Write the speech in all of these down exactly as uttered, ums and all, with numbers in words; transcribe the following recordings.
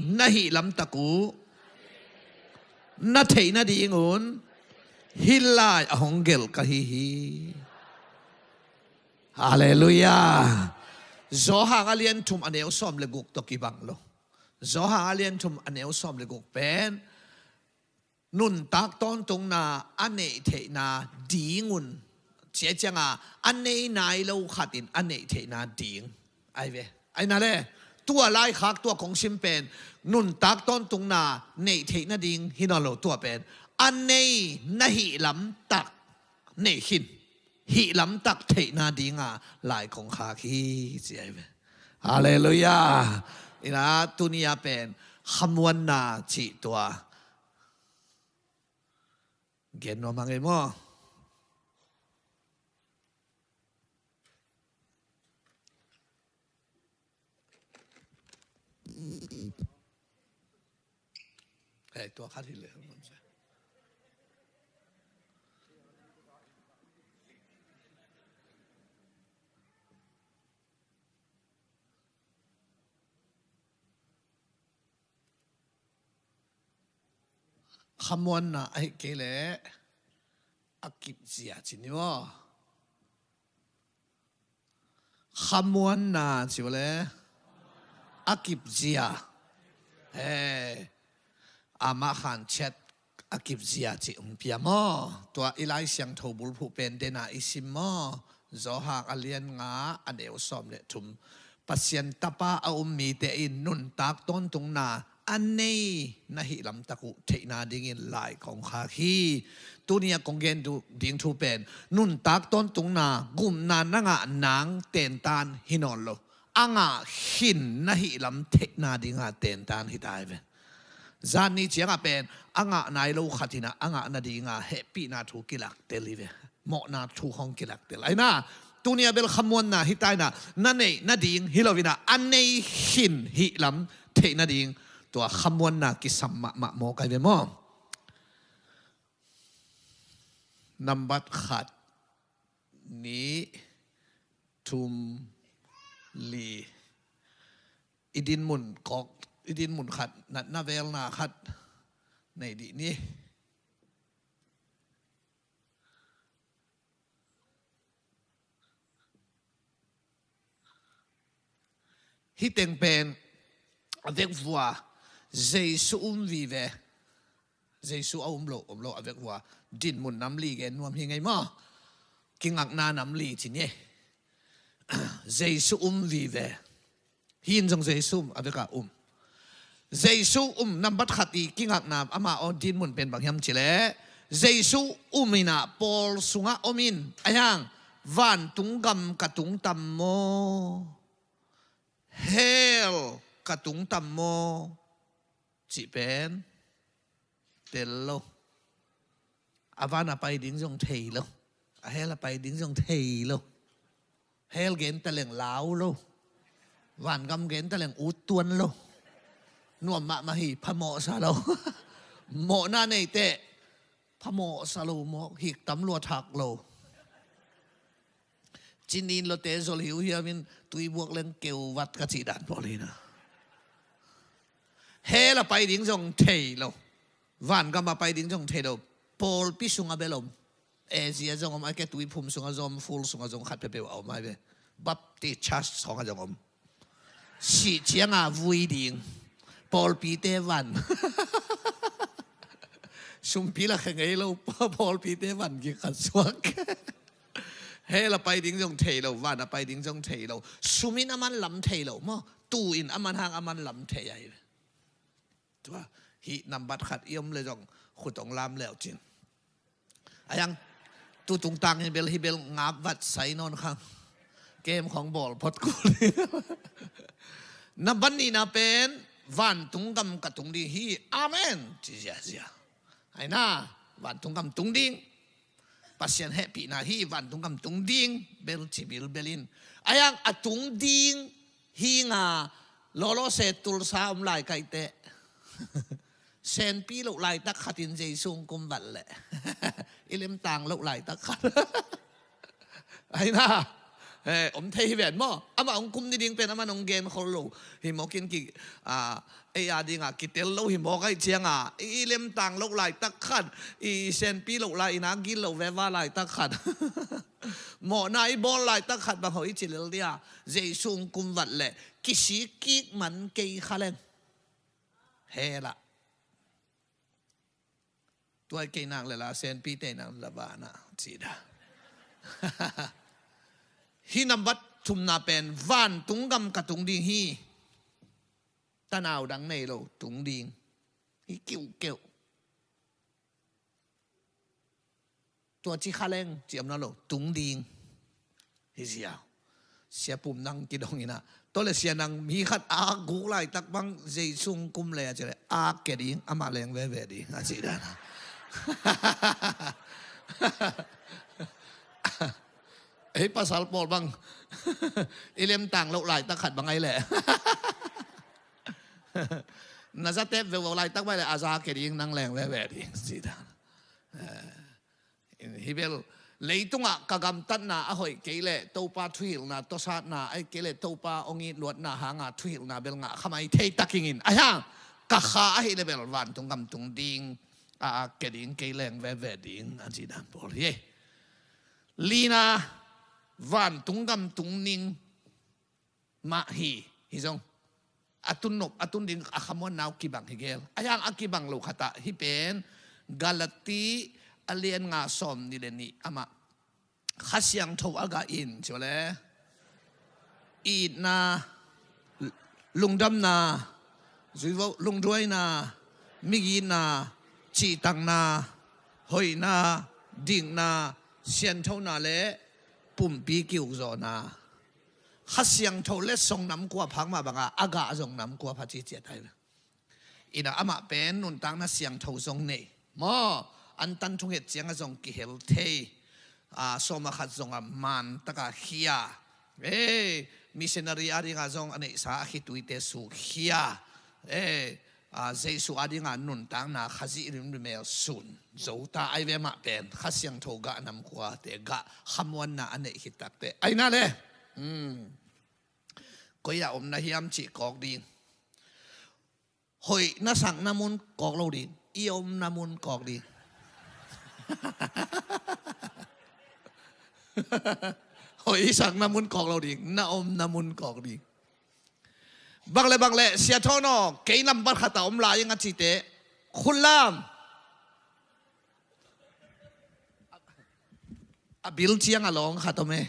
na hih lamtak uh na theih nadingun hih lai a hong gelh ka hi hi. Halleluiah. Johan a lian thum a neu sawm le guk tawh kibang lo. Johan a lian thum a neu sawm le guk pen nuntak tawntungna a neih theihna dingun, cia cianga a nei nai lo khatin a neih theihna ding. Ai ve. Ai na le, tua laikhak tua kong sim pen nuntak tawntungna neih theihna ding hi nawn lo, tua pen a nei na hih lamtak neih khin, hih lamtak theihna dinga lai kong khak hi, ci ai ve. Halleluiah. Ina tunia pen khamuanna cih tua gen nuam hang ei maw? Hei, tua khat hi le. Khamuanna ahih kei leh a kipzia ci ni maw? Khamuanna ci uh le a kipzia. He, amah khan chet a kipzia cih hong pia maw? Tua i Lai Siangtho bulphuh pen dena i sim maw? Johan a lian nga a neu sawm le thum. Pasian Tapa a um mite in nuntak tawntungna a nei na hih lamtak uh theihna dingin lai kong khak hi. Tunia kong gen ding thu pen nuntak tawntungna gupna na ngah nang tentan hi nawn lo, a ngah khin na hih lam theihna dinga tentan hi ta hi ve. Zan ni ciangah pen a ngah nai lo khat hinah a ngah nadinga hehpihna thu kilaktel hi ve. Mawhna thu hong kilaktel. Ai na, tunia bel khamuanna hi ta ina, na neih nading hi lo ina, a nei khin hih lam theih nading tua khamuanna kisam mahmah maw kai ve maw? Nambat khat, nih, thum, li. I dinmun kawk, i dinmun khat, natna velna khat nei dih ni. Hih teng pen a vekvua Jesu um vive. Jesu a um lo, um lo a vekvua dinmun nam li gen nuam hi ngei maw? Kingakna nam li ci ni. Jesu um vive. Hih in zong Jesu um, a veka um. Jesu um nambat khat i kingakna ama aw dinmun pen bang hiam cileh, Jesu um inah pawl sungah om in, a hiang, vantung gam ka tung tam maw? Hell ka tung tam maw? Cih pen tel lo. A van a pai ding zong thei lo. A hell a pai ding zong thei lo. Hell gen taleng lau lo. Vangam gen taleng ut tuan lo. Nuam mahmah hi, phamawhsa lo. Mawhna neiteh phamawhsa lo maw, hik tam lua thak lo. Cinin lote zol hiuhiau in tuibuak leng keuvat ka cih dan pawl hi na. Hell a pai ding zong thei lo. Vangam a pai ding zong thei lo. Pawlpi sungah bel om. Asia zong om, a ke tuiphum sungah zong om, ful sungah zong khat peuhpeuh a om ai ve. Baptist Church sungah zong om. Sih cianga vui ding. Pawlpite van. Sumpi la khe ngei lo, pawlpite van gik khat suak. Hell a pai ding zong thei lo, van a pai ding zong thei lo. Sumin a man lam thei lo maw? Tu in a man hang a man lam thei ai. Tua, hih nambat khat i om le zong khut ong lam leucin. A hiang, tu tungtang hi bel, hi bel ngap vat sai nawn khang. Kem khong bawl phot kul. Nambat nihna pen vantung gam ka tung ding hi. Amen. Ci ziazia. Ai na, vantung gam tung ding. Pasian hehpihna hi, vantung gam tung ding bel ci bilbel in. A hiang a tung ding hi nga, lawlawse tulsa om lai kaiteh. Senpi loh laitak khatin Jesu hong kumbat leh i lemtang loh laitak khat. Ai na, He, om thei hi ven maw? Amah hong kum ni ding pen amah hong gen khol lo hi mawk in ki, a, ei a dingah kitel lo hi mawk ahih ciangah, i lemtang loh laitak khat, i senpi loh lai, i na gil lo veva laitak khat, mawhna i bawl laitak khat bang hoih i ci lel dia, Jesu hong kum vat leh kisik kik man kei kha leng. He lah. Tua i kei nak le la, senpi te nak le la, vanah ci da. Hih nambat thumna pen, vantung gam ka tung ding hi. Tanau dang nei lo, tung ding hi kiuhkeuh. Tua ci kha leng, ci om na lo, tung ding hi ziau. Sia Pum nang kidong inah, tua le sia nang, mi khat a guk laitak bang Jesu hong kum le a ci le, a ke ding, amah leng veve ding a ci dan a. Ei pasal pawl bang i lemtang loh laitak khat bang ai le, na zatep veuvo laitak bang ai le, a za ke ding, nang leng veve ding a ci dan. Hih bel leitungah ka gamtatna a hoih kei leh Topa thuhilhna, tawsatna, ahih kei leh Topa hong it luatna hanga thuhilhna bel ngah kha mai thei tak ing in. Ahi hang ka kha ahih leh bel vantung gam tung ding, a, a ke ding, kei leng veve ding a ci dan pawl hi. Lina, vantung gam tung ning mah hi, hi zong a tun nop, a tun ding a khamuanna uh kibang hi gel. Ahi hang a kibang lo khatah hih pen Galati a lian nga sawm nih le nih amah Kha Siangtho a gah in, ci le itna, lungdamna, zuivo, lungduaina, migitna, cihtakna, hoihna, dikna, sianthona le pumpi kiukzawhna. Kha Siangtho le song nam kua phak mah banga a gah zong nam kua pha ci ciat hai ve. Inah amah pen nuntakna siangtho zong nei. Maw, an tan thunget cianga zong kihel thei. A, sawma khat zong a man taka khia. Ei, missionary a dinga zong a neihsa a khituite su khia. Ei, a, Jesu a dinga nuntakna Khazih rimrimel sun zo ta ai ve mah pen. Kha Siangtho gah nam kuate gah khamuanna a neih khit takte. Ai na le. Hmm. Koi a om na hiam cih kawk ding. Hoih na sakna mun kawk lo ding. I omna mun kawk ding. Hoih i sakna mun kawk lo ding. Na omna mun kawk ding. Bang le bang le, Sia Thawn aw, kei nambat khat a om lai ing a cite, khut lam. A bil ciang a lawng khat om e.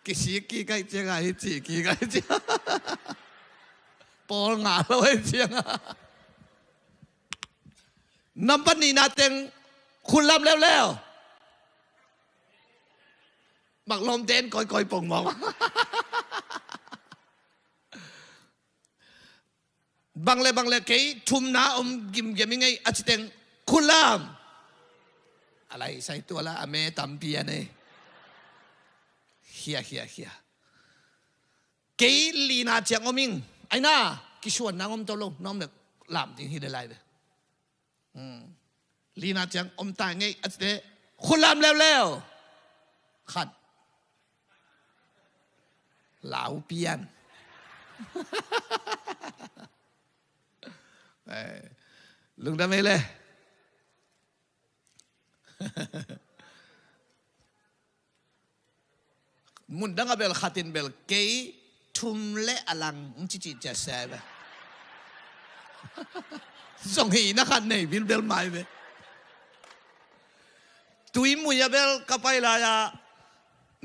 Kisik kik ahih cianga hi ci kik ahih ciang. Pawl ngah lo ahih cianga. Nambat nihna teng khut lam leuleu. Maklawm ten kawikawi pongmawk. Bang le bang le kei thumna om gimgiam i ngei a citeng khut lam. A lai sai tua la a me tampi a nei. Hia, hia, hia. Kei lina ciang om ing. Aina, kisuan nang om to lo, na om le lam ding hi le lai ve. Hmm. Lina ciang om ta ngei a cite khut lam leuleu. Khat. Lau pian. Eh, lungdam ei le. Mundang a bel khatin bel kei thum le a lang ng cici cia sai ba. Zong hi na khat nei bilbel mai be. Tui mui a bel ka pai lai a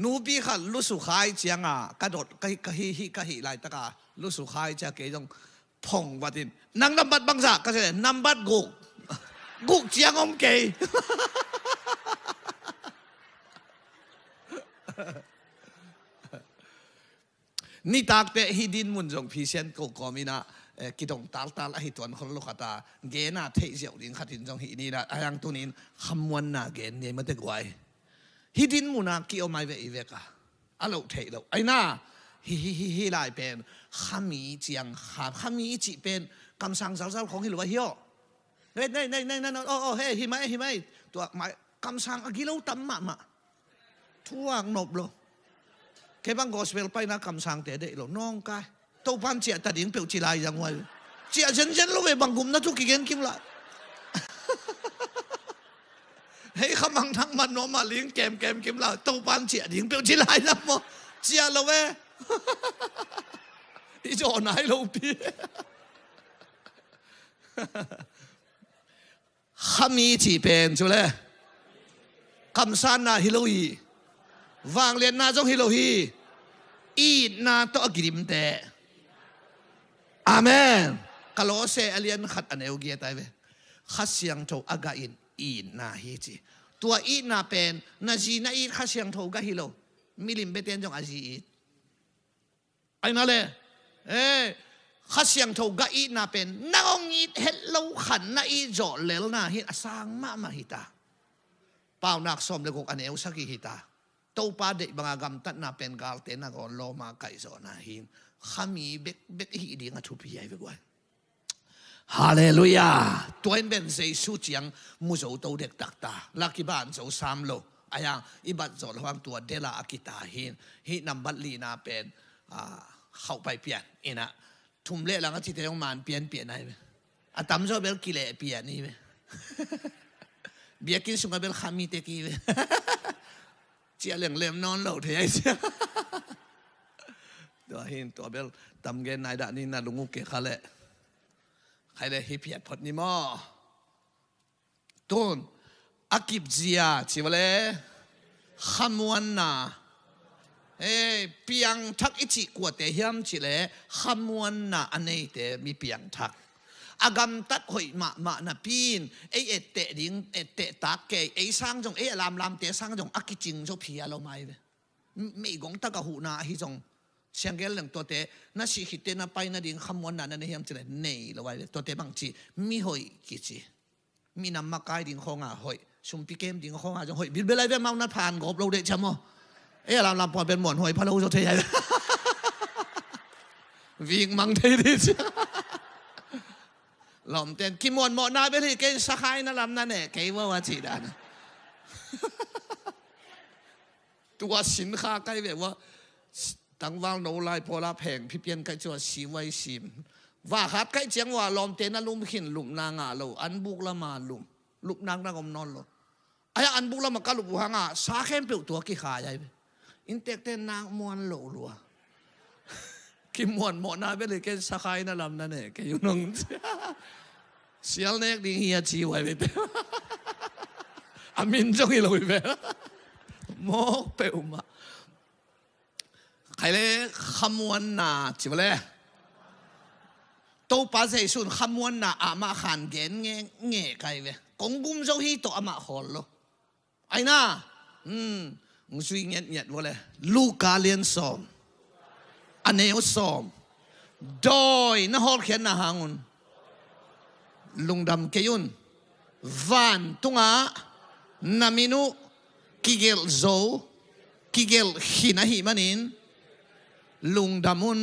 nupi khat lusu khai cianga ka dot ka hi, ka hi, hi, ka hi lai taka lusu khai cia kei zong phong vatin, nang nambat bangzah ka se, nambat guk. Guk ciang om kei. Nitakte hi din mun zong phisian ko kawm ina, eh, kidong taltal ahi tuan khol lo khata, gena theih ziau ding khatin zong hi nina, ayang tunin khamuanna gen ni mate guai. Hi din muna ki om ai ve i veka. A lo theih lo. Aina, hi, hi, hi, hi lai pen khami ciang kha, khami cih pen kamsang zalzal khong hi lo a hi aw. Nei, nei, nei, nei, nei, oh, oh, hei, hi mai, hi mai. Tua mai, kamsang a gilo tam mahmah. Thuak nop lo. Kei bang gospel paina kamsangte deih lo, nawngkai. Topan ciah ta ding peuh ci lai zang huai. Ciah zenzen lo ve, bang gupna thu kigen kim lai. Hei, khamang thak man nuam mah ling kemkem kim lai. Topan ciah ding peuh ci lai zang maw? Ciah lo ve. I zawh nai lo pi. Khami cih pen cu le kamsanna hi lo hi. Vangliatna zong hi lo hi. Itna tawh a kidim teh. Amen. Kolose a lian khat a neu giat ai ve. Kha Siangtho a gah in itna hi ci. Tua itna pen na zi na it Kha Siangtho gah hi lo. Milim beten zong a zi it. Aina le, eh, Kha Siangtho gah itna pen nang hong it het lo khan na it zawh lelna hi a sang mahmah hi ta. Paunak sawm le guk a neu sagih hi ta. Topa deih banga gamtatna pen galte nangawn lawma kaihzawhna hi. Khami bekbek i hih ding a thupi ai ve guai. Halleluiah. Tua in pen Jesu ciang mu zo to dektak ta. Laki ban zo sam lo. Ayang i bat zawh lo hang tua dela a kita hi. Hih nambat lina pen, ah, khauh pai pian ina. Thum le lang a cite hong man pian pian ai ve. A tamzaw bel kileh pian i ve. Biakinn sunga bel khami tek i ve. Ciah lenglem nawn lo thei ai cia. Tua hin tua bel tamgen nai dah ni na lung uh ke kha leh. Khai le hi phiat phot ni maw? Tun a kipzia ci va le khamuanna. Hei, piangthak i cih kuate hiam cih le khamuanna a neite mi piangthak. A gamtat hoih mahmah napi in ei etteh ding, etteh tak kei, ei sang zong, ei a lamlamte sang zong a kicing zaw phia lo mai ve. Meigong tak a huhna ahi zong sianggel leng tuate na sih khitte na pai nading khamuanna na nei hiam cih le nei lo ai ve. Tuate bangci mihoih kici. Minam makai ding khawnga hoih, sumpi kem ding khawnga zong hoih bilbel ai ve. Mau na phan gawp lo deh cia maw? Ei a lamlam pua pen muan huai pha lo zaw thei ai ve. Vik mang thei dih cia. Lawmten kimuan mawhna bel hi kei, sakhai na lam na neh kei vaw a cih dan. Tua sin kha kai ve ua. Tangval no lai pawla pheng phipian kai cua si vai sim. Va khat kai ciang ua lawmte na lum khin lupna ngah lo, an buk lama lum. Lupnak nak om nawn lo. Ai an buk lama ka lup uh hanga sa khempeuh tua kikhai ai ve. Inntekte nak muan lo lua. Kimuan mawhna bel hi ken, sakhai na lam na neh kei uh nong cia. Sial nek ding hi a ci uh ai ve. A min zong hi lo hi ve. Mawk peuhmah. Khai le khamuanna ci va le. Topa Jesu in khamuanna amah khan gen nge nge kai ve. Kong gum zo hi tawh amah khawl lo. Aina, hmm, ng zui ngiatngiat va le. Luka lian sawm a neu sawm. Dawi na hawlkhiatna hangun lungdam kei un. Vantungah na min uh kigelh zo, kigelh khin ahih manin lungdam un.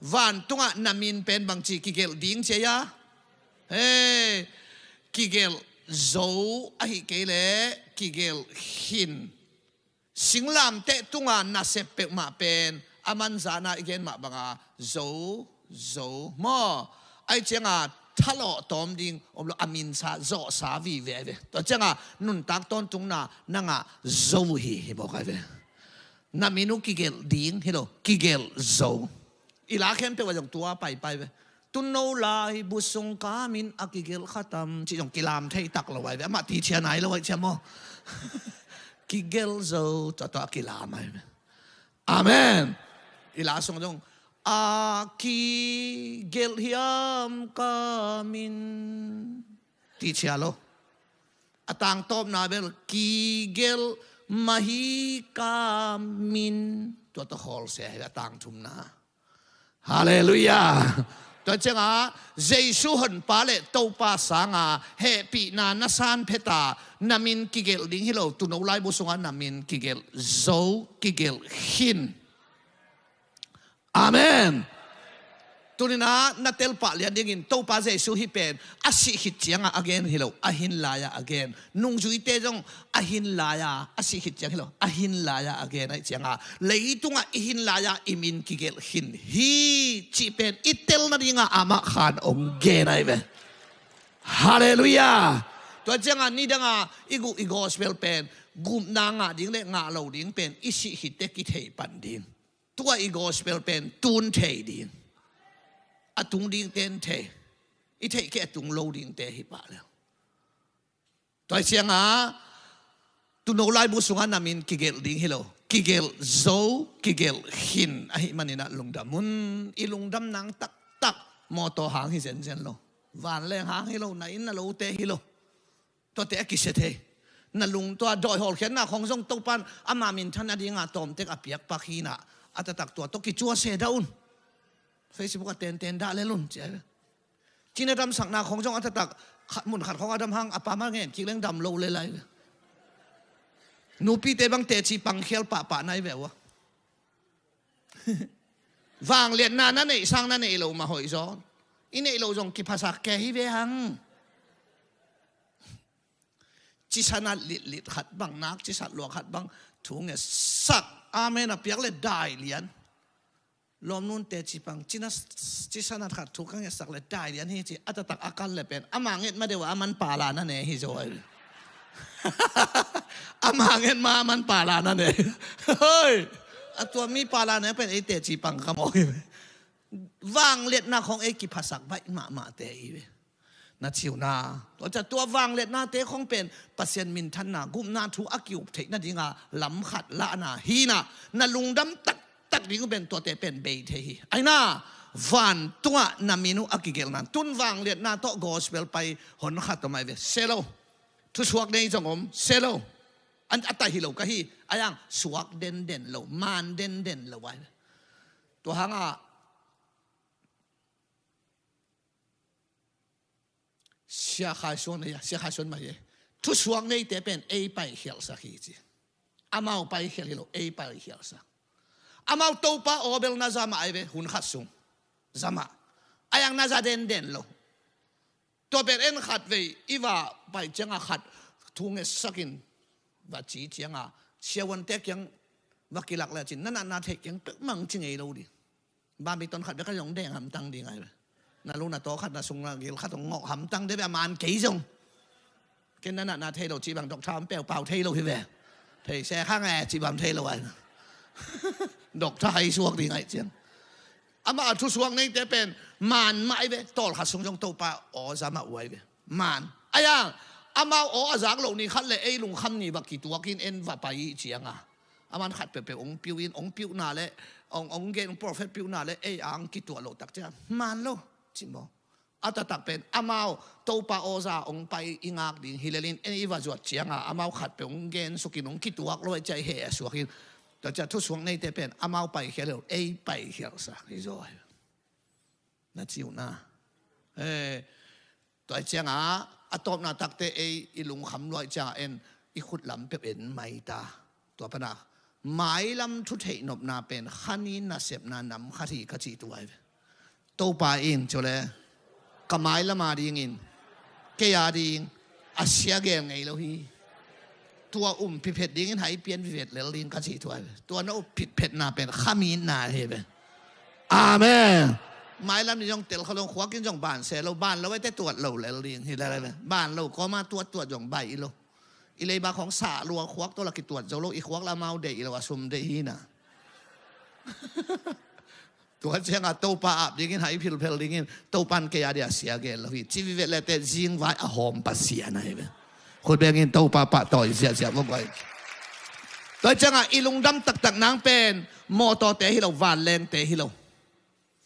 Vantungah na min pen bangci kigelh ding cia? Hei, kigelh zo ahih kei leh kigelh khin. Singlamteh tunga nasep peuhmah pen a manzana i gen mah banga zo, zo maw? Ai cianga thalawh tawm ding om lo, a minsa zawhsa vive ai ve. Tua cianga nuntak tawntungna na ngah zo hi hi mawk ai ve. Na min uh kigelh ding hi lo, kigelh zo. I la khempeuh a zong tua paipai ve. Tuno lai bu sung ka min a kigelh khatam cih zong kilam thei tak lo ai ve. Amah ti cia nai lo ai cia maw? Kigelh zo, tua tua a kilam ai ve. Amen. I la sung zong a kigelh hiam ka min ti cia lo. A tangtawpna bel kigelh mah hi ka min. Tua tawh khawl se a tangthumna. Halleluiah. Tua cianga Jesu honpa le Topa sanga hehpihna na san pheta, na min kigelh ding hi lo, tuno laibu sunga na min kigelh zo, kigelh khin. Amen. Tuninah na telpah lian dingin Topa Jesu hih pen a sih khit ciangah a gen hi lo, a hin lai-ah a gen. Nungzuite zong a hin lai-a, a sih khit ciang hi lo, a hin lai-a a gen aih ciangah leitungah i hin lai-a i min kigelh khin hi cih pen i tel nadingah amah khan hong gen aih ve. Halleluiah. Tua ciangah nidangah i guh i gospel pen gupna ngah ding le ngah lo ding pen i sih khitte kithei pan ding. Tua i gospel pen tun thei ding. A tung dingte in thei. I theih kei a tung lo dingte hi pah le. Tua hi ciangah tuuno laibu sungah na min kigelh ding hi lo, kigelh zo, kigelh khin ahih maninah lungdam un. I lungdam nang taktak mawtaw hang hi zenzen lo, vanleng hang hi lo, na inn na lote hi lo. Tuate a kisia thei. Na lung tua dawi hawlkhiatna khong zong Topan ama minthan nadinga tawmtek a piakpak hinah a taktak tua tawh kicuase dah un. Facebook a tenten dah lel un cia hi ve. Cina damsakna khong zong a taktak mun khat khong a dam hang a pam a ngen kik leng dam lo lel ahi ve. Nupite bang teci pangkhial pahpah nai ve ua. Vangliatna na neih sang na neih lo mah hoih zaw. I neih lo zong kiphasak kei hi ve hang. Cisanat litlit khat bang nak, cisat lua khat bang thu ngetsak. Amen a piak le dai lian. Lawmnunte cipang cina, cisanat khat thu ka ngetsak le dai lian hi ci. A taktak a kal le pen ama nget ma deuh a aman pala na ne hi zaw ahi. Ama nget ma aman pala na ne. Hoi. A tua mi pala ne pen ei teci pang ka mawk hi ve. Vangliatna khong ei kiphasak baih mahmahte hi ve. Na ciuna tua ca tua vangliatnate khong pen Pasian minthanna gupna thu a kiup theih nadinga lam khat lahna hina. Na lungdam taktak ding uh pen tuate pen bei thei hi. Aina vantungah na min uh a kigelhna tun vangliatna tawh gospel pai hon khat om ahi ve. Se lo. Thusuak nei zong om se lo. An a tai hi lo ka hi. Ayang suak denden lo, man denden lo ahi ve. Tua hangah Sia Khai Suan, Sia Khai Suan mah hi. Thusuak neite pen ei paikhialhsak hi ci. Amau paikhial hi lo, ei paikhialhsak. Amau Topa aw bel na za mah ahi ve, hun khat sung. Za mah. Ayang na za denden lo. Tua pen en khat vei i va pai cianga khat thu ngetsakin va ci cianga siavuante kiang va kilak le cin na natna theih kiang pek mang ci ngei lo ding. Bambi ton khat bek a zong deng hamtang ding ai ve. Na lu na taw khat na sung na gil khat zong ngawh hamtang de ve a man kei zong. Ken na natna thei lo cih bang doctor om peupau thei lo hi ve. Thei se khang e cih bang thei lo ai. Doctor hai suak ding ai ciang. Amah a thusuak neite pen man mah ai ve. Tawlkhat sung zong Topa aw za mah uh ai ve. Man. Ayang amau aw a zak lo ni khat le ei lungkham ni va kituakin en va pai ih cianga. Aman khat peuhpeuh ong piu in, ong piuhna le ong, ong gen, ong prophet piuhna le ei ang kituah lo tak ciang man lo. Ci maw? A taktak pen amau Topa aw za ong pai i ngak ding hi lelin en i va zuat cianga amau khat peuh ong gen sukin ong kituak lo ai cia i heh a suakin. Tua cia thusuak neite pen amau paikhial lo ei paikhialsa hi zaw. Na ciuhna. Eh, tua cianga a tawpna takte ei i lungkham luai cianga en i khut lam peuh en mai ta. Tua pana mailam thutheih nopna pen khani nasepna nam khat hi ka cih tuai ve. Topa in cule ka mailam a dingin kei a ding a sia gel ngei lo hi. Tua um piphet dingin hai pian vivet lel ding ka cih tuai ve. Tua na up piphetna pen khamitna hi ve. Amen. Mailam ni zong tel kha long khuakin zong ban se lo ban lo ete tuat lo lel ding hi lel ve. Ban lo koma tuat tuat zong bai i lo. I leiba khong sah lua khuak tawh la kituat zo lo i khuak la mau deih i lo a sum deih hi na. Tua cianga Topa ap dingin hai philphel dingin Topan kei a dia sia gel lo hi. Ci vivet lete zingvai a hawm Pasian ahi ve. Khut bengin Topa pahtawi ziahziah vok vai. Tua cianga i lungdam taktak nang pen mawtawte hi lo, vanlengte hi lo.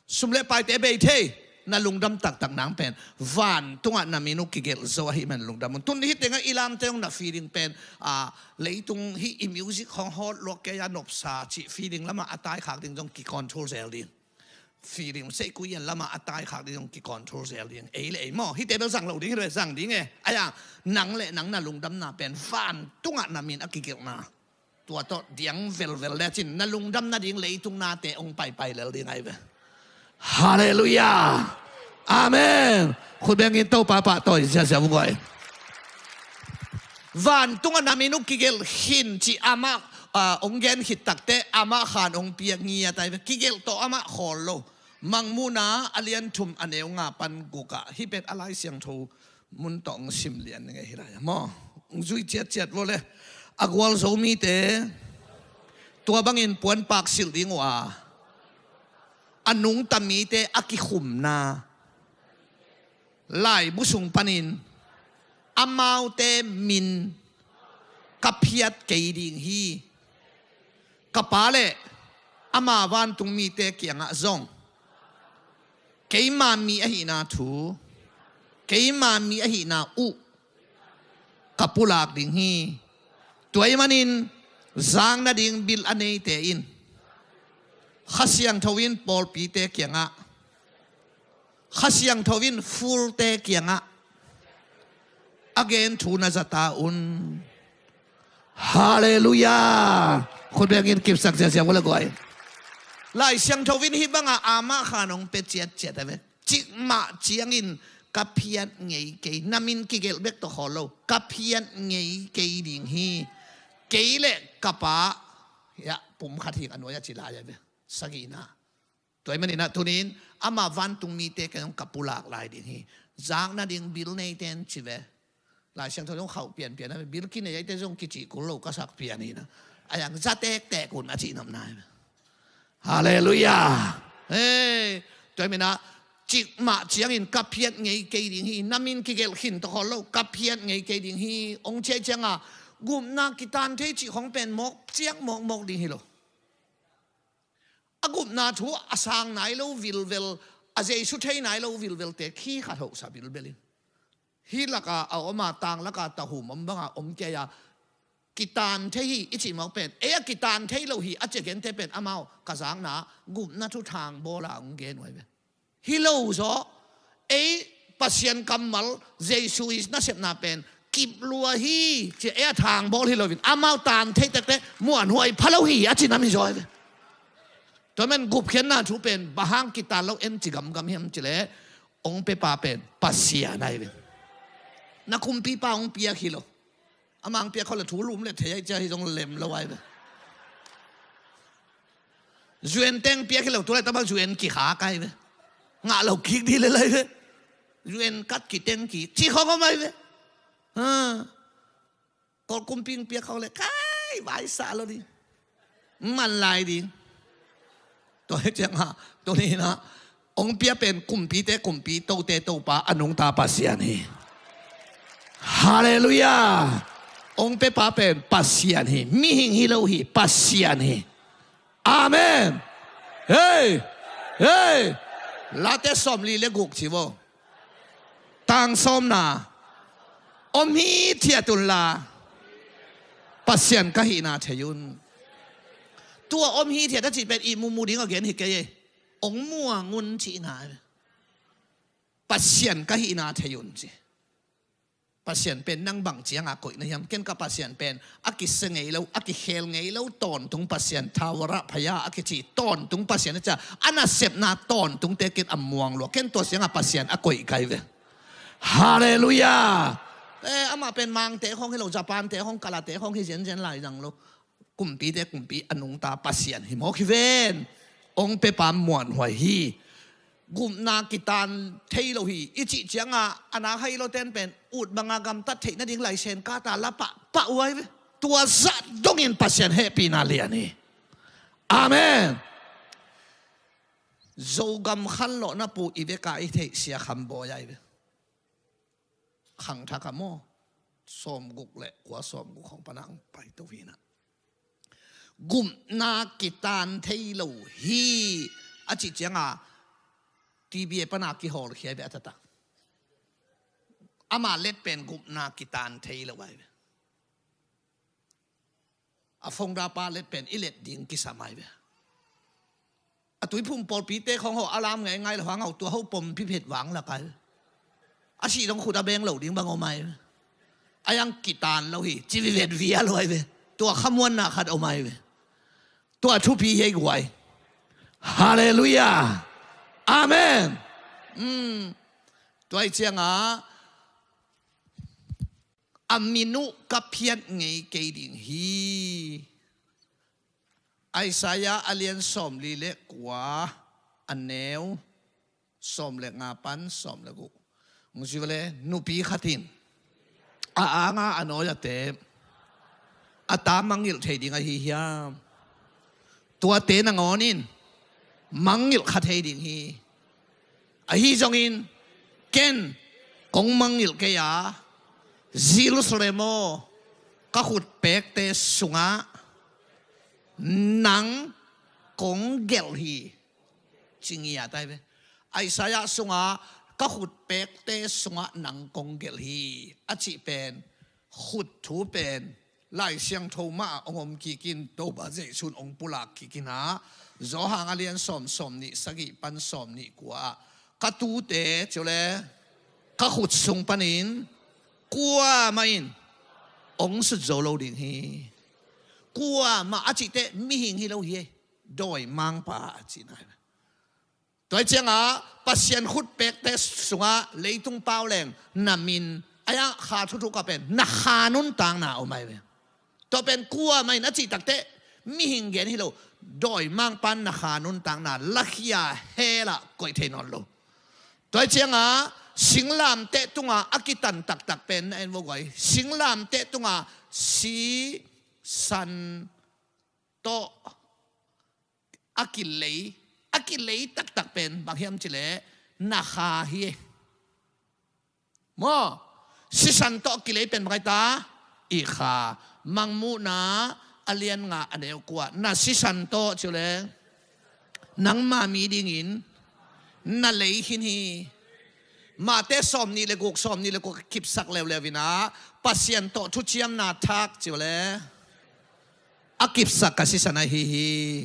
Sum le paite bei thei. Na lungdam taktak nang pen vantungah na min uh kigelh zo ahih man lungdam un. Tun hih tengah i lamte hong na feeling pen a leitung hih i music hong hawt luak kei a nopsa cih feeling lamah a taikhak ding zong kicontrol zel ding. Feeling seikui an lamah a taikhak ding zong kicontrol zel ding. Ei le ei maw hihte bel zang lo ding hi lo zang ding e. Ayang nang le nang na lungdamna pen vantungah na min a kigelhna. Tua tawh diang velvel le cin na lungdam nading leitung nate hong paipai lel ding ai ve. Halleluiah. Amen. Khut bengin Topa pahtawi ziazia vung guai. Vantungah na min uh kigelh khin cih amah, ah, hong gen khit takteh amah khan hong piak ngiat ai ve. Kigelh tawh amah khawl lo. Mangmuhna a lian thum a neu nga pan gukah hih pen a Lai Siangtho mun tawh hong sim lian ning ei hi lai a maw. Hong zui ciatciat vua le. A gualzo mite tua bangin puanpak silh ding uh a, a nungta mite a kikhumna laibu sung panin amaute min ka phiat kei ding hi. Ka Pa le ama vantung mite kiangah zong keima mi ahihna thu, keima mi ahihna uh ka pulak ding hi. Tua ahih manin zak nading bil a neite in Kha Siangtho in pawlpite kiangah, Kha Siangtho in full-te kiangah a gen thu na za ta un. Halleluiah. Khut bengin kipsak ziazia vua le guai. Lai Siangtho in hih bangah amah khan hong pia ciatciat a ve. Cikmah ciangin ka phiat ngei kei, na min kigelh bek tawh khawl lo, ka phiat ngei kei ding hi. Kei le ka Pa, ya, pum khat hing a nuai a ci lai a ve. Sagihna. Tua ahih maninah tunin ama vantung mite kei zong ka pulak lai ding hi. Zak nading bil neite in ci ve. Lai Siangtho zong khauh pianpian a ve. Bil kinei ahite zong kicih kul lo ka sak pian hi na. A yang za tektek un a cih namna hi ve. Halleluiah. Hei, tua ahih maninah cikmah ciangin ka phiat ngei kei ding hi. Na min kigelh khin tawh khawl lo, ka phiat ngei kei ding hi. Hong ciai cianga gupna kitan thei cih khong pen mawk ciang mawkmawk ding hi lo. A gupna thu a sang nai lo vilvel, a Jesu thei nai lo vilvelte khi khat hosa bilbel in. Hih laka a om a, tang laka tahum om banga om kei a, kitan thei hi i cih mawk pen, ei a kitan thei lo hi a ci a gente pen amau ka zakna gupna thu thangbawl a hong gen uh ai ve. Hi lo zaw, ei Pasian kammal, Jesu i nasepna pen kip lua hi ci, ei a thangbawl hi loin amau tan thei tektek muanhuai pha lo hi a ci nam hi zaw ai ve. Tua men gupkhiatna thu pen bang hang kitan lo en ci gamgam hiam ci leh, hong piapa pen Pasian ai ve. Na kumpipa hong piak hi lo. Amah hong piak khol le thu lum le thei ai cia hi zong lem lo ai ve. U N teng piak hi lo, tu lai tama U N kikhak ai ve. Ngah lo kik dih le lai ve. U N kat kiteng kik ci khong om ai ve. Ha. Kol kumpi hong piak khol le kai vaisa lo ding. Man lai ding. Tua hi ciangah, tua ni na. Hong pia pen kumpite kumpi, tote topa, a nungta Pasian hi. Halleluiah. Hong piapa pen Pasian hi. Mihing hi lo hi, Pasian hi. Amen. Hei. Hei. Late sawmli le guk ci vo. Tang sawmna. Om hithiat unla Pasian ka hihna thei un. Tua om hithiat a cih pen i mumu ding a gen hi kei e. Hong muang un cihna. Pasian ka hihna thei un ci. Pasian pen nang bang cianga koihna hiam? Ken ka Pasian pen a kisia ngei lo, a kikhel ngei lo tawntung Pasian, thawara phaya a kici tawntung Pasian a cia, a nasepna tawntungte ken a muang lua. Ken tua sianga Pasian a koih kai ve. Halleluiah. Eh, amah pen Mangte khong hi lo, Japante khong, Kalate khong hi zenzen lai zang lo. Kumpite kumpi a nungta Pasian hi mawk hi ven. Hong piapa muanhuai hi. Gupna kitan thei lo hi i cih cianga a nak hai lo ten pen ut banga gamtat theih nading laisen kata la pahpah uh ai ve. Tua zah dongin Pasian hehpihna lian hi. Amen. Zogam khanlawhna pu i veka i theih Sia Kham Bawi ai ve. Khangthak a maw, sawmguk le kua, sawmguk khong pana ang paito hi na. Gupna kitan thei lo hi a cih cianga T B A pana kihawlkhia ve a tata. Ama let pen gupna kitan thei lo ai ve. A founder pa let pen i let ding kisam ai ve. A Tuiphum pawlpite khong ho a lam ngeingai lo hang ho, tua ho pom phiphet vang lak ai ve. A sih dong khut a beng lo ding bang om ai ve. A yang kitan lo hi ci vivet via lo ai ve. Tua khamuanna khat om ai ve. Tua thupi hi ei guai. Halleluiah. Amen. Mm. Tua hi ciangah a min uh ka phiat ngei kei ding hi. Isaiah a lian sawmli le kua, a neu sawm le nga pan sawm le guk. Hong ci vele, nupi khat in a anga a nawi a tep, a ta mangngilh thei ding ahi hiam? Tuate nangawn in mangngilh kha thei ding hi. Ahi zongin ken kong mangngilh kei a, Jerusalem aw, ka khutpekte sungah nang kong gelh hi. Ci ngiat ai ve. Isaiah sungah ka khutpekte sungah nang kong gelh hi a cih pen, khut thu pen Lai Siangtho mah ah hong om kik in, Topa Jesuh in hong pulak kik in ah, Johan a lian sawm, sawm nih sagih pan sawm nih kua ah, ka tute, ci uh le, ka khut sung panin kuamah in hong sut zo lo ding hi. Kuamah a cih teh mihing hi lo hi, dawimangpa a cihna hi. Tua hi ciangah Pasian khutpekte sungah leitung pauleng na min a, a kha thuthu ka pen na kha nuntakna om ai ve. Tua pen kuamah in a cih takteh mihing gen hi lo, dawimangpa in na kha nuntakna lakhia hell ah koih thei nawn lo. Tua hi ciangah singlamteh tungah a kitan taktak pen na en vo guai. Singlamteh tungah sisan tawh a kilei, a kilei taktak pen bang hiam cih leh na kha hi. Maw, sisan tawh kilei pen bang hi ta? I kha. Mangmuhna a lian nga a neu kua, na sisan tawh ci uh le, nangma mi dingin na lei khin hi. Mate sawm nih le guk, sawm nih le guk kipsak leuleu in ah, Pasian tawh thuciamna thak ci uh le, a kipsak ka sisan ahi hi.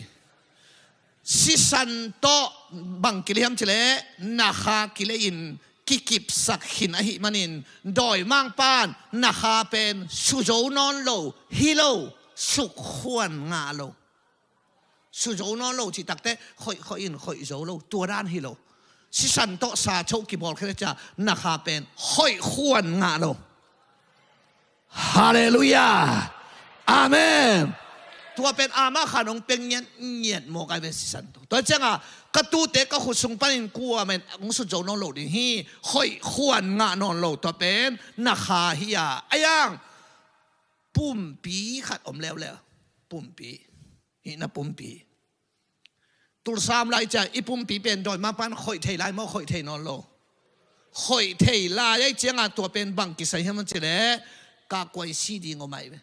Sisan tawh bang kilei hiam cih leh na kha kilei in kikipsak khin ahih manin, dawimangpa in na kha pen su zo nawn lo hi lo, sukhuan ngah lo. Su zo nawn lo cih takteh khoih khoih in khoih zo lo, tua dan hi lo. Sisan tawh sa cho kibawl khia ciang na kha pen khoih khuan ngah lo. Halleluiah. Amen. Tua pen amah khan hong pia ngiatngiat mawk ai ve sisan tawh. Tua ciangah ka tute ka khut sung panin kuamah in hong sut zo nawn lo ding hi. Khoih khuan ngah nawn lo, tua pen na kha hi a, a yang pumpi khat om leuleu. Pumpi. Hih na pumpi. Tulsa om lai ciang i pumpi pen dawimangpa in khoih thei lai maw, khoih thei nawn lo? Khoih thei lai ahih ciangah tua pen bang kisai hiam cih leh, ka kuai si ding om ai ve.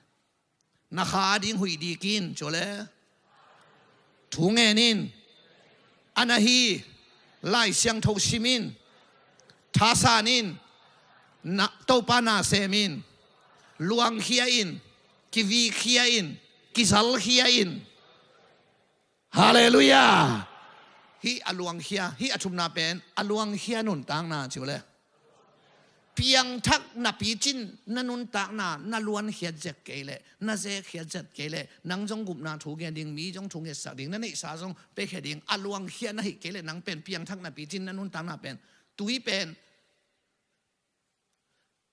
Na kha ding huih dik in, ci uh le, thu ngen in, a na hi Lai Siangtho sim in, thasan in, na, Topa na sem in, luangkhia in, kivikkhia in, kizalkhia in. Halleluiah. Hih a luangkhia, hih a thumna pen a luangkhia nuntakna ci uh le, piangthak napi cin na nuntakna na luankhiat zek kei leh, na zekkhiat zek kei leh, nang zong gupna thu gen ding, mi zong thu ngetsak ding, na neihsa zong piakhia ding, a luangkhia na hih kei leh, nang pen piangthak napi cin na nuntakna pen tui pen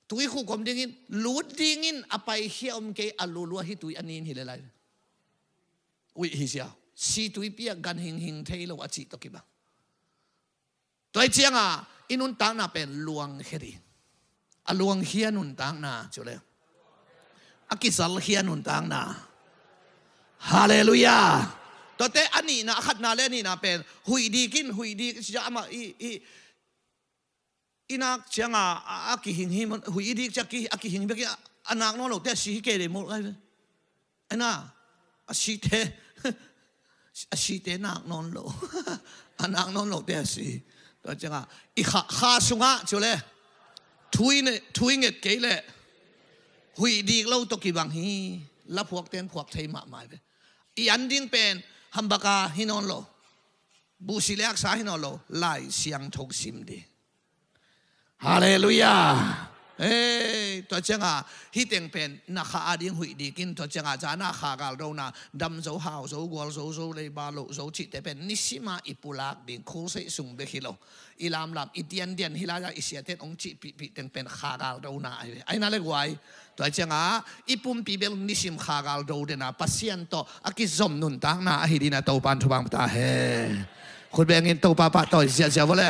tui khuk om dingin, lut dingin a paikhia om kei, a lulua hih tui a nin hi le lai. Uih hi sia. Si tuipi ah gan hinghing thei lo a cih tawh kibang. Tua hi ciangah i nuntakna pen luangkhia ding. A luangkhia nuntakna ci uh le, a kizalkhia nuntakna. Halleluiah. Tuate a nihna, a khatna le a nihna pen huih dik in, huih dik sia amah i, i, i nak ciangah a, a kihing hi, huih i dik ciang a kihing bek hi, a nak nawn lote a si hi kei dei maw lai ve. Ai na, a site, a site nak nawn lo. A nak nawn lote a si. Tua ciangah i kha, kha sungah ci uh le, thu i ne, thu i nget kei leh huih dik lo tawh kibang hi. La phuakte in phuak thei mahmah ve. I an ding pen hambaka hi nawn lo, buhsi le aksa hi nawn lo, Lai Siangtho sim ding. Halleluiah. Hei, tua cianga hih teng pen na kha ading huih dikin, tua cianga zana kha galdona, dam zo, hau zo, gual zo, zo leiba loh zo cihte pen nisima i pulak ding, khulseih sung bek hi lo. I lamlam, i diandian, hih lai-a i siaten hong cihpihpih teng pen kha galdona ahi ve. Aina le guai, tua cianga i pumpi bel nisim kha galdo dena Pasian tawh a kizom nuntakna ahi dina Topan thupha ta hen. Khut bengin Topa pahtawi ziahziah vua le.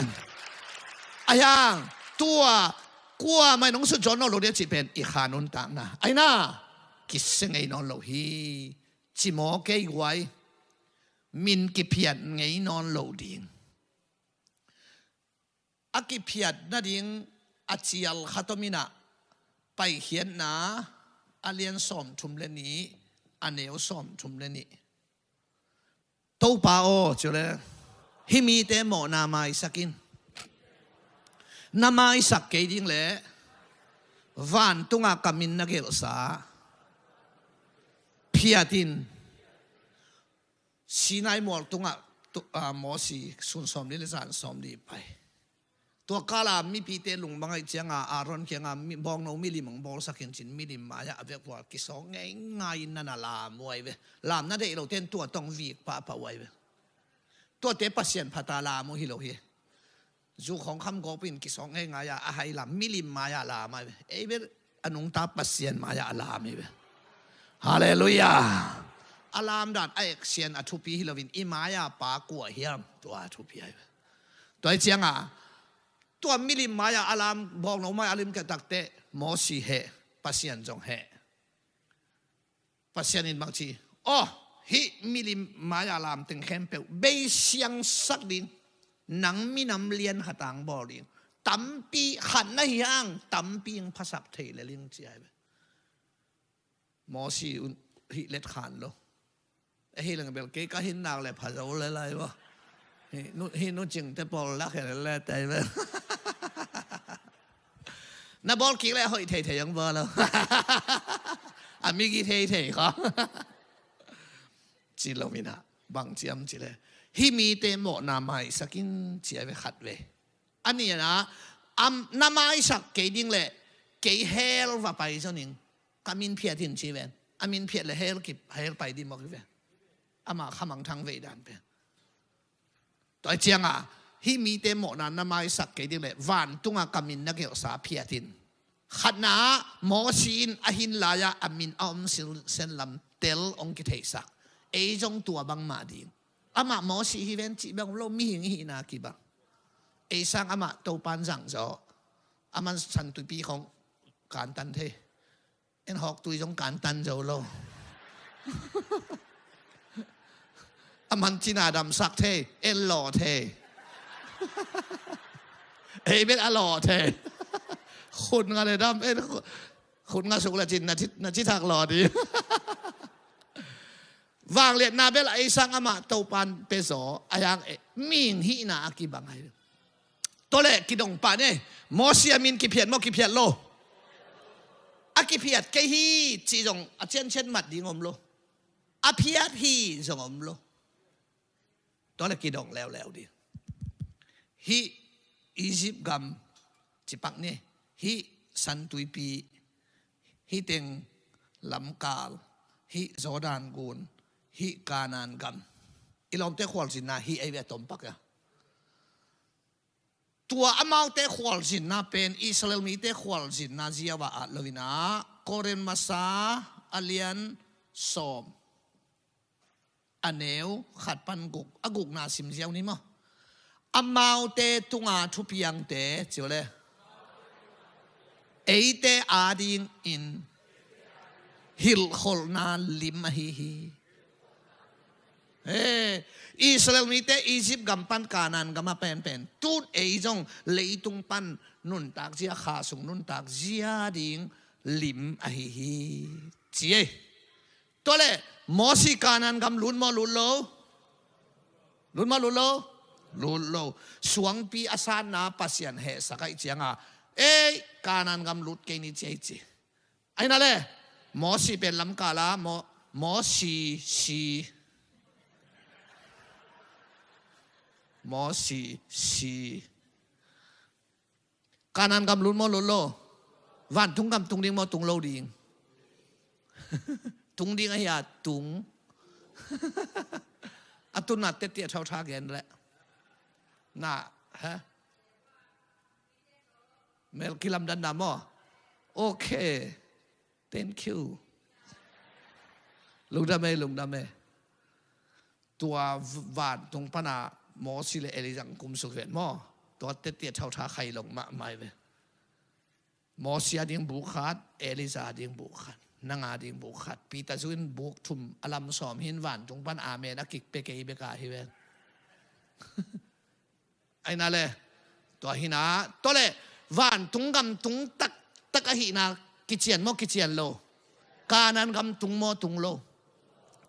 Ahiang, tua kuamah in hong sutzawn nawn lo ding a cih pen i kha nuntakna. Aina, kisia ngei nawn lo hi. Ci maw kei guai. Min kiphiat ngei nawn lo ding. A kiphiat nading a cial khat om inah, Paikhiatna a lian sawmthum le nih, a neu sawmthum le nih. Topa aw, ci uh le, hih mite mawhna maisak in. Na maisak kei ding leh vantungah ka min na gelhsa phiat in. Sinai mual tungah tu, a, Mosi sun sawmli le zan sawmli pai. Tua kala mipite lungmang ahih cianga Aaron kianga mi, bawngno milim hong bawlsak in cin, milim mai-ah a vekvual kisawng ngeingai in na na lam uh ahi ve. Lam na deih lote in tua tawh vik pahpah uh ahi ve. Tuate Pasian phata lam uh hi lo hi. Zu khawng kham gawp in kisawng ngeingai-a a hai lam, milim mai-ah lam ahi ve. Ei bel a nungta Pasian mai-ah a lam hi ve. Halleluiah. A lam dan a action a thupi hi loin i mai-a pa kua hiam, tua a thupi ahi ve. Tua hi cianga tua milim mai-a a lam, bawngno mai a lim kei takteh Mosi heh, Pasian zong heh. Pasian in bangci, aw, hih milim mai-a lam teng khempeuh beisiangsak ding, nang minam lian khat hong bawl ding. Tampi khat na hi hang, tampi hong phasak thei lel ing, ci ahi ve. Mosi un hih let khan lo. Ahi leng bel kei ka hin nak le pha zo le lai va. Hih nu, hih nu cingte pawl lak he le tai ve. Na bawl kik le hoih theithei hong bawl lo. A migi theithei kho. Ci lo mina, bang ciam ci le, hih mite mawhna maisak in, ci ahi ve khat ve. A nihna, am, na maisak kei ding leh kei hell va pai zaw ning. Ka min phiat in ci ven. A min phiat le hell kip, hell pai ding mawk hi ve. Ama khamangthang vei dan pen. Tua hi cianga hih mite mawhna na maisak kei ding leh vantungah ka min na gelhsa phiat in. Khatna-ah Mosi in a hin lai-ah a min a om silsen lam tel hong kitheihsak. Ei zong tua bangmah ding. Amah Mosi hi ven cih bang om lo, mihing i hihna kibang. Ei sang amah Topan zangzaw. Aman santuipi khong kantan thei. En hawktui zong kantan zo lo. Aman cina damsak thei, en law thei. Ei bel a law thei. Khut nga le dam en khu-, khut nga suk le cin na ci, na ci thak law di. Vangliatna bel a ei sang amah Topan pia zaw, a yang e, mihing hihna a kibang ahi. Tua leh kidong pah ni, Mosi a min kiphiat maw kiphiat lo? A kiphiat kei hi cih zong a ciancian mat ding om lo. A phiat hi zong om lo. Tua leh kidong leuleu ding. Hih Egypt gam cipak ni, hih santuipi, hih teng lamkal, hih Jordan gun, hih Kanaan gam. I lawmte khualzinna hih ei ve a tompak a. Tua amaute khualzinna pen Israel mite khualzinna ziau ah at loin ah, Korin masa a lian sawm, a neu khat pan guk, a gukna sim ziau ni maw? Amaute tunga thupiangte, ci uh le, eite adingin hilhkholhna lim ahi hi. He, Israel mite Egypt gam pan Kanaan gam a penpen, tun ei zong leitung pan nuntak zia, kha sung nuntak zia ding lim ahi hi, ci ei. Tua leh Mosi Kanaan gam lut maw lut lo? Lut maw lut lo? Lut lo. Suangpi a sanna Pasian hehsak ahih cianga, ei, Kanaan gam lut kei ni ci ei ci. Aina le, Mosi pen lamkal a, Mo-, Mosi si. Mosi si. Kanaan gam lut maw lut lo? Vantung gam tung ding maw, tung lo ding? Tung ding ahi a, tung. A tunna tete a thautha gen leh. Na, ha? Mel kilamdanna maw? Okay. Thank you. Lungdam e, lungdam e. Tua v-, vantung pana Mosi le Elijah kumsuk ven maw? Tua tete a thautha khailong mahmah ve. Mosi a ding buk khat, Elijah a ding buk khat, nang a ding buk khat. Peter zu in buk thum a lam sawm hin vantung pan amen a kik pe kei bek a hi ven. Aina le, tua hina, tua le, vantung gam tung taktak ahina kician maw, kician lo? Kanan gam tung maw, tung lo?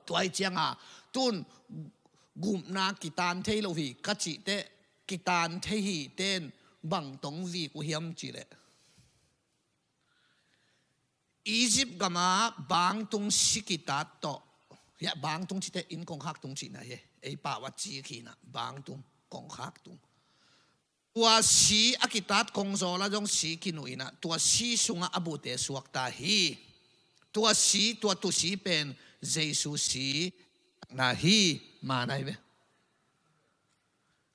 Tua hi cianga, tun gupna kitan thei lo hi ka cihte, kitan thei hi ten bang tong vik uh hiam cih leh, Egypt gama bangtung sikitat tawh, ya, bangtung cite in kongkhak tung cihna hi, ei pau a ci kina, bangtung kongkhak tung. Tua si a kitat kongzawl a zong si kinuh ina, tua si sunga a bute suakta hi. Tua si, tua tusi pen Jesu si na hi, manai ve.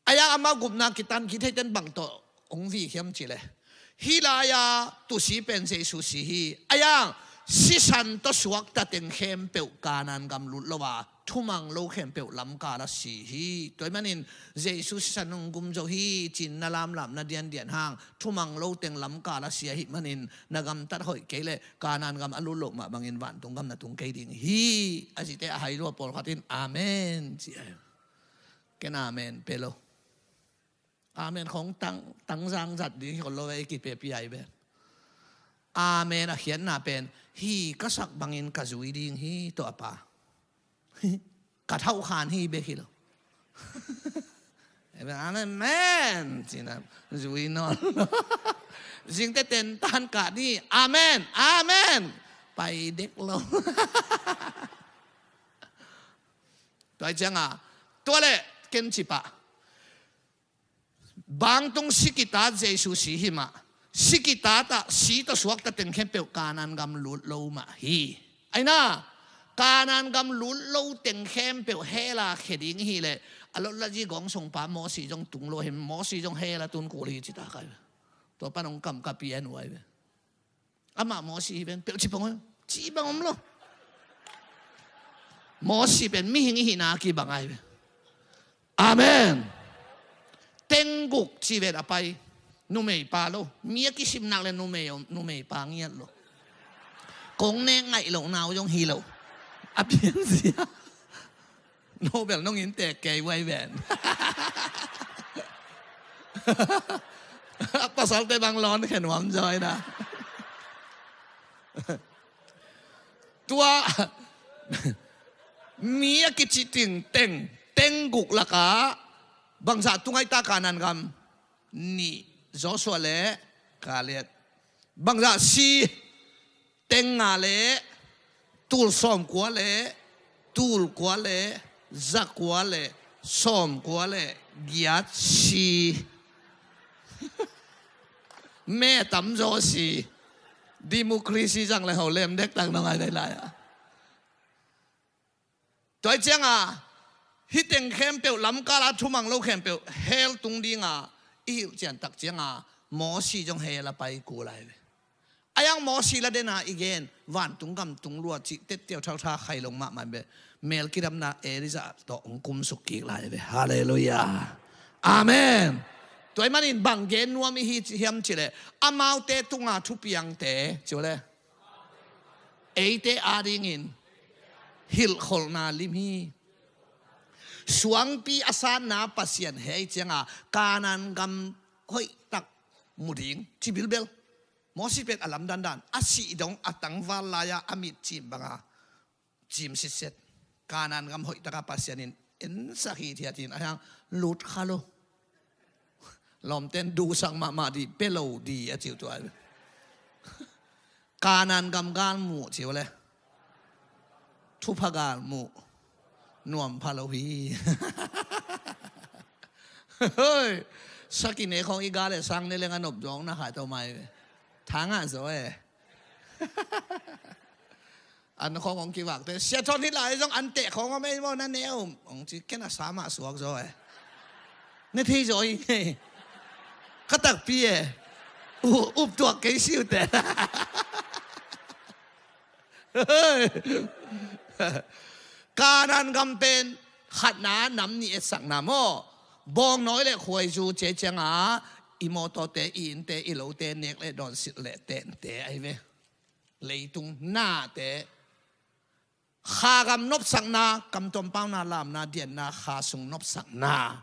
Ayang amau gupna kitan kithei ten bang tawh ong vik hiam cih leh, hih lai-a tusi pen Jesu si hi. Ayang sisan tawh suakta teng khempeuh Kanan gam lut lo a, thumang lo khempeuh lamkal a si hi. Tua ahih manin Jesu sisan hong gum zo hi, cin na lamlamna diandian hang, thumang lo teng lamkal a si ahih manin na gamtat hoih kei leh Kanan gam a lut loh mah bangin vantung gam na tung kei ding hi. A cite a hai lua pawlkhat in amen ci a hi. Ken amen pe lo. Amen khong tang, tangzang zat ding hi khol lo ve, i kipepi ai ve. Amen a khiatna pen, hi ka sak bangin ka zui ding hi tawh a pa. Ka thauh khan hi bek hi lo. Amen, amen. Cina zui nawn lo. Zingte tentan kah ni. Amen, amen. Pai dek lo. Tua hi cianga, tua le ken cipah. Bangtung sikitat Jesu si hi mah. Sikitat ah si tawh suakta teng khempeuh Kanan gam lut lo mah hi. Aina, Kanan gam lut lo teng khempeuh hell a khia ding hi leh, a lot la zi gong songpa Mosi zong tung lo hi, Mosi zong hell a tun kul hi ci ta kai. Tua pan ong kam ka pi en uai ve. Amah Mosi hi ven, peuh ci pang om, ci bang om lo. Mosi pen mihing i hihna kibang ai ve. Amen. Tengguk ci ven a pai. Numei pa lo. Mi a kisim nak le numei om, numei pa ngiat lo. Kong nek ngaih lo nau zong hi lo. A pian sia. Nobel nong in tek kei uai ven. Pasalte bang lawn khen uam zaw ina. Tua mi a kici ting teng, tengguk laka bangzah tung ai ta Kanan gam. Nih, Joshua le Kaleb. Bangzah si, teng nga le, tul sawmkua le, tul kua le, zakua le, sawmkua le, giat si. Me tam zaw si. Democracy zang le ho lem dek tang nong ai lai lai a. Tua hi cianga, hih teng khempeuh lamkal a thumang lo khempeuh hell tung dinga i hilh ciantak cianga, Mosi zong hell a pai kul ai ve. Ayang Mosi la dena i gen, vantung gam tung lua cih tettiau thautha khailong mahmah ve. Mel kidamna Elijah tawh hong kumsuk kik lai ve. Halleluiah. Amen. Tua ahih manin bang gen nuam i hi hiam cih leh, amaute tunga thupiangte, ci uh le. Eite adingin hilhkholhna lim hi. Suangpi a sanna Pasian hei cianga Kanan gam hoihtak mu ding ci bilbel. Mosi pen a lamdandan a sih dong a tangval lai-a a mit cim banga cim sitset. Kanan gam hoihtaka Pasian in ensak hithiat in a hiang lut kha lo. Lawmten duhsak mahmah dih, pe lo dih a ciu tua. Kanan gam gal muh ciu le. Thupha gal muh. Nuam pha lo hi. Hoi. Sakine khong i gal le sang ne leng a nop dong na khai tau mai ve. Pha ngah zaw e. An khawng hong kivakte, Sia Thawn hih lai zong an teh khawng om ei maw, na neu? Hong ci, ken a sa mah suak zaw e. Na thei zaw hi ngei. Ka takpi e. U-, up tuak kei siute. Kanaan gam pen khatna, nam nih etsakna maw? Bawngnawi le khuaizu, cia cianga i mawtawte, i innte, i lote nek le dawn, silh le tente ahi ve. Leitung nate. Kha gam nopsakna, kamtuam pauna, lamna, dianna, kha sung nopsakna.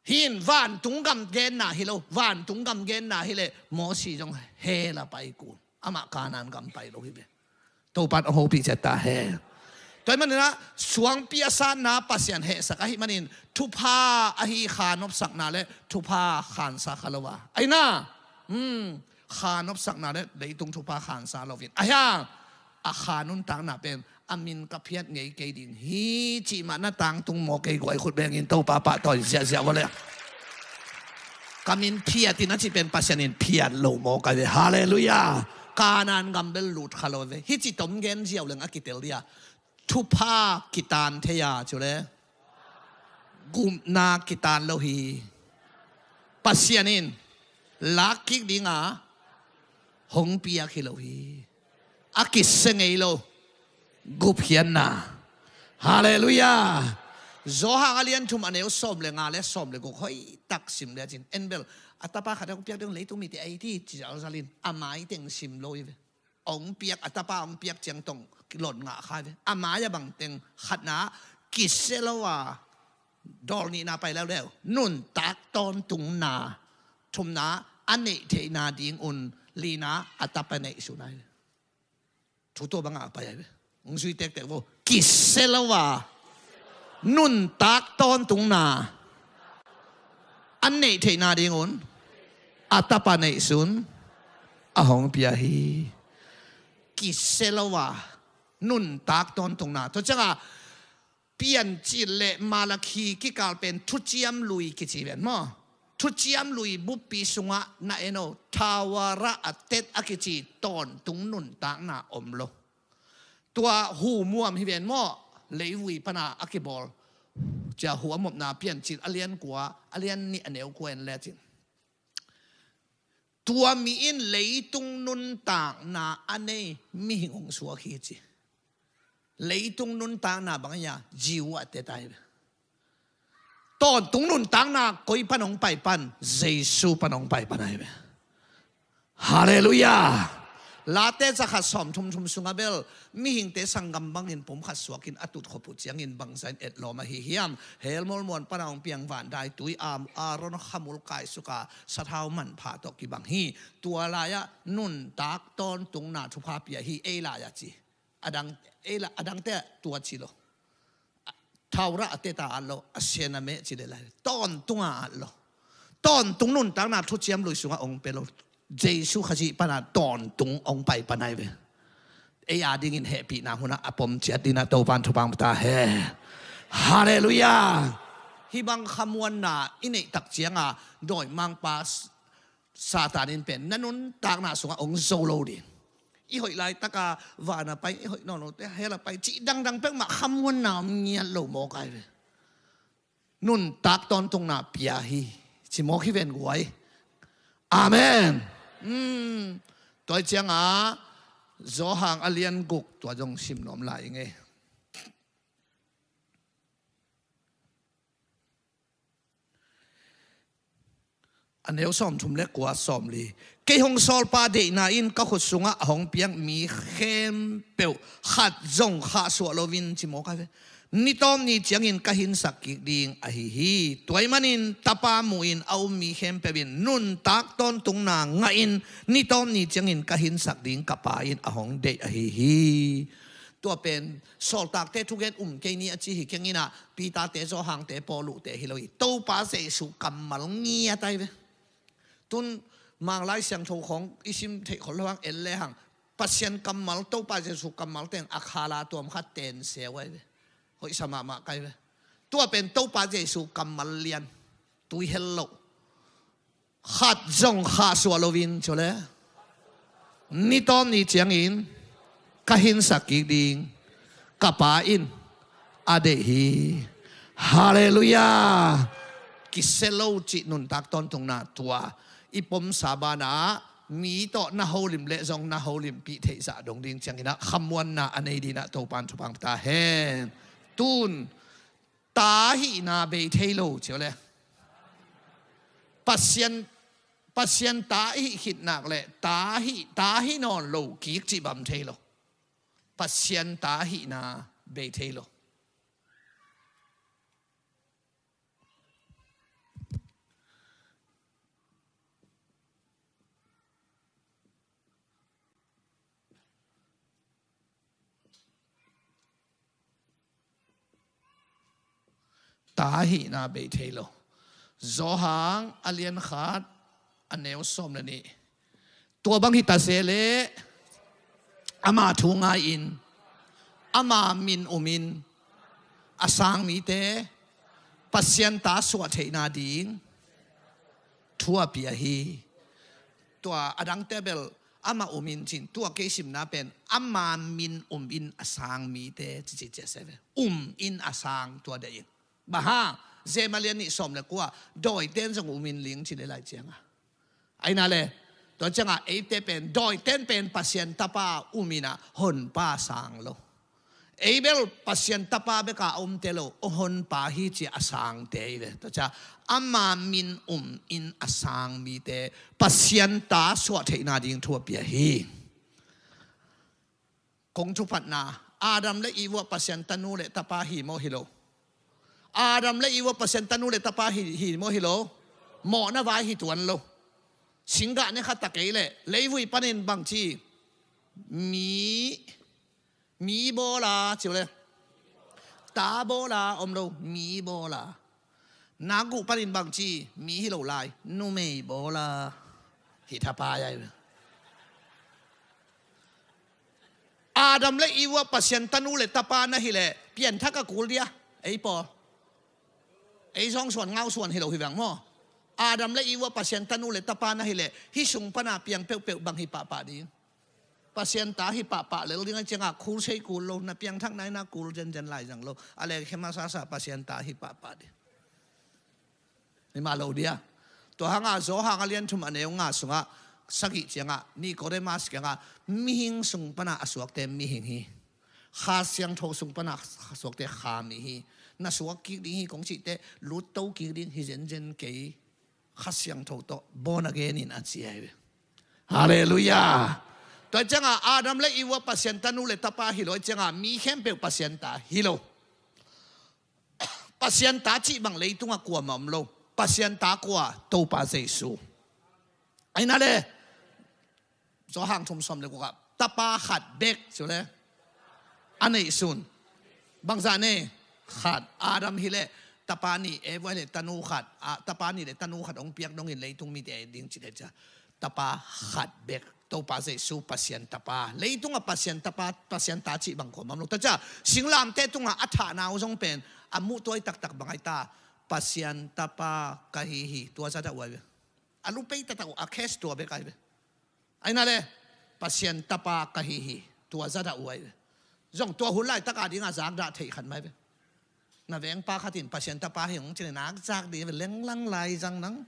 Hih in vantung gam genna hi lo, vantung gam genna hi leh Mosi zong hell a pai kul. Amah Kanaan gam pai lo hi ve. Topan a hopih ciat ta hen. Tua ahih manin ah suangpi a satna Pasian hehsak ahih manin thupha ahi kha nopsakna le thupha khansa kha lo a. Ahi na, hmm, kha nopsakna le leitung thupha khansa lo in. Ahi hang, a kha nuntakna pen a min ka phiat ngei kei ding hi cih mah na tangtung maw, kei guai khut bengin Topa pahtawi ziahziah vua le. Ka min phiat in a cih pen Pasian in phiat lo maw kai ve. Halleluiah. Kanaan gam bel lut kha lo ve. Hih ci tom gen ziau leng a kitel dia. Thupha kitan thei a, cu le gupna kitan lo hi. Pasian in lak kik dinga hong piak hi lo hi. A kisia ngei lo. Gupkhiatna. Halleluiah. Johan a lian thum a neu sawm le nga le sawm le guk hoih tak sim le cin. En bel a tapa khat a hong piak ding leitung mite a hi ti ci zalzalin a mai teng sim lo hi ve. Hong piak, a tapa hong piak ciang tong lon ngah kha ve. A mai a bang teng khatna kisia lo a dawl nihna pai leuleu. Nuntak tawntungna, thumna a neih theihna dingun, lina a tapa neihsun ahi ve. Thu tua bangah a pai ahi ve. Hong zui tektek vo. Kisia lo a nuntak tawntungna a neih theihna dingun a tapa neihsun a hong pia hi. Kisia lo a nuntak tawntungna. Tua cianga Piancil le Malakhi kikal pen thuciam lui kici ven maw? Thuciam lui buppi sungah na en o, thawara a tet a kici tawntung nuntakna om lo. Tua hu muam hi ven maw? Leivui pana a kibawl. Cia hu a mopna Piancil a lian kua, a lian nih a neu kua en lecin. Tua mi in leitung nuntakna a nei mihing hong suak hi ci. Leitung nuntakna bang a, Jew a tet ahi ve. Tawntung nuntakna koi pan hong pai pan, Jesu pan hong pai pan ahi ve. Halleluiah. Late zakhat sawm thum thum sunga bel mihingte sanggam bangin pum khat suakin a tut khop uh ciangin bangza in etlawm ahi hiam? Hell mualmual pana hong piang van dai tui a, Aaron khamul kaisuka sathau manpha tawh kibang hi. Tua lai-ah nuntak tawntungna thupha pia hi ei lai-ah ci. A dang, ei la, a dangte tua ci lo. Thawara a teta at lo, a siana meh ci le lai. Tawntunga at lo. Tawntung nuntakna thuciam lui sungah hong pe lo. Jesu Khazih pana tawntung hong pai pan ahi ve. Ei a dingin hehpihna hunah a pom ciat dinah Topan thupha pia ta hen. Halleluiah. Hih bang khamuanna i neih tak cianga dawimangpa Satan in pen na nuntakna sungah hong zo lo ding. I hoih laitaka van a pai, i hoih nawn lote hell a pai cih dangdang peuhmah khamuanna om ngiat lo mawk ahi ve. Nuntak tawntungna pia hi ci mawk hi ven guai. Amen. Hmm. Tua cianga Johan a lian guk tua zong sim nuam lai ing ei. A neu sawm thum le kua, sawm li. Kei hong sawlpa deihna in ka khut sungah a hong piak mi khempeuh khat zong khahsuah loin ci mawk ahi ve. Ni tawp ni ciangin ka hinsak kik ding ahi hi. Tua ahih manin Tapa mu-in a um mi khempeuh in nuntak tawntungna ngahin ni tawp ni ciangin ka hinsak ding ka Pa in a hong deih ahi hi. Tua pen sawltakte thugen um kei ni a ci hi keng inah, Peter-te, Johan-te, Paulu-te hi lo hi. Topa Jesu kammal ngiat ahi ve. Tun Mang Lai Siangtho khawng i sim theih khol lo hang en le hang, Pasian kammal, Topa Jesu kammal teng a khala tuam khat ten seu ahi ve. Hoihsa mahmah kai ve. Tua pen Topa Jesu kammal lian. Tui hel loh. Khat zong khahsuah loin cu le. Ni tawm ni ciangin ka hinsak kik ding ka Pa in a deih hi. Halleluiah. Kisia lo cih nuntak tawntungna tua i pomsa banah mi tawh na holim leh zong na holimpih theih zah dong ding cianginah khamuanna a nei dinah Topan thupha pia ta hen. Tun ta hihna bei thei lo cio le Pasian, Pasian ta i hih khit nak le ta hih, ta hih nawn lo kik cih bang thei lo. Pasian ta hihna bei thei lo. Ta hihna bei thei lo. Johan a lian khat a neu sawm le nih. Tua bang hi ta se leh ama thu ngai-in, ama min umin a sang mite Pasian ta suah theihna ding thu a pia hi. Tua a dangte bel ama umin cin, tua kei simna pen ama min umin a sang mite cici cia se ve. Umin a sang tua deih in. Bang hang, Jem a lian nih sawm le kua, dawiten zong umin ling ci le lai cianga. Aina le, tua cianga eite pen, dawiten pen Pasian Tapa umina Honpa sang lo. Ei bel Pasian Tapa beka a umte lo, Honpa hi cia a sangte i ve. Tua cia ama min umin a sang mite Pasian ta suah theihna ding thu a pia hi. Kong thuphatna, Adam le Eve uh Pasian tanu le tapa hi maw hi lo? Adam le Eve uh Pasian tanu le tapa hi, hi maw hi lo? Mawhna vai hi tuan lo. Singgah ne khat ta kei leh leivui panin bangci mi, mi bawla ci uh le. Ta bawla om lo, mi bawla. Nakguh panin bangci mi hi lo lai, numei bawla. Hi thapai ai. Adam le Eve uh Pasian tanu le tapa na hi leh pianthak a kul dia. Ei pawl, ei zawngsuan ngausuan hi lo hi vang maw? Adam le Eve uh Pasian tanu le tapa na hi leh hih sung pana piang peuhpeuh bang hi pahpah ding? Pasian ta hi pahpah lel ding a cianga kul sei kul lo, na piangthakna ina kul zenzen lai zang lo. A le khema sasa Pasian ta hi pahpah ding. Hi mah lo dia. Tua hanga Johan a lian thum a neu nga sungah sagih ciangah Nikodemas kiangah mihing sung pana a suakte mihing hi. Kha Siangtho sung pana a suakte kha mi hi. Na suak kik ding hi kong cihte lutto kik ding hi zenzen kei. Kha Siangtho tawh born again in a ci ahi ve. Halleluiah. Tua cianga Adam le Eve uh Pasian tanu le tapa hi lo cianga mi khempeuh Pasian ta hi lo. Pasian ta cih bang leitungah kuamah om lo. Pasian ta kua? Topa Jesu. Aina le Johan thum sawm le gukah tapa khat bek ci uh le a neihsun. Bangzah ne? Khat. Adam hi leh tapa nih, Eve hi leh tanu khat. A, tapa nih le tanu khat hong piak dongin leitung mite ding ci le cia. Tapa khat bek. Topa Jesu Pasian Tapa. Leitungah Pasian Tapa, Pasian ta cih bang kuamah om lo. Tua cia singlamteh tungah a thahna uh zong pen a muh tuai taktak bang ai ta. Pasian Tapa ka hi hi. Tua zadah uh ai ve. A lupei taktak uh a case tua bek ai ve. Aina le Pasian Tapa ka hi hi. Tua zadah uh ai ve. Zong tua hun laitaka dinga zakdah theih khat mai ve. Na vengpa khatin Pasian Tapa hi hong cin nak zak dih ve, lenglang lai zang nang.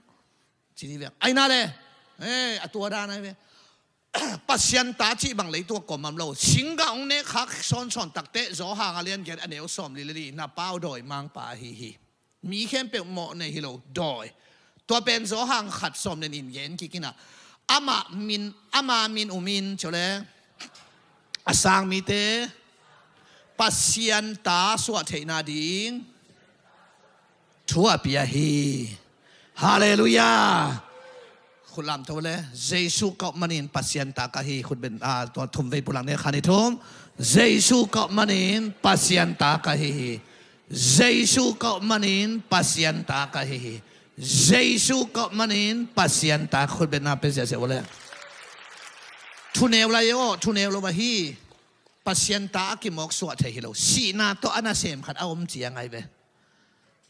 Ci dih ve. Aina le, eh, a tua dan ai ve. Pasian ta cih bang leitung a kuamah om lo. Singgah hong nek khak sawnsawn takteh Johan a lian giat a neu sawm li le li na pau dawi mangpa ahi hi. Mi khempeuh mawh nei hi lo dawi. Tua pen Johan khat sawm nen in gen kik ina. Amah min, ama min umin ci uh le a sang mite Pasian ta suah theihna ding thu a pia hi. Halleluiah. Khut lamto le, Jesu ka up manin Pasian ta ka hi. Khut beng, ah, tua thum vei pulak ne, khat, nih, thum. Jesu ka up manin Pasian ta ka hi hi. Jesu ka up manin Pasian ta ka hi hi. Jesu ka up manin Pasian ta. Khut bengna pe ziahziah uh le. Thuneu lai aw, thuneu lo ahi. Pasian ta a kimawk suah thei hi lo. Sihna tawh a nasem khat a om ciang ai ve.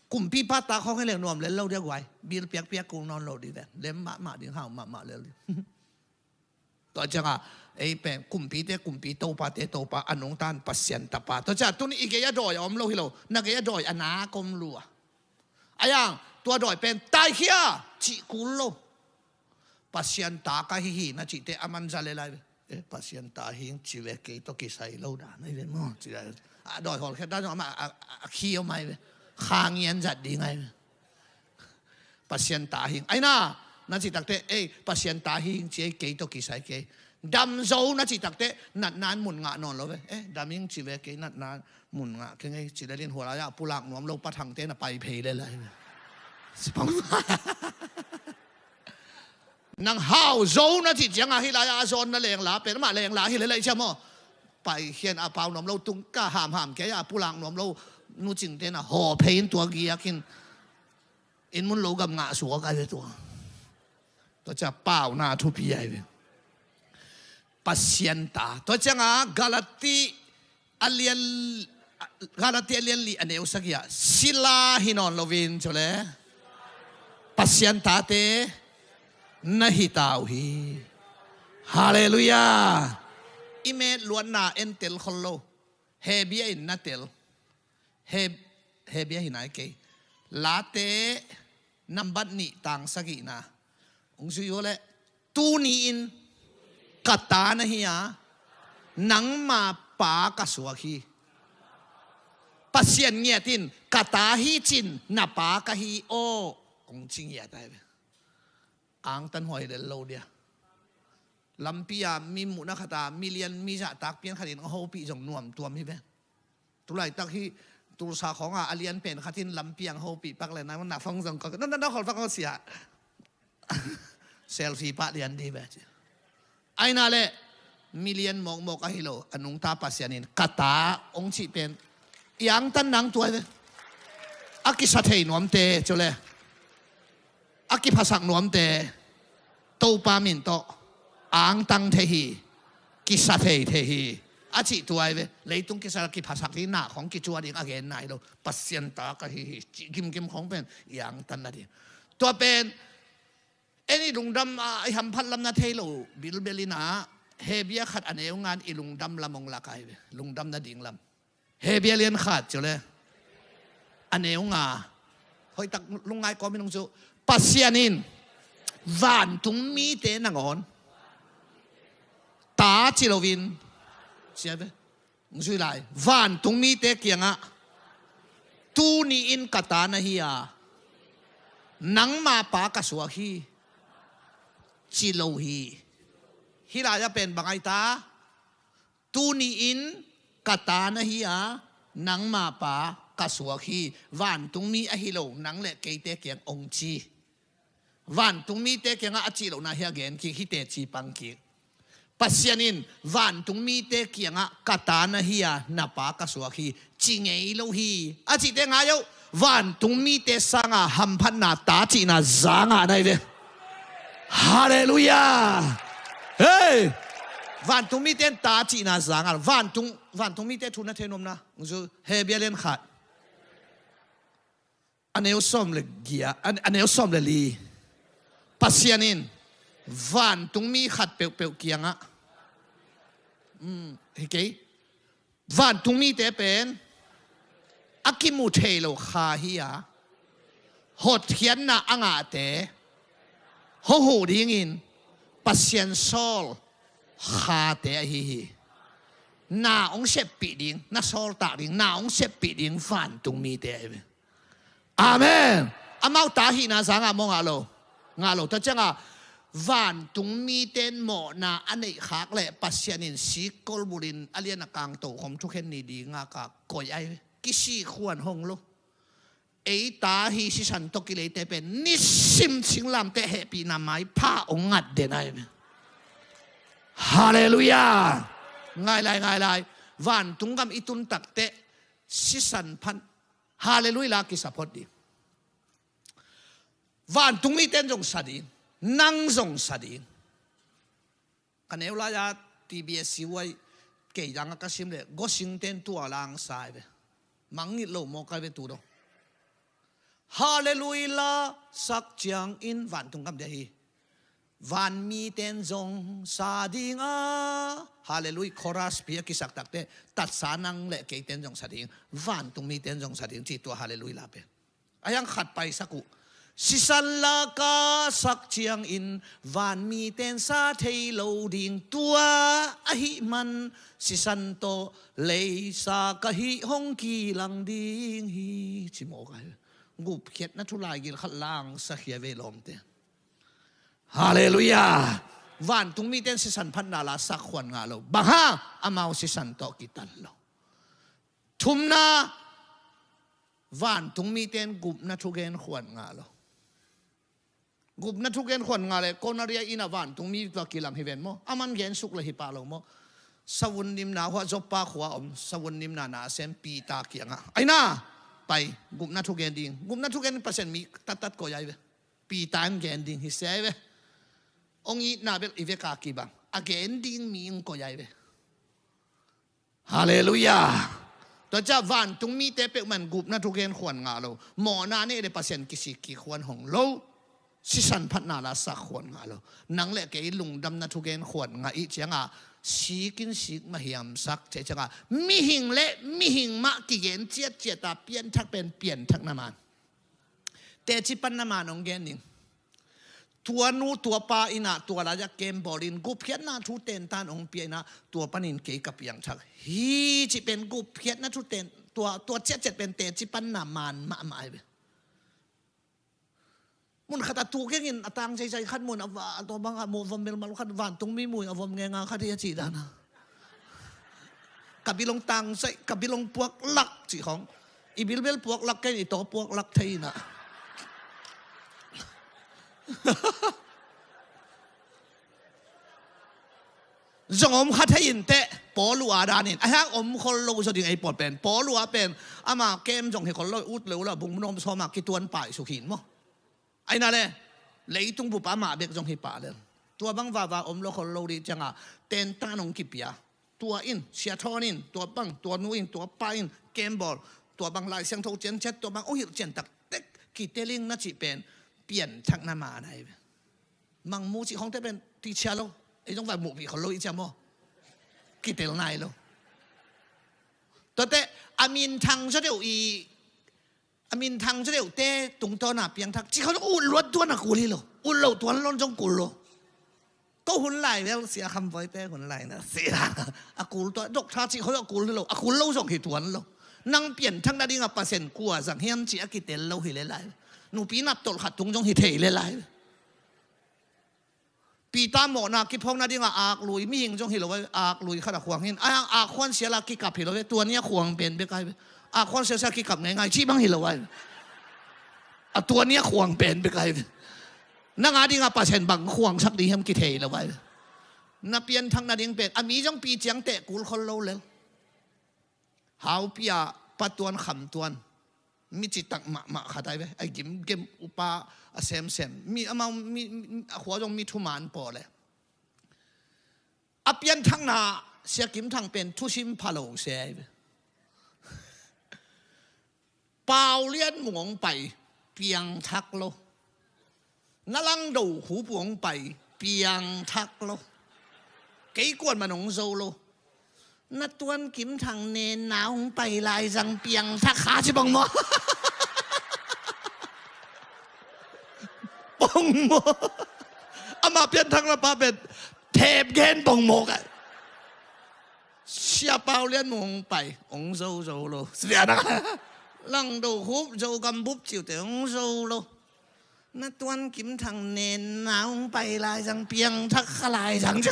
Kumpipa ta khawng hi leng nuam lel lo dia guai. Bil piakpiak kul nawn lo dih ve. Lem mahmah ding, hau mahmah lel dih. Tua ciangah ei pen kumpite kumpi, topate topa, a nungta in Pasian tapa. Tua ciangah tuni i gei a dawi a om lo hi lo, na gei a dawi a nak om lua. A yang tua dawi pen taikhia cih kul lo. Pasian ta ka hi hi na cihte a man za le lai ve. Eh, Pasian ta hing ci ve, kei tawh kisai lo dan ai ve maw, ci lai. A dawi hawlkhiat dan zong amah a, a, a khi om ai ve. Kha ngian zat ding ai ve. Pasian ta hing. Ai na, na cih takte, ei, Pasian ta hing ci ei, kei tawh kisai kei. Dam zo na cih takte, natna in mun ngah nawn lo ve. Eh, dam hing ci ve, kei natna mun ngah kei ngei, ci le lin hua lai a pulak nuam lo pa Thangte na pai phei le lai. Sipang. Nang hau zo na cih ciangah hi lai a zawn na lengla pen, amah lengla hi le lai cia maw. Pai khian a pau nuam lo tung ka hamham kei a pulak nuam lo nu Cingte na haw phei in tua giakin. Inn mun lo gam ngah suak ai ve tua. Tua cia pauna thupi ai ve. Pasian ta. Tua ciangah Galati a lian, Galati a lian li a neu sagih ah sila hi nawn lovin cu le Pasian tate na hi ta uh hi. Halleluiah. I met luatna en tel khol lo. Hebia in na tel. He, Hebia hi nai kei. Late nambat nih tang sagihna. Ung zui uh leh, tuni in ka ta na hi a, nangma pa ka suak hi. Pasian ngiat in ka ta hi cin na pa ka hi aw. Ung ci ngiat ai ve. Angtan huai lel lo dia. Lampi a mi muhna khat a million mi zahtak pian khat in a hopih zong nuam tuam hi ve. Tulaitak hi Tulsa khawngah a lian pen khat in lampi ang hopih pak le na, na phone zong ko, na, na, na khawl pak ko sia. Selfie pah lian di ve ci. Aina le million mawkmawk ahi lo, a nungta Pasian in ka ta ong cih pen i angtan nang tuai ve. A kisa thei nuamte cu le a kiphasak nuamte Topa min tawh angtang thei hi, kisa thei thei hi. A cih tuai ve. Leitung kisa kiphasak ding, na khong kicuah ding a gen nai lo. Pasian ta ka hi hi cih gimgim khong pen i angtan na ding. Tua pen en i lungdam a, i hamphat lam na thei lo bilbel in a, Hebia khat a neu ngan i lungdam lam ong lak ai ve. Lungdam na ding lam. Hebia lian khat cu le a neu nga. Hoihtak lungngai kawm in ung cu. Pasian in vantung mite nangawn ta ci loin, sia ve, ung zui lai, vantung mite kiangah tuni in ka ta na hi a, nangma pa ka suak hi ci lo hi. Hih lai a pen bang ai ta? Tuni in ka ta na hi a, nangma pa ka suak hi. Vantungmi ahi lo nang le keite kiang ong ci. Vantungmite kiangah a cih lohna hi a gen kik, hite ci pang kik. Pasian in vantungmite kiangah ka ta na hi a, na pa ka suak hi ci ngei lo hi. A cihte ngai oh, vantungmite sanga hamphatna ta cihna za ngah nai ve. Halleluiah. Hei! Vantungmite in ta cihna za ngah. Vantung, vantungmite thu na thei nuamna. Zu Hebia lian khat a neu sawm le giat, a, a neu sawm le li. Pasian in vantungmi khat peuhpeuh kiangah, um, hi kei. Vantungmite pen a kimu thei lo kha hi a, hotkhiatna a ngahte hohuh dingin Pasian sawl khate ahi hi. Na ong seppih ding, na sawltak ding, na ong seppih ding vantungmite ahi ve. Amen. Amau ta hihna zanga maw ngah lo? Ngah lo. Tua cianga vantungmite in mawhna a neih khak leh Pasian in sikol bulin a lian a kang tokhom thukhen ni dinga ka koih ai ve. Kisi khuan hong lo. Ei ta hi sisan tawh kileite pen nisim singlamteh hehpihna maipha ong ngat den ai ve. Halleluiah. Ngai lai, ngai lai. Vantung gam i tun takteh sisan phan. Halleluiah la kisa phot ding. Vantungmite in zong sa ding, nang zong sa ding. Ka neu lai-a T B S C Y kei dangah ka sim leh gosingte in tua lang sa ai ve. Mangngilh lo maw kai ve tu dong. Halleluiah la sak ciangin vantung gam dia hi. Vanmiten zong sa ding a, Hallelujah, chorus pi a kisak takte, tatsa nang le keiten zong sa ding, vantungmiten zong sa ding, ci tua Hallelujah la pen. A hiang khat paisak uh. Sisan laka sak ciangin vanmiten sa thei lo ding, tua ahih man sisan tawh leisa ka hih hong kilang ding hi, ci mawk a hi. Gupkhiatna thu laigil khat langsak hi a ve lawmte. Hallelujah. Vantungmiten sisan phatna la sak khuan ngah lo. Bang hang? Amau sisan tawh kitan lo. Thumna, vantungmiten gupna thugen khuan ngah lo. Gupna thugen khuan ngah le, Cornelia inn ah vantungmi tua kilang hi ven maw? A man gen suk le hi pah lo maw? Savun nimna hua Joppa khua om, savun nimna na a sem Peter kiangah, ai na, pai, gupna thugen ding. Gupna thugen Pasian mi tattat koi ai ve. Peter in gen ding hi se ai ve. Ong itna bel i vek a kibang, a gen ding mi ong koi ai ve. Hallelujah. Tua ciah vantungmite peuhmah in gupna thugen khuan ngah lo. Mawhna nei le Pasian kisik kik khuan hong lo. Sisan phatna la sak khuan ngah lo. Nang le kei lungdamna thugen khuan ngah i ciangah sik in sik mahiamsak thei ciangah mihing le mihing mah kigen ciatciat a pianthak pen pianthakna man. Teci panna man ong gen ning. Tua nu tua pa in ah tua lai-ah kem bawlin gupkhiatna thu tentan ong pia in ah tua panin kei ka piangthak hi cih pen gupkhiatna thu ten, tua, tua ciatciat pen teci panna man mahmah ai ve. Mun khat a tu kengin a tang zeizai khat mun a va, a tua bang a mu vom melmal khat vantungmi mui a vom ngenga khat hi a cih dan a. Ka bilong tang sai, ka bilong puak lak cih khong. I bilbel puak lak ken i taw puak lak thei na. Zong om kha thei in teh, Paul uh a danin. A hiang om khol lo zaw ding ei pawt pen. Paul uh a pen, ama kem zong hi khol lo, ut lo la, bung mun om sawma kituan pai suk hin maw. Aina le, leitung bupa mah bek zong hi pah lel. Tua bang vava om lo khol lo dih cianga, tentan ong kipia. Tua in, sia thawn in, tua bang, tua nu in, tua pa in, kembol, tua bang Lai Siangtho cianciat, tua bang ong hilh cian taktek, kiteling na cih pen, pianthakna man ai ve. Mangmu cih khongte pen, ti cia lo, ei zong vai muhpih khol lo i cia maw. Kitel nai lo. Tuate, a minthang zaw deuh i, a minthang zaw deuhte tungtawna piangthak. Cih khong ut luat tuan a kul hi lo. Ut lo tuan lon zong kul lo. Ko hun lai vel sia kham voite hun lai na sia. A kul tua, dok tha cih khong a kul hi lo. A kul lo zong hi tuan lo. Nang pianthak nadinga Pasian kua zang hiam cih a kitel lo hi le lai. Nupi nap tolh khat tung zong hi thei le lai. Peter mawhna kiphawk nadinga aklui, mihing zong hi lo ai, aklui khat a khuang hin. Ai, a khuan siala kikap hi lo ai, tua ni a khuang pen bek ai ve. A khuan siala kikap ngeingai, cih bang hi lo ai ve. A tua ni a khuang pen bek ai ve. Nang a dinga Pasian bang khuangsak ding hiam kithei lo ai ve. Na pianthak nading pen, a mi zong pi ciang teh kul khol lo lel. Haupi a patuan khamtuan. Mi citak mahmah khat ai ve. A gimgem upa a semsem. Mi amau mi, mi, a khua zong mi thuman paw le. A pianthakna Sia Kim Thang pen thusim pha lo se ai ve. Pau Lian Mung ong pai piangthak lo. Na Langdo Khup uh ong pai piangthak lo. Kei kuan man ong zo lo. Na Tuan Kim Thang nen na ong pai lai zang piangthak kha ci bang maw. Bang maw. Ama pianthakna pa pen thep gen bang maw ka. Sia Pau Lian Mung ong pai ong zo zo lo. Sia na Langdo Khup zo gam bup ciu te ong zo lo. Na Tuan Kim Thang nen na ong pai lai zang piangthak kha lai zang.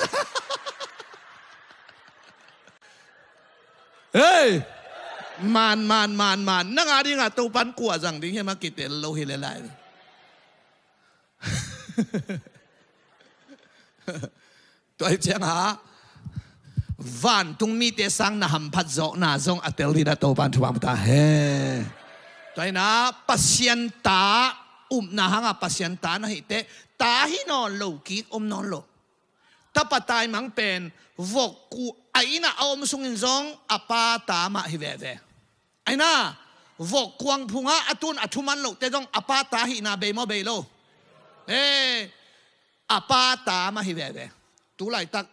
Hei! Man, man, man, man. Nang a dinga Topan kua zang ding hiam a kitel lo hi le lai. Tua hi cianga vantung mite sang na hamphat zawhna zong a tel dina Topan thupha ta he. Tua hina Pasian ta upna hanga Pasian ta na hite ta hi nawn lo kik om nawn lo. Tapa taimang pen vok ku a ina a om sungin zong a pa ta mah hi veve. Aina vok kuang phunga a tun a thuman lohte zong a pa ta hihna bei maw bei lo. He, A pa ta mah hi veve. Tu laitak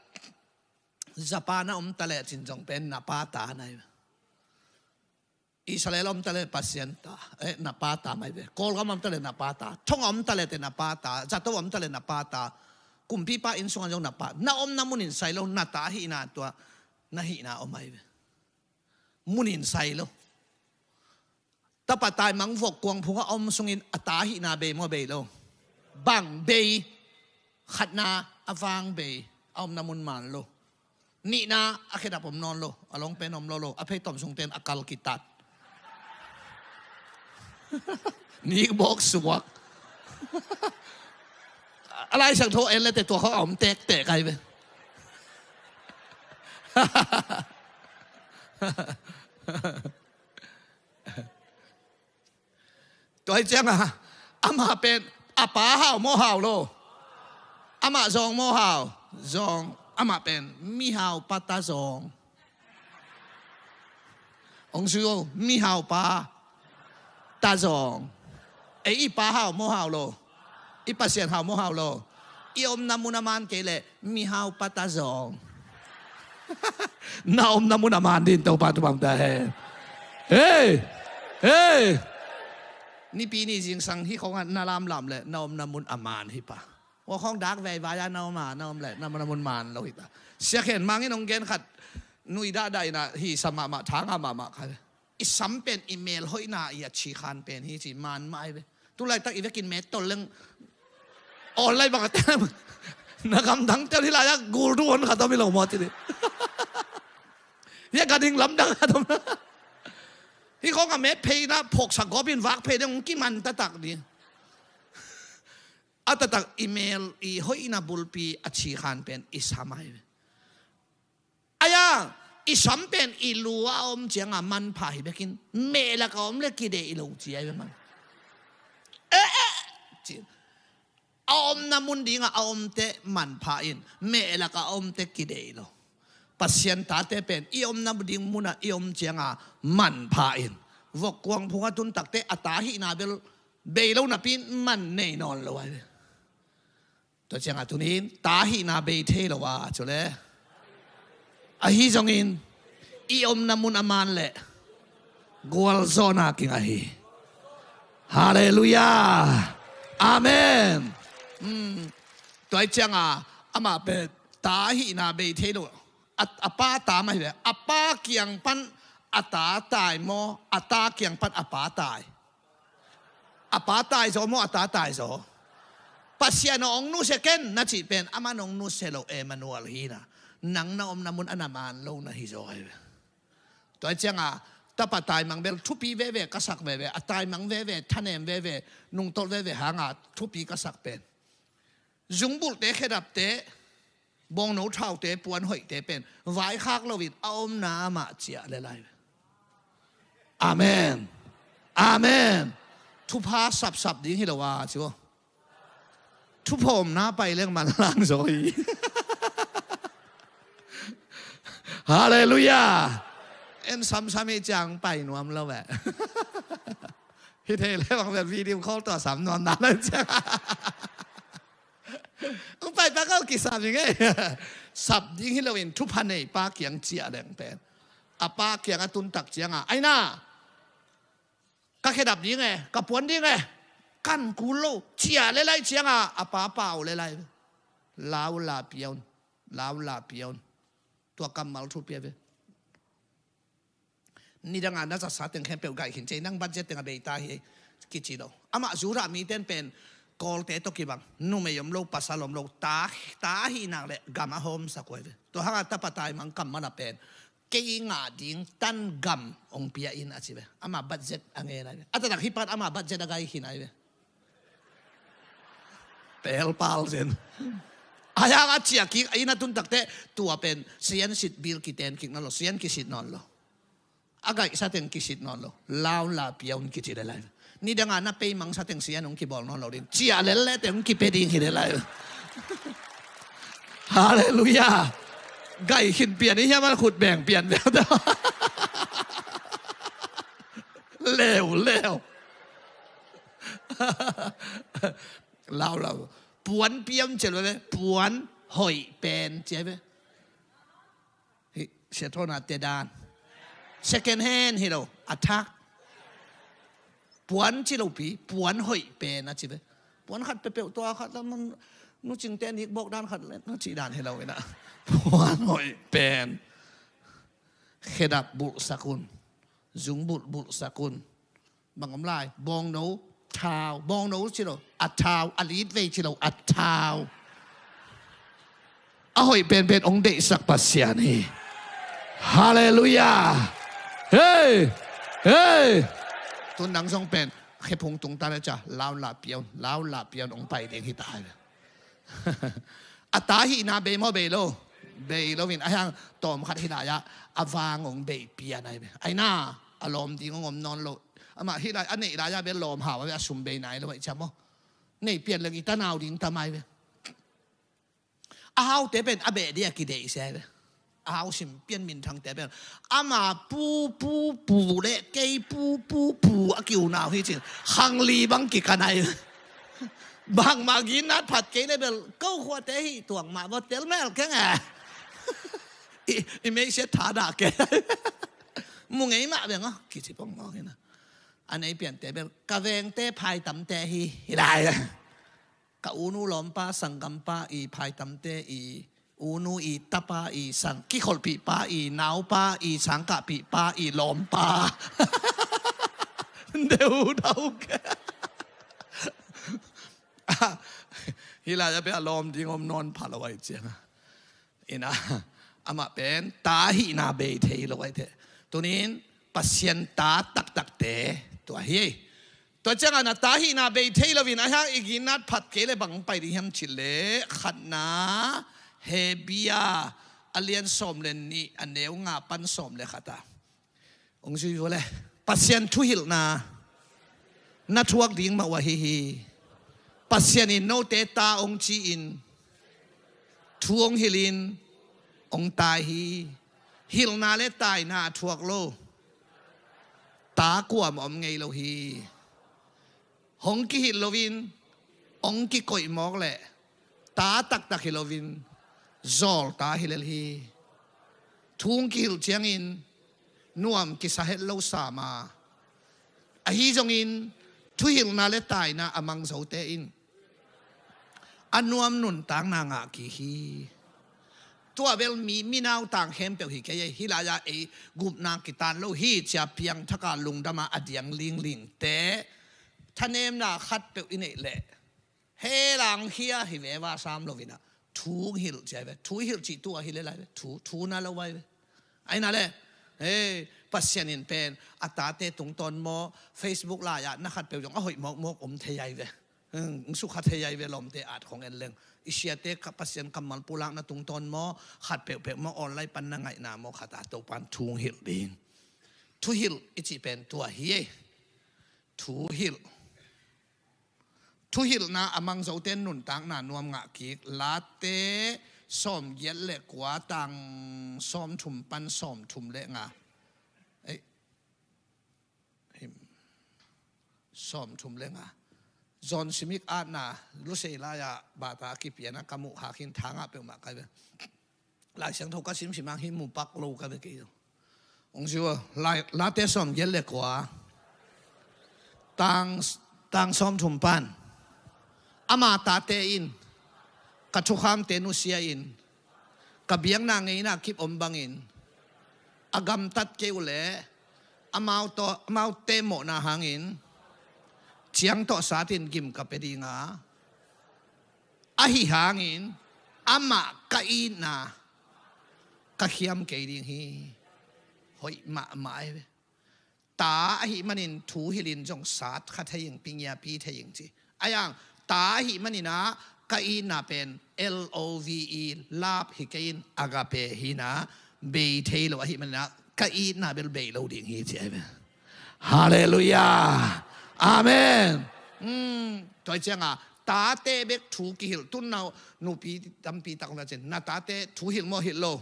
Japan a om ta leh cin zong pen na pa ta na hi ve. Israel a om ta leh Pasian ta, eh, na pa ta mah hi ve. Kawlgam a om ta leh na pa ta, Thong a om ta leh te na pa ta, Zato a om ta leh na pa ta, kumpipa inn sungah zong na pa. Na omna mun in sai lo, na ta hihna tua na hihna om mah hi ve. Mun in sai lo. Tapa taimang vok kuang phung a om sungin a ta hihna bei maw, bei lo? Bang bei? Khatna, a vang bei, a omna mun man lo. Nihna, a khedap om nawn lo, a lawng pen om lo lo, a pheitom sungten a kal kitat. Nik bawk suak. A Lai Siangtho en le te tua khawng a om tektek ai ve. Tua hi cianga amah pen a pa hau maw, hau lo? Amah zawng maw, hau? Zawng. Amah pen mihau pa ta zawng. Hong sui o, mihau pa ta zawng. Ei i pa hau maw, hau lo? I Pasian hau maw, hau lo? I omna mun a man kei leh mihau pa ta zawng. Na omna mun a man ding Topa thupha ta hen. Hei! Hei! Nipi ni zingsang hih khawngah na lamlam leh na omna mun a man hi pa. Ua khawng dak veivai a na om a, na om leh na omna mun man lo hi ta. Sia Khen Mang in hong gen khat, nui dahdah in a, hi sa mahmah, thanga mahmah kha. I sam pen i mel hoihna i a cikhan pen hi ci, man mah ai ve. Tu laitak i vekin met tol leng online bang a tem. Na gamdang tel hi lai-ah gul du on khat om hi lo maw ci dih. Hi a gading lamdang khat om. Hi khawng a met pheina phoksak gawpin vak phei ding hong kiman taktak dih. A taktak i mel i hoihna bulpi a cikhan pen i sam ai ve. Aia, i sam pen i lu a om cianga manpha hi bekin, mehlak a om le kideih lo ci ai ve man. Eh, eh, ci. A omna mun dinga a omte manpha in, mehlak a omte kideih lo. Pasian tate pen i omna ding muna i om cianga manpha in, vok kuang phunga tuntakte a ta hihna bel bei lo napi in man nei nawn lo ai ve. Tua cianga tunin ta hihna bei thei lo a, cu le. Ahi zongin i omna mun a man leh gualzawhna kingah hi. Halleluiah. Amen. Hmm. Tua cianga amah pen ta hihna bei thei lo. A, a pa ta mah hi ve. A pa kiang pan a ta tai maw, a ta kiang pan a pa tai? A pa tai zaw maw, a ta tai zaw? Pasian aw, hong nusia ken na cih pen, aman hong nusia lo, Emmanuel hi na. Nang na omna mun a na man lo na hi zaw ai ve. Tua cianga tapa taimang bel thupi veve ka sak veve, a taimang veve, thanem veve, nungtolh veve hanga thupi ka sak pen, zungbulhte, khedapte, bawngno thaute, puan hoihte pen vaikhak loin a omna amah ciah le lai. Amen. Amen. Thupha sapsap ding hi lo a, ci aw. Thuphawmna pai leng manlang zaw hi. Halleluiah. En samsam hi ciang pai nuam lo ve. Hi thei le bang vel video call tua sam nuam na lo ciang. Ang pai pa kau kisam hi ngei. Sap ding hi loin thupha nei pa kiang ciah leng pen, a pa kiang a tuntak cianga, aina, ka khedap ding e, ka puan ding e, kan kul lo, ciah le lai cianga a pa pau le lai. Lau la piaun, lau la piaun. Tua kammal thu pia ve. Nidanga na zatsa teng khempeuh gaih khin ci ei, nang budget teng a bei ta hi ei, kici lo. Amah Judah miten pen Kawlte tawh kibang, numei om lo, pasal om lo, ta, ta ahih nak leh gam a hawmsak uh ai ve. Tua hanga tapa taimang kam mana pen kei ngah ding tan gam hong pia in a ci ve. Amah budget a ngen ai ve. A taktak hih pan amah budget a gaih khin ai ve. Pelpal zen. A yang a ciah kik a inn a tun takteh tua pen siansit bil kiten kik nawn lo, sian kisit nawn lo. A gaihsa teng kisit nawn lo. Laun la piaun kici le lai. Nidanga na peimangsa teng sian hong kibawl nawn lo ding. Ciah lel le teng hong kipia ding hi le lai. Halleluiah. Gaih khin pian i hiam a khut beng pian beng ta. Leu leu. Lau lau. Puan piam ci lo ve, puan hoih pen ci ai ve. Hih, Siathona te dan. Second hand hi lo, a thak. Puan ci lo pi, puan hoih pen a ci ve. Puan khat peuhpeuh tua khat la mun, nu cingte nik bawk dan khat le, nu ci dan hi lo ina. Puan hoih pen. Khedap bulhsak un. Zung bulh bulhsak un. Bang om lai, bawngno, thau, bawngno ci lo, a thau, a litvei ci lo, a thau. A hoih penpen hong deihsak Pasian hi. Halleluiah. Hei! Hei! Tun nang zong pen, khephung tung ta le ca, lau la piau, lau la piau, hong pai ding hi ta hi. A ta hihna bei maw bei lo? Bei lo in, a hiang tawm khat hi lai-ah, a vang hong bei pian ai ve. Ai na, a lawm ding hong om nawn lo. Amah hi lai, a neih lai-ah be lawm hau a be a sum bei nai lo ai cia maw? Nei pian leng i tanau ding tam ai ve. A haute pen a beh dia kideih sia ai ve. A hau sim pian minthangte pen. Ama pu, pu, pu le kei pu, pu, pu a kiu nau hi cin. Khang li bang kikan ai. Bangmah ginnat phat kei le bel. Ko khuate hi tuang mah bawt tel mel keng e. I, i meisiat tha dah kei. Mu ngei mah beng a. Kici pong mawk hi na. A nei piante bel. Ka vengte phaitamte hi. Hi lai. Ka unu lawmpa, sanggampa i phaitamte i unu i tapa i sang, kikholhpihpa i naupa i sangkahpihpa i lawmpa. Deu dau ke. Hi lai-ah pia lawm ding om nawn pha lo ai cianga. Ina, amah pen ta hihna bei thei lo ai te. Tunin Pasian ta taktakte tua hi. Tua ciangah na ta hihna bei thei loin a hiang i ginnat phat kei le bang pai ding hiam cih le khatna Hebia a lian sawm le nih a neu nga pan sawm le khat a. Ong zui vua le Pasian thuhilhna na thuak ding mah uh ahi hi. Pasian in note ta ong ci-in thu ong hilhin ong tai hi. Hilhna le taina a thuak lo ta kuam om ngei lo hi. Hong kihilh loin ong kikoih mawk le ta taktak hi loin zawl ta hi lel hi. Thu hong kihilh ciangin nuam kisa het lo sama. Ahi zongin thuhilhna le taina a mang zote in a nuam nuntakna ngah kik hi. Tua bel mi, mi nautang khempeuh hi kei ei, hi lai-ah ei gupna kitan lo hi cia piangthaka lungdama a diang linglingte thanemna khatpeuh i neih leh helang khia hi ve va sam loinah thu hilh cia ve, thu hilh cih tu ahi le lai ve, thu, thu na lo vai ve. Aina le, hei, Pasian in pen a tate tungtawn maw, Facebook lai-ah na khatpeuh zong a hoih mawkmawk om thei ai ve. Sukha thei ai ve lawmte at khong en leng. I siate Pasian kammal pulakna tungtawn maw, khat peuhpeuh maw, online pan na ngaihna maw, khat a Topan thu hilh ding. Thu hilh i cih pen tua hi ei. Thu hilh. Thu hilhna a mang zote nuntakna nuam ngah kik. Late sawm giat le kua tang sawm thum pan sawm thum le nga. Ei, sawm thum le nga. John Smith atna lusei lai-ah bata kipiana ka muh kha khin thangah peuhmah kai ve. Lai Siangtho ka simsim ang hi mu pak lo ka ve kei. Ong zui ua, Late sawm giat le kua tang, tang sawm thum pan ama tate in ka thukhamte nusia in ka biakna ngeina kip om bangin a gamtat kei uh leh amau tawh, amaute mawhna hangin ciang tawh satin gim ka pia dinga, ahi hangin amah ka itna ka khiam kei ding hi. Hoih mahmah ai ve. Ta ahih manin thu hilhin zong sat kha thei ing, pingiapi thei ing ci. Aiang ta ahih maninah ka itna pen L O V E, love hi kei in, agape hinah bei thei lo ahih maninah ka itna bel bei lo ding hi ci ai ve. Halleluiah. Amen. Tua cianga tate bek thu kihilh tunnau nupi tampi tak na cin na tate thu hilh maw hilh lo?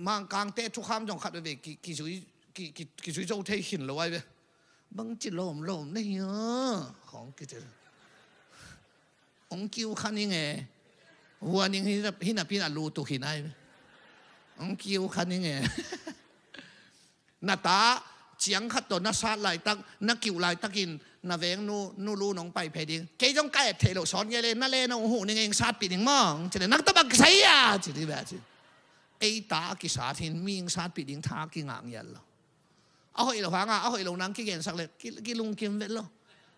Mangkangte thukham zong khat veve kizui, kizui zo thei khin lo ai ve. Bangci lawmlawm na hia khawng kici. Hong kiu kha ning e. Hua ning hi na, hi napi na lu tuk hi nai. Hong kiu kha ning e. Na ta ciang khat tawh na sat laitak, na kiuh laitakin na veng nu, nu lu nong pai phei ding. Kei zong ka et theih loh sawn ngei le, na le na hong huh ning e, hong satpih ning mawng. Ci le, nang tawh bang kisai a, ci ding ve a ci. Ei ta a kisat hin, mi hong satpih ding tha kingah ngiat lo. A hoih lo hanga, a hoih lo nang kigensak le, ki, kilungkim vet lo.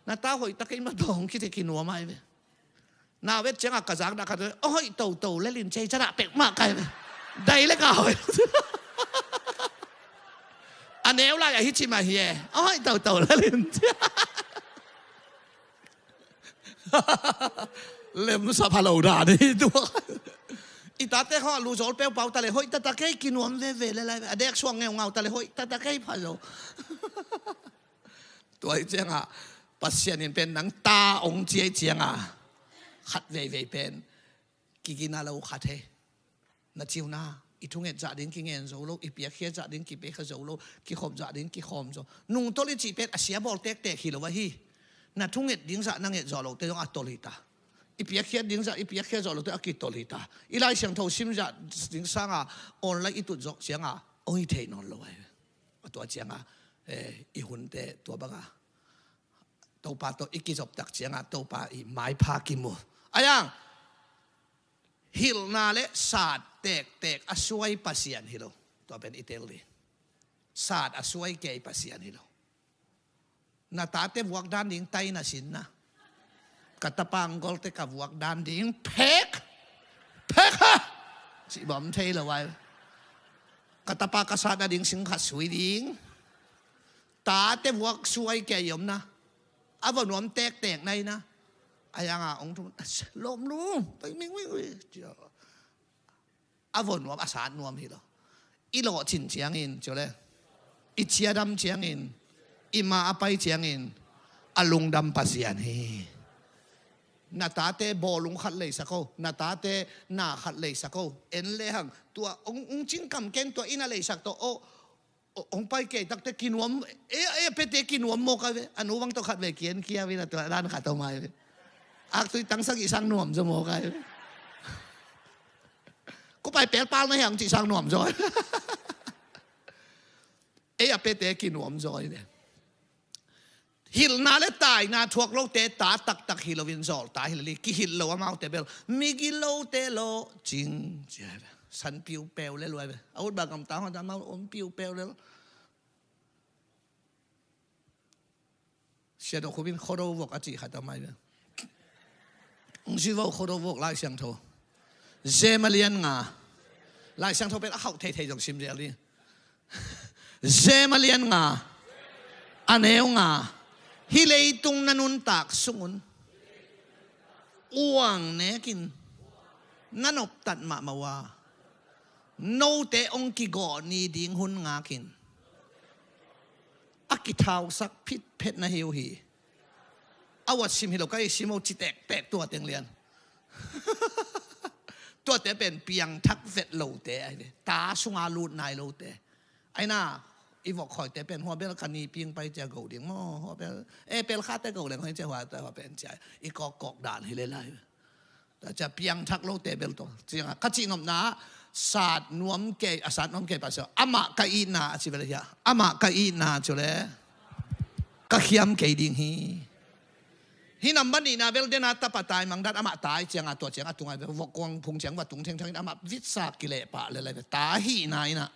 Na ta hoih ta kei ma tawh hong kite kinuam ai ve. Na vet cianga ka zak dah khat, a hoih toto lelin cei cadah pek mah kai ve. Dai le ka hoih. A neu lai a hi ci mah hi e. A hoih toto lelin. Lemsa pha lo dan hi tua. I tate khawng a lu zawl peupau ta le hoih tata kei kinuam veve le lai ve. A dek suang ngeungau ta le hoih tata kei pha lo. Tua hi cianga Pasian in pen nang ta ong ciai cianga khat veivei pen kigina lo khat he. Na ciuna, i thunget zah ding kingen zo lo, i piakkhiat zah ding kipiakkhiat zo lo, kikhop zah ding kikhawm zo. Nungtolh i cih pen a sia bawl tektek hi lo ahi. Na thunget ding zah na nget zawh lote zong a tolh hi ta. I piakkhiat ding zah i piakkhiat zawh lote a kitolh hi ta. I Lai Siangtho sim zah ding sanga online i tut zawh cianga ong hi thei nawn lo ahi. A tua cianga, eh, i hunte tua banga Topa tawh i kizoptak cianga Topa i maipha kimu. Ayang, hilhna le sat tektek a suai Pasian hi lo. Tua pen i tel ding. Sat a suai kei Pasian hi lo. Na tate vuak dan ding tai na sinna. Ka tapa ngol te ka vuak dan ding phek. Phek ha! Cih bawm thei lo ai. Ka tapa ka sat na ding sing khat sui ding. Tate vuak suai kei omna. A va nuam tektek na ina. A yanga ong thu lom lu. Pai ming ming ming. A va nuam a sat nuam hi lo. I lawhcin ciangin, ciu le. I ciadam ciangin. I ma a pai ciangin. A lungdam Pasian hi. Na tate bawlung khat leisak o. Na tate na khat leisak o. En lehang. Tua ong, ong cingkam ken tua ina leisak tawh o. Ong pai kei takte kinuam, e, e, pete kinuam mawk a ve. A nu bang tawh khat ve kian kia ve na tua dan khat tawh mai ve. Aktui tangsak i sang nuam zaw mawk a ve. Ko pai pelpal na hiang ci sang nuam zaw. E, a pete kinuam zaw ve. Hilhna le taina thuak lote ta taktak hi loin zawl ta hi leli. Kihilh lo amaute bel migil lote lawhcing. San piupeu le luai ve. A ut ba gamta hon ta mau om piupeu le. Sia dok hubin khodo vok a cih khat a mai ve. Ong si vo khodo vok Lai Siangtho. Zema lian nga. Lai Siangtho pen a khauh theithei zong sim zel ding. Zema lian nga. A neu nga. Hih leitung na nuntak sungun uang nekin na noptat mahmah uh a, note ong kigawh ni ding hun ngakin a kithausak phitphet na hi uh hi. A uat sim hi lo ka i sim uh ci tektek tua teng lian. Tuate pen piangthak vet lote ai ve. Ta sunga lut nai lote. Aina, i vok khawite pen hua bel ka ni ping pai cia go ding maw, hua bel, e, pel khate go leng hoi cia hua ta hua pen cia i kawkkawk dan hi le lai. Ta cia piangthak lote bel tawh cianga ka cihnopna, sat nuam kei, a sat nuam kei Pasian, amah ka itna a ci bel hia, amah ka itna cu le ka khiam kei ding hi. Hi nambat nihna bel dena tapa taimang dan amah tai cianga tua cianga tungai bel vok kuang phung ciang va tung thengthang in amah vitsa kileh pah le lai bel ta hihna ina.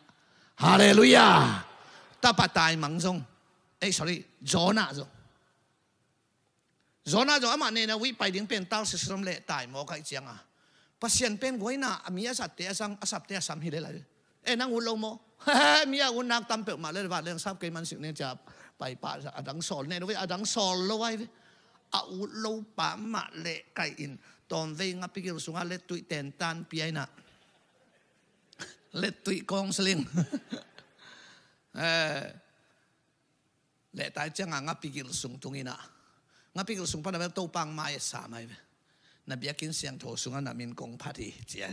Halleluiah. Tapa taimang zong, ei, sorry, Jonah zong. Jonah zong amah nena uih pai ding pen Tarsis ram leh taimawk aih cianga Pasian pen guaina a mi a zatte a zang a sapte a sam hi le lai. E, nang ut lo maw? Mi a ut nak tam peuhmah le va leng sap kei man sik ning cia pai pah a dang sawl nena uih a dang sawl lo ai ve. A ut lo pa mah leh kai in tawmvei ngapigil sunga lettuih tentan piaina lettuih kawngsling. Eh, lehtai cianga ngapigil sung tunginah ngapigil sung pana bel Topa mai a sa mai ve. Na biakinn siangtho sungah na min kong phat hi cia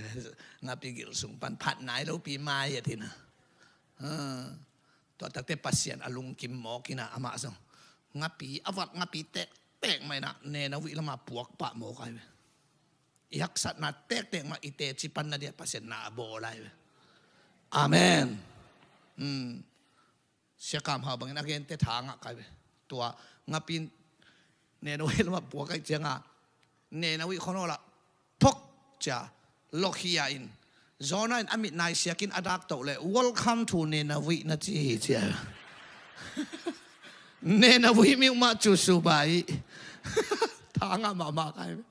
ngapigil sung pan phat nai lopi mai a tina. Tua takte Pasian a lungkim mawkinah amah zong ngapi a vat ngapi tektek mainah nena uih lama puak pah mawk ai ve. i haksatna tektek mah i teci panna dia Pasian na a bawl lai ve. Amen. Hmm. Sia Kam Hau bangin a gente tha ngah kai ve. Tua ngapin Neno hel mah pua kai cianga Neno i khono la phok cia lokhia in Jonah in a mit nai siakin a dak toh le, "Welcome to Nineveh," na ci hi cia. Nineveh mi mah cu subai. Tha ngah mahmah kai ve.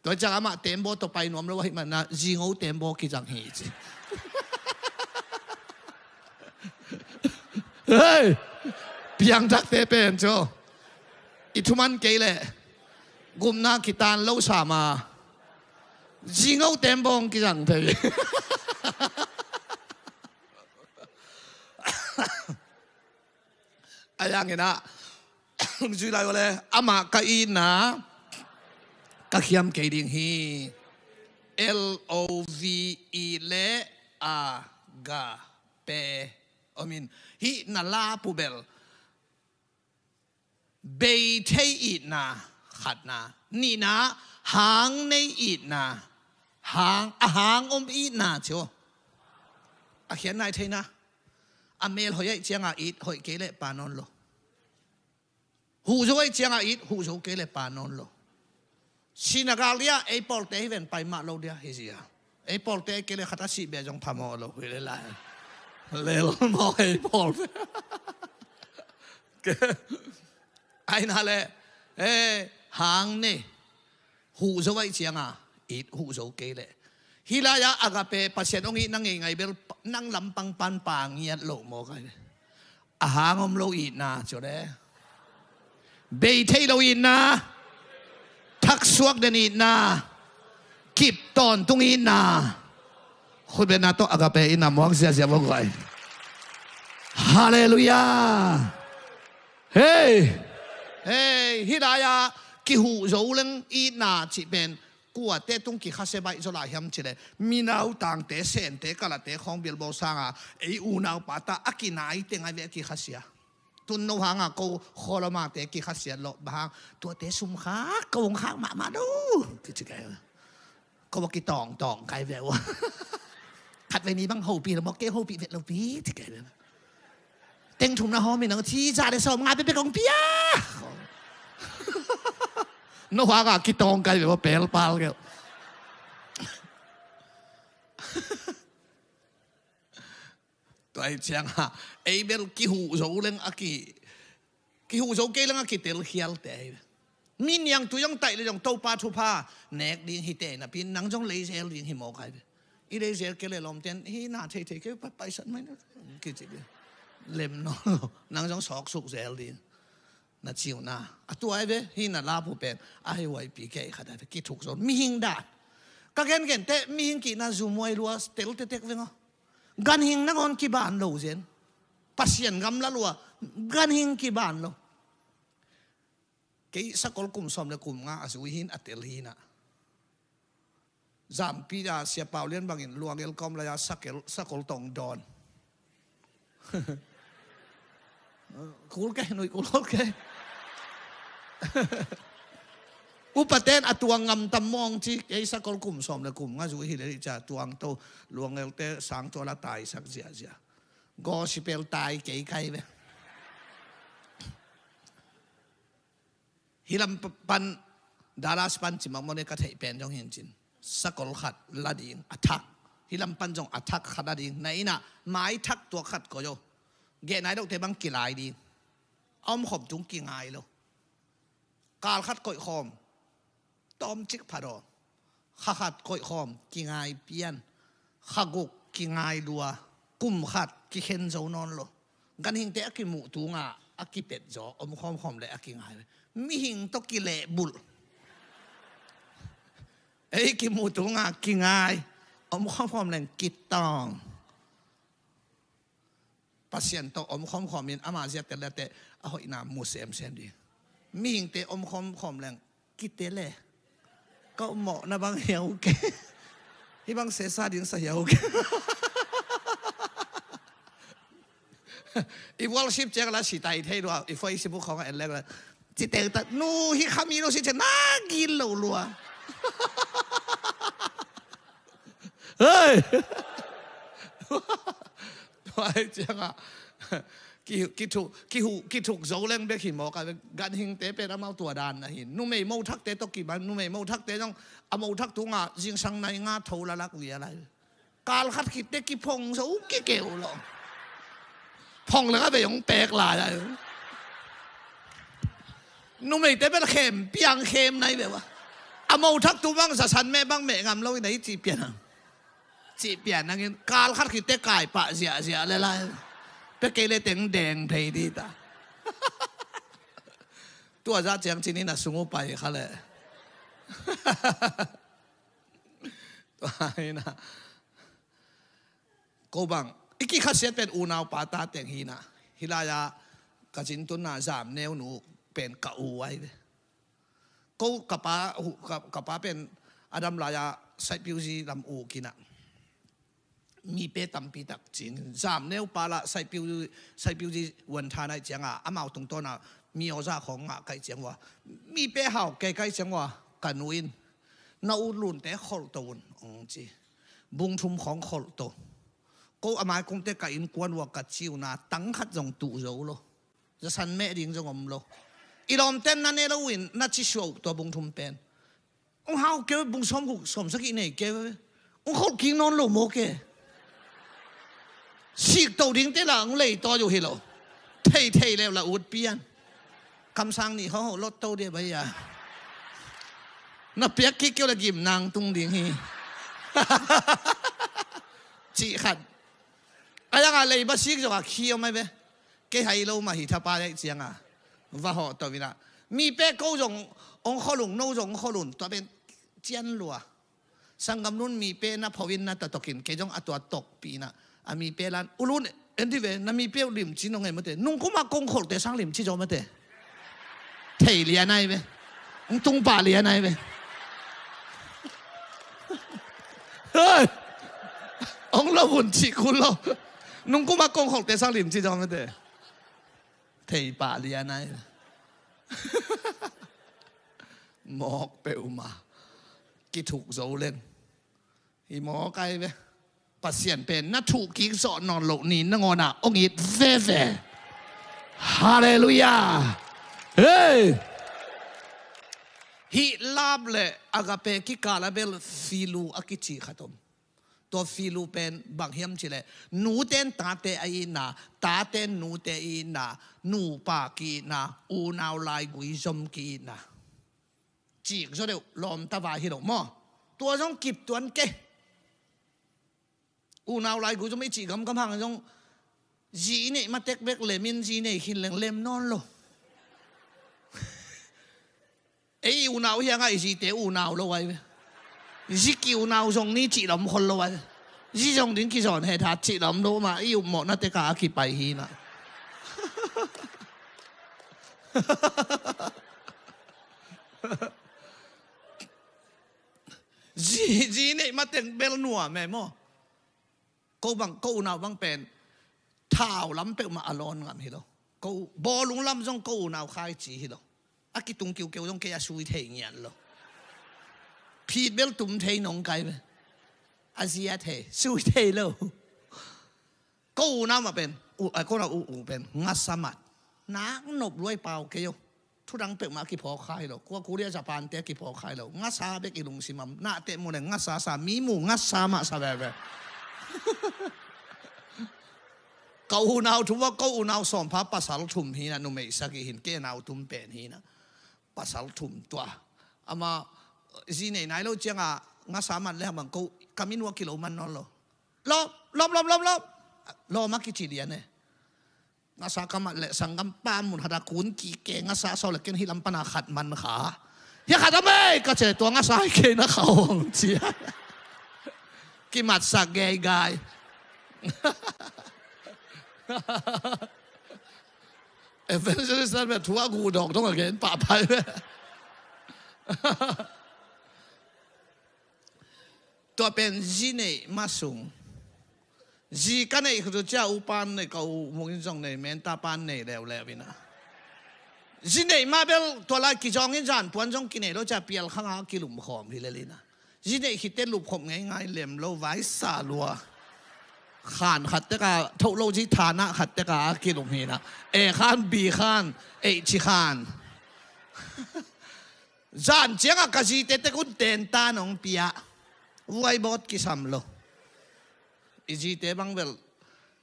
Tua ciang amah tembaw tawh pai nuam lo ahih manin ah zingo tembaw kizang hi ci. Hei! Piangthakte pen cu i thuman kei leh gupna kitan lo sam a zingo tembaw kizang thei. A yang in ah zui lai uh le, amah ka itna ka khiam kei ding hi. L O V E le agape om in, hih na lap uh bel bei thei itna khatna, nihna hang nei itna, hang, a hang om itna cio. A khian nai theina, a mel hoih ahih cianga it, hoih kei leh pa nawn lo. Huh zo ahih cianga it, huh zo kei leh pa nawn lo. Sinagag liah ei pawlte hi ven pai mah lo dia hi zia. Ei pawlte kei leh khat a sih beh zong phamawh lo hi le lai. Lel mawk ei pawlte. Aina le, eh, hang ne. Huh zo ahih cianga it, huh zo kei leh. Hih lai-ah agape Pasian hong itna ngeingai bel nang lampang pan pa ngiat loh mawk ai. A hang om lo itna cio le, bei thei lo itna, thaksuak den itna, kip tawntung itna. Khutbetna tawh agape itna muak ziazia vok vai. Halleluiah. Hei, hei, hih lai-ah kihuh zo leng itna cih pen kuate tung kikhasia baih zaw lai hiam cih leh, mi nautangte, sente, kalate khawng bilbawl sanga ei unaupa ta a kinai teng ai ve a kikhasia. Tun no hanga ko khualamate kikhasia lawh bang hang, tuate sum khak ko hong khak mahmah lo kici kai. Ko a kitawngtawng kai ve uh. Khat ve ni bang hopih lo maw, kei hopih vet lopi ci kai ve. Teng thum na hawm in ang ci za le sawm nga pepek hong pia. No hanga kitawng kai ve maw, pelpal keu. Tua hi cianga ei bel kihuh zo leng a ki, kihuh zo kei leng a kitel khialte ahi. Mi niangtui zong taih le zong Topa thupha nek ding hi te napi nang zong lei zel ding hi mawk ai ve. I lei zel kei le lawmten hi na theithei kei pa paisan mai na kici ding. Lem nawn lo, nang zong sawksuk zel ding. Na ciuhna a tuai ve, hi na lapu pen a hei huaipi kei khat a ve, kithuk zo mihing dan. Ka gengen te mihing kihna zumuai lua tel tetek ve ngaw. Ganhing nangawn kiban lo zen. Pasian gamla lua, ganhing kiban lo. Kei sakol kum sawm le kum nga a zui hin a tel hinah. Zampi a Sia Pau Lian bangin luangel kawm lai-a sakel, sakol tong dawn. Kul kei, nui kul kul kei. Upaten a tuang ngam tam mawng ci, kei sakol kum sawm le kum nga zui hi le hi ca tuang to, luangelte sang tuala taisak ziazia. Gospel tai kei kai ve. Hi lam pan, Dallas pan ci mawkmawk ne ka theih pen zong hin cin. Sakol khat la ding, a thak. Hi lam pan zong a thak khat la ding. Na innah mai thak tuak khat koih zo. Geh nai dohte bang kilai ding. A omkhawm tung kingai lo. Kal khat koihkhawm tawmcik phat aw. Kha khat koihkhawm kingai pian. Kha guk kingai lua. Kum khat kikhen zo nawn lo. Ganhingte a kimuh tunga a kipet zaw omkhawmkhawm le a kingai. Mihing tawh kilehbulh. Ei kimuh tunga kingai. Omkhawmkhawm leng kitawng. Pasian tawh omkhawmkhawm in ama ziate lete a hoihna mu semsem ding. Mihingte omkhawmkhawm leng kite le. Ka ummawhna bang hiau ke. Hi bang sesa ding sa hiau ke. I worship ciang la sitai thei lua, i Facebook khawng a en lek la. Citeu ta, nu hi khami lo si ciang na gil lo lua. Hei! Tua hi ciangah ki, kithuk, kihu, kithuk zo leng bek hi mawk a, ganhingte pen amau tua dan na hi. Numei mothakte tawh kiman, numei mothakte zong a mothak tungah zingsang nai nga tho lalak lialai. Kal khat khitte kiphong zo kikeu lo. Phong leng a vei hong pek lai a. Numeite bel khem piang khem nai ve ua. A mothak tu bang zasan meh bang meh ngam lo in a hi cih pian ang. Cih pian angin kal khat khitte kai pah ziahziah le lai. Pe kei le teng deng phei di ta. Tua zah ciang cinin a sung uh pai kha le. Tua hi na. Ko bang i kikhasiat pen unau pa ta teng hi na. Hi lai-a ka zin tunna Zamneu nu pen ka u ai ve. Ko ka pa, ka, ka pa pen a dam lai-a Saihpiuzi lam u kina. Mipe tampi tak cing Zamneu pa la Saihpiu, Saihpiuzi uan tha nai cianga amau tungtawna mi awza khawng ngah kai ciang ua. Mipe hau kei kai ciang ua ka nu in na u lunte kholh to un ong ci. Bung thum khawng kholh to. Ko a mai kungte ka innkuan ua ka ciuna tang khat zong tuh zo lo. Zasan meh ding zong om lo. I lawmten na ne lo in na ci suah uh tua bung thum pen. Ong hau keu bung sawm guk sawm sagih nei keu. Ong kholh kik nawn lo maw ke. Sik to dingte la ong lei tawi uh hi lo. Thei thei leu la ut pian. Kamsang nih hawhawh lot to dia bai a. Na piak kik keu la gim nang tung ding hi. Cih khat. A yang a lei ba sik zong a khi om ai ve. Kei hai lo mah hi thapa dek cianga va hawh to ina. Mipe ko zong ong kholh ung, no zong ong kholh un, tua pen cian lua. Sanggam nun mipe na pho in na ta tokin kei zong a tua tokpihna a mipe lan u lun en ti ve na mipe uh limci nong e mate. Nungkuma kong kholhte sang limci zaw mate. Thei lian ai ve. Ong tung pah lian ai ve. Hei. Ong lo hun cih kul lo. Nungkuma kong kholhte sang limci zaw mate. Thei pah lian ai. Mawk peuhmah. Kithuk zo leng hi mawk ai ve. Pasian pen na thuh kik zawh nawn loh ni nangawnah ong it veve. Halleluiah. Hei. Hih love le agape kikal a bel philu a kici khat om. Tua philu pen bang hiam cileh nuten tate a itna, taten nute itna, nupa ki-itna, unau laigui zom ki-itna. Cik zaw deuh lawmta vai hi lo maw? Tua zong kip tuan kei. Unau laigui zom i cih gamgam hang zong zi i neih matek bek lemin zi nei khin leng lem nawn lo. Ei i unau hiangah i zite unau lo ai ve. Zi ki unau zong ni cih lom khol lo ai ve. Zi zong ding kizawn he that cih lom lo mah i upmawhna teka a kipai hi na. Zi, zi neih mateng bel nuam e maw? Ko bang, ko unau bang pen thau lam peuhmah a lawn ngam hi lo. Ko bawlung lam zong ko unau khai ci hi lo. A kitung kiukeu zong kei a sui thei ngian lo. Phit bel tum thei nong kai ve. A zia thei, sui thei lo. Ko unau mah pen, u, a, ko unau u, u pen ngasa mat. Nak nop luai pau kei o. Thudang peuhmah a kiphawk kha hi lo. Kua Korea Japan te a kiphawk kha hi lo. Ngasa bek i lungsim am. Nahte mu le ngasa sa. Mi mu ngasa mah sa veve. Ka unau thum a, ko unau sawmpha pasal thum hi na, numei sagih hin, kei nau thum pen hi na. Pasal thum tua. Ama zi nei nai lo cianga ngasa man le hamang ko kamin ua kilo man nawn lo. Lawm, lawm, lawm, lawm, lawm. Lawm a kici lian e. Ngasa ka mat leh sanggam pa mun hata kun kike ngasa saw le ken hi lam pana khat man kha. Hia khat a mei ka ce tua ngasa hi kei na kha hong cia. Kimatsak gei gai. Evangelist nan ve thua gu dawk dong again pa pai ve. Tua pen zi neih ma sung. Zi ka neih khutu cia upan nei ka u mungin zong nei menta pan nei leuleu ina. Zi neih ma bel tua lai kizawngin zan puan zong kinei lo cia pial khanga kilum khawm hi lelina. Zi neih khitte lupkhop ngeingai lem lo, vai sa lua. Khan khat teka thoh lo, zi thana khat teka a kilum hi na. A khan, B khan, H khan. Zan ciangah ka zite tek un tenta nong pia. Vuaibawt kisam lo. I zite bang bel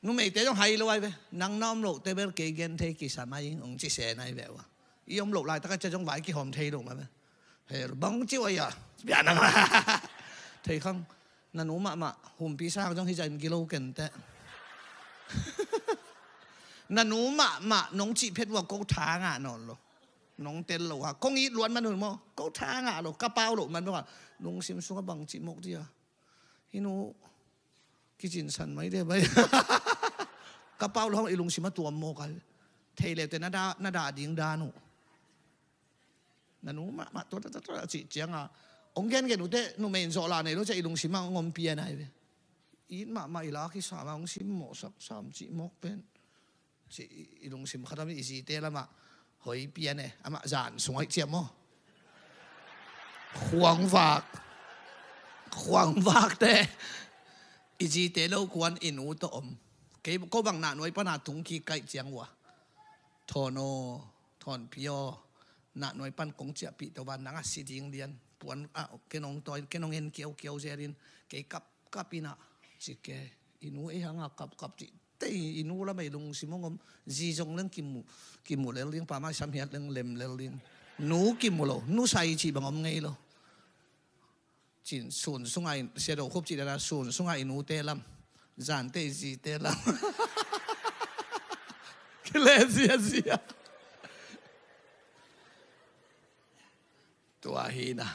numeite zong hai lo ai ve. Nang na om loh te bel kei gen thei kisam ai ing, ong ci se nai ve ua. I om loh laitak a cia zong vai kihawm thei lo ma ve. Hel bang ci ua ia. Bia nang. Thei khang. Na nu mahmah humpi sang zong hi zain gilo kente. Na nu mahmah nong cih phet ua ko tha ngah nawn lo. Nong tel lo ha. Kong it luat man hun maw. Ko tha ngah lo. Ka pau lo man maw. Lungsim sungah bang cih mawk dia. Hi nu, kicinsan mai dia bai. Ka pau lo hang i lungsim a tuam mawk ai. Thei leute na dah, na dah ding dan uh. Na nu mahmah tua, tua, tua, tua, a cih cianga. Ong gen gen ute, numei in zawh lah nei lo cia i lungsim a ong om pian ai ve. It mahmah i la kisam a ong sim mawhsak sam cih mawk pen. Ci i lungsim khatam i zite lamah hoi pian e, amah zan sung hoih ciam maw? Khuangvak. Khuangvakte. I zite lo kuan i nu tawh om. Kei ko bang nahnuai pana tung kikaih ciang ua. Thawn aw, thawnpi aw. Nahnuai pan kong ciahpih tawh van nang a si ding lian. Puan ah, kenong tawi, kenong en kiaukiau zelin. Kei kap, kap inah. Ci ke. I nu ei hanga kap, kap cih. Tei i nu lamah i lungsim hong om, zi zong leng kimu, kimu lel ding, pa mah i samhiat leng lem lel ding. Nu kimu lo, nu sai cih bang om ngei lo. Cin sun sungah i, Sia Do Khup cih dana sun sungah i nute lam, zante i zite lam. Kile ziazia. Tua hi na.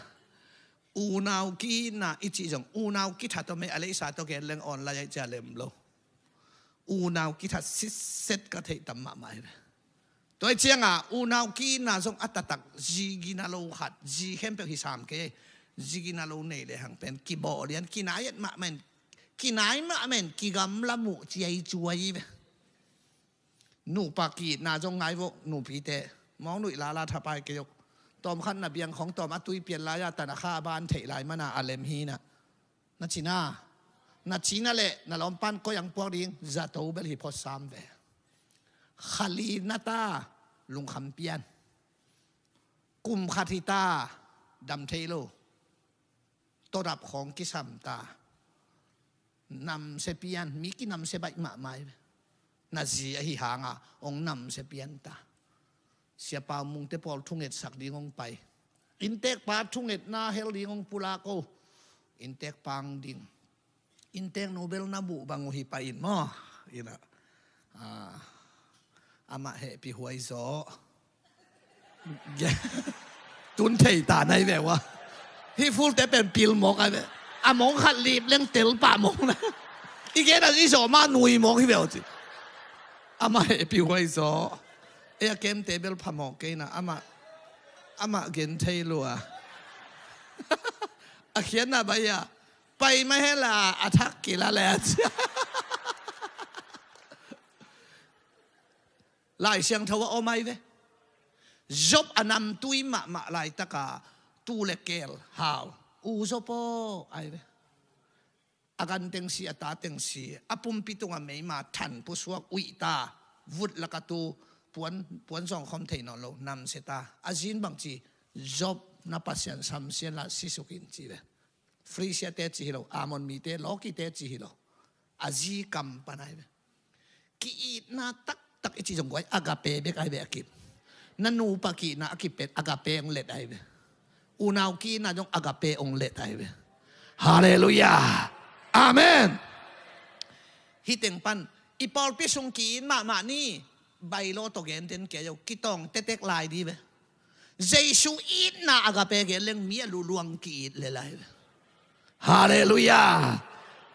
Unau ki-itna i cih zong, unau kithat aw mei a leisa tawh gen leng online ai cia lem lo. Unau kithat sitset ka theih tam mahmah hi ve. Tua hi cianga unau ki-itna zong a taktak zi gina lo khat, zi khempeuh hi sam kei. Zi gina lo nei le hang pen kibawh lian, kinai et mahmah in, kinai mahmah in kigamla muh ciai cuai hi ve. Nupa ki-itna zong ngai vawh nupite. Mawng nuih lala thapai kei uh. Tawm khat na biang khong tawm a tui pian lai-a tan a kha a ban theih lai mana a lem hi na. Na cina. Na cina leh na lawmpan koi ang puak ding zato bel hi phawt sam ve. Khali na ta lungkham pian. Kum khat hi ta dam thei lo. Tawdap khawng kisam ta. Namsia pian, mi kinamsia baih mahmah hi ve. Na zi ahi hanga hong namsia pian ta. Siapa mungte pawl thungetsak ding hong pai. Inntekpa thungetna hel ding hong pulak o. Inntekpa hong ding. Inntek nu bel na muh bang uh hi pai in maw. Ina. Ah, amah hehpih huai zaw. Tun thei ta nai ve ua. Hi fulte pen pil mawk ai ve. A mawng khat lip leng tel pah mawk na. I gen a i zawh ma nui mawk hi ve uh ci. Amah hehpih huai zaw. E a kemte bel pha mawk kei na. Amah, amah gen thei lua. A khiatna bai a. Pai mah hela a thak kila le a ci. Lai Siangtho a om ai ve. Job a namtui mahmah laitaka tu le keel hau. U Job aw ai ve. A gan teng si, a ta teng si, a pumpi tunga meima than pusuak uih ta, vut laka tu puan, puan zawng khawm thei nawn lo, namsia ta. A zin bang ci, Job na Pasian samsia la sisuk in ci ve. Frisia te ci hi lo, Ammon mite, Lawki te ci hi lo. A zi kam pan ai ve. Ki-itna taktak i ci zong guai, agape bek ai ve a kim. Na nupa ki-itna a kipet agape ong let ai ve. Unau ki-itna zong agape ong let ai ve. Halleluiah. Amen. Hi teng pan i pawlpi sung ki-it mahmah ni. Bailo tawh genten kei o, kitawng tetek lai di ve. Jesu itna agape gen leng mi a luluang ki-it le lai. Halleluiah.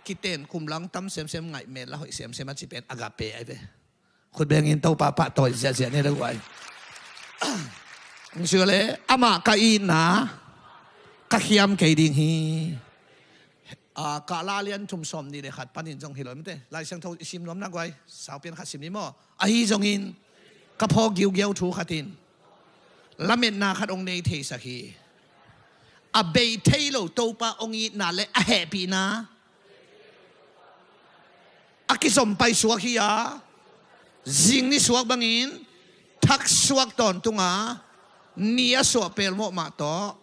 Kiten kumlang tam semsem, ngaih mel la hoih semsem a ci pen agape ai ve. Khut bengin Topa pahtawi ziahziah ni le guai. Ong sua le amah ka itna ka khiam kei ding hi. Ah, Kahla lian thum sawm nih le khat panin zong hi lo mite. Lai Siangtho i sim nuam na guai. Saupian khat sim ni maw. Ahi zongin ka phawk giugiau thu khat in lametna khat ong nei theisak hi. A bei thei lo Topa hong itna le a hehpihna a kizom paisuak hi a, zing nisuak bangin thaksuak tawntung a, ni a suah pelmawh mah tawh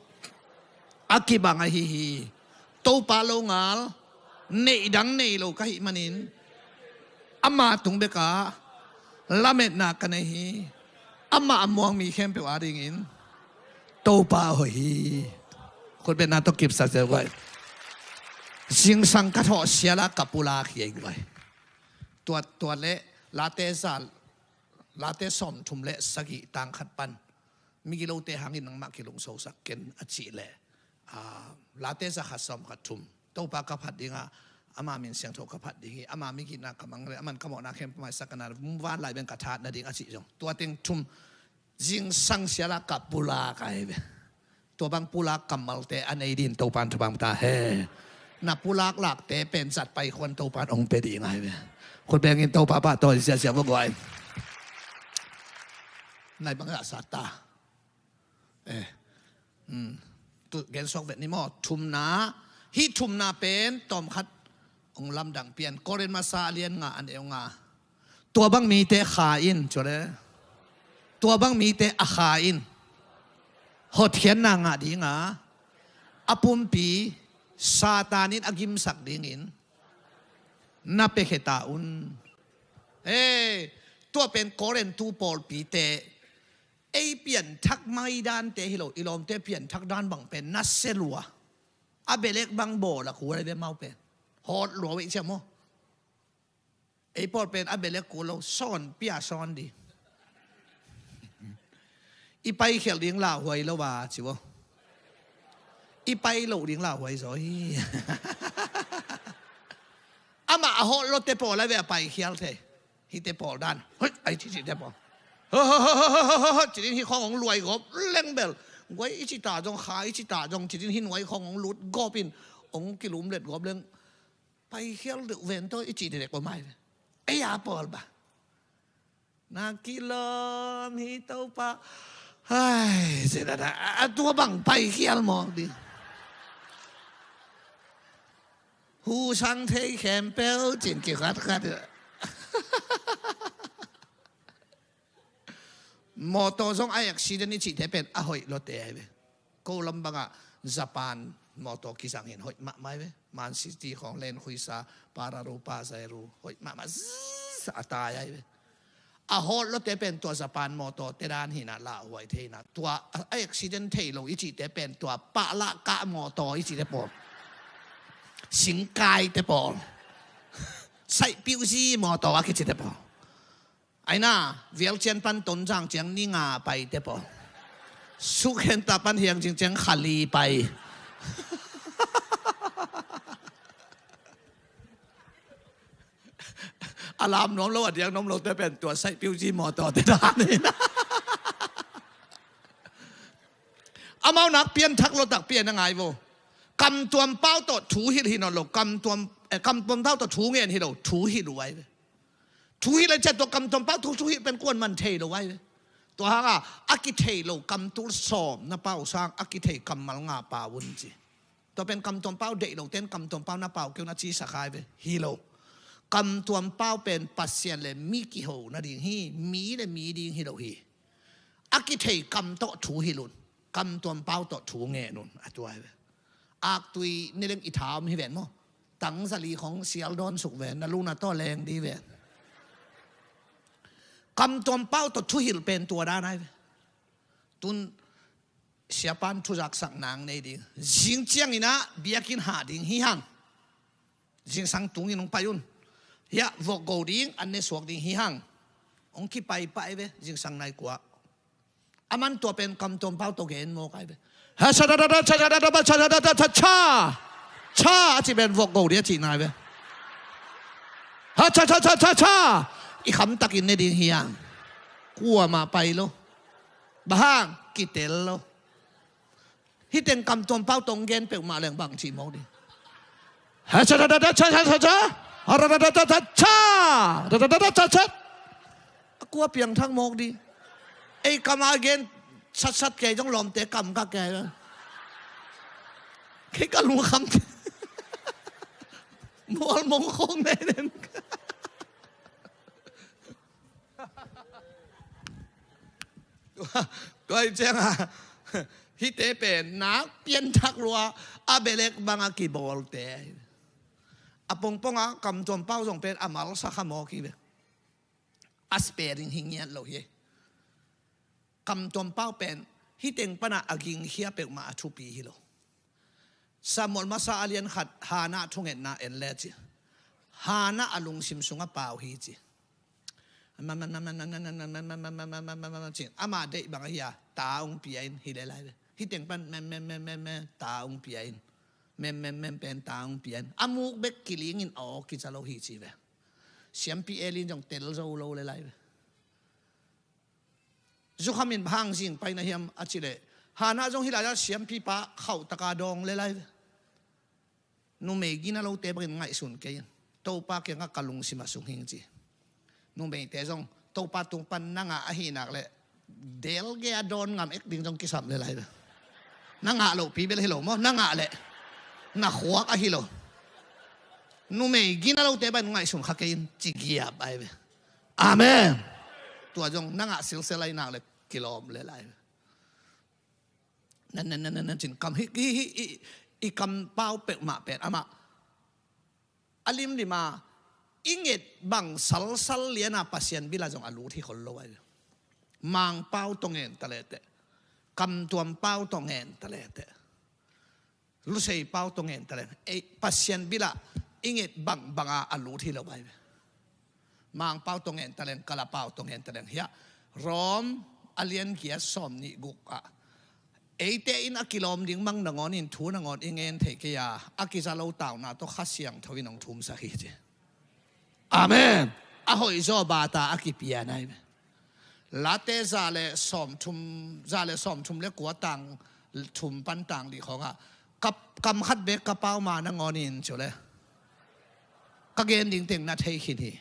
a kibang ahi hi. Topa longal, neih dang nei lo ka hih manin ama tung bekah lametna ka nei hi. Amah a muang mi khempeuh adingin Topa hoih hi. Khutbetna tawh kipsak zel guai. Zingsang ka thawh siala ka pulak hi ei guai. Tuat, tuat le Late za, Late sawmthum le sagih tang khat pan, migilote hangin nangmah kilungsosak ken a cih leh, ah, Late za khat sawm khat thum, Topa ka phat dinga, ama min siangtho ka phat ding hi, ama migitna ka mang le, aman ka mawhna khempeuh maisak ka na, van lai beng ka that nading a cih zong. Tua teng thum, zingsang siala ka pulak ahi ve. Tua bang pulak kammalte a nei din Topan thupha ta hen. Na pulak lakte pen zat paikhuan Topan hong pia ding ahi ve. Khut bengin Topa pahtawi ziazia vua guai. Nai bang zah sa ta. Eh. Hmm. Tu gen suak vet ni maw. Thumna. Hih thumna pen tawmkhat hong lamdang pian. Korin masa a lian nga a neu nga. Tua bang mite kha in, cule. Tua bang mite a kha in. Hotkhiatna ngah dinga, a pumpi Satan in a gimsak dingin na piakhia ta un. Ei, tua pen Korin tu pawlpite, ei pianthak mai dante hi lo, i lawmte pianthak dan bang pen na sia lua. A belek bang bawl a kul a ve mau pen. Hawt lua ve i cia maw. Ei pawl pen a belek kul lo, sawn pia sawn di. I paikhial ding lauhuai lo a ci vo. I pai loh ding lauhuai zaw hi. Amah a hawh lote pawl a ve a paikhial thei. Hihte pawl dan. Hoi, ai cicite pawl. Ho, ho, ho, ho, ho, ho, cidin hi khawng hong luai gawp leng bel. Guai i cita zong, kha i cita zong, cidin hi nuai khawng hong lut gawp in. Hong kilum let gawp leng. Paikhial deuh ven tawh i cih dek ko mai ve. Ei a pawl ba. Na kilawm hi Topa. Hai, cidada, a, a tua bang paikhial mawk di. Hu sang thei khempeuh cin kikhatkhat. Mawtaw zong a accident i cihte pen a hoih lote ahi ve. Ko lam bangah Japan mawtaw kizang hin hoih mahmah ahi ve. Man City khawng len khuisa, Pararupa Zairu hoih mahmah zzz a tai ahi ve. A hawt lote pen tua Japan mawtaw te dan hinah lauhuai thei hinah. Tua a accident thei lo i cihte pen tua pahlah kah mawtaw i cihte pawl. Singkai te pawl. Saihpiuzi mawtaw a kicite pawl. Aina, Vialcian pan Tonzang ciang ni nga paite pawl. Sukhenta pan Hiangcing ciang khali pai. A lam nuam lo, a diang nuam lo te pen tua saihpiuzi mawtaw te dan hi na. Amau nak pianthak lo tak pian a ngai vo. Kamtuam pau tawh thu hilh hi nawn lo, kamtuam, eh, kamtuam pau tawh thu ngen hi lo, thu hilh uh ai ve. Thu hilh a ciah tua kamtuam pau thu, thu hilh pen kuan man thei lo ai ve. Tua hanga a kithei lo kamtul sawm na pau sang a kithei kammal nga pau un ci. Tua pen kamtuam pau deih lo ten kamtuam pau na pau keu na ci sa khai ve. Hi lo. Kamtuam pau pen Pasian le mi kiho nading hi, mi le mi ding hi lo hi. A kithei kam tawh thu hilh un. Kamtuam pau tawh thu ngen un. A tua ai ve. Aktui ni leng i tha om hi ven maw. Tangzali khong sial dawn suk ven, na luna tawh leng di ven. Kamtuam pau tawh thuhilh pen tua dan ai ve. Tun siapan thuzak sak nang nei ding. Zing ciangin ah biakinn hah ding hi hang. Zingsang tungin hong pai un. Hiah vok go ding, an ne suak ding hi hang. Hong kipai pai ve, zingsang nai kua. A man tua pen kamtuam pau tawh gen mawk ai ve. Ha cha da da da cha cha da da ba cha da da da cha cha. Cha a ci pen vok go ding a ci nai ve. Ha cha cha cha cha cha. I kham takin ne ding hi hang. Kuamah pai lo. Bang hang kitel lo. Hih teng kamtuam pau tawh gen peuhmah leng bang ci mawk ding. Ha cha da da da cha cha cha cha. Ha da da da da da cha. Da da da da cha cha. A kua piangthak mawk ding. Ei kam a gen satsat kei zong lawmte kam ka kei. Kei ka lungkham. Mual mong khong ne den. Tua hi cianga hihte pen nak pianthak lua, a belek banga kibawlte. A pongponga kamtuam pau zong pen a malsa kha mawk hi ve. A spelling hi ngiat lo hi. Kamtuam pau pen hih teng pana a gingkhia peuhmah a thupi hi lo. Samuel masa a lian khat, Hannah thungetna en le ci. Hannah a lungsim sunga pau hi ci. Ci, ama deih bang ahi a, ta ong pia in hi le lai ve. Hih teng pan mem mem mem mem mem ta ong pia in. Mem mem mem pen ta ong pia in. A muk bek kilingin aw kica lo hi ci ve. Siampi Eli in zong tel zo lo le lai ve. Zukhamin hang zing paina hiam a ci leh, Hannah zong hih lai-ah siampipa khauhtaka dawng le lai ve. Numei gina lote bangin ngaihsun kei in. Topa kiangah ka lungsim a sung hing ci. Numeite zong Topa tung pan na ngah ahi nak leh delge a dawn ngam ek ding zong kisam le lai ve. Na ngah lohpi bel hi lo maw, na ngah leh na khuak ahi lo. Numei gina lote bangin ngaihsun kha kei in ci giap ai ve. Amen. Tua zong na ngah silsel ai nak le kilawm le lai. Nan nan nan nan nan cin kam hi hi hi i, i kam pau peuhmah pen amah a limlima i nget bang salsal liana Pasian bila zong a lut hi khol lo ai. Mang pau tong ngen ta lete, kamtuam pau tong ngen ta lete. Lusei pau tong ngen taleng ei Pasian bila i nget bangbanga a lut hi lo bai ve. Mang pau tong ngen taleng, kala pau tong ngen taleng hiah Rom a lian giat sawm nih guk ah eite in a kilawm ding mang nangawn in thu nangawn i ngen thei kei a, a kiza lo tauna tawh Kha Siangtho in hong thumsak hi ci. Amen. A hoih zaw bata a kipia nai ve. Late za le sawmthum, za le sawmthum le kua tang thum pan tang li khawngah ka kam khat bek ka pau ma nangawn in cu le ka gen ding teng na thei khin hi.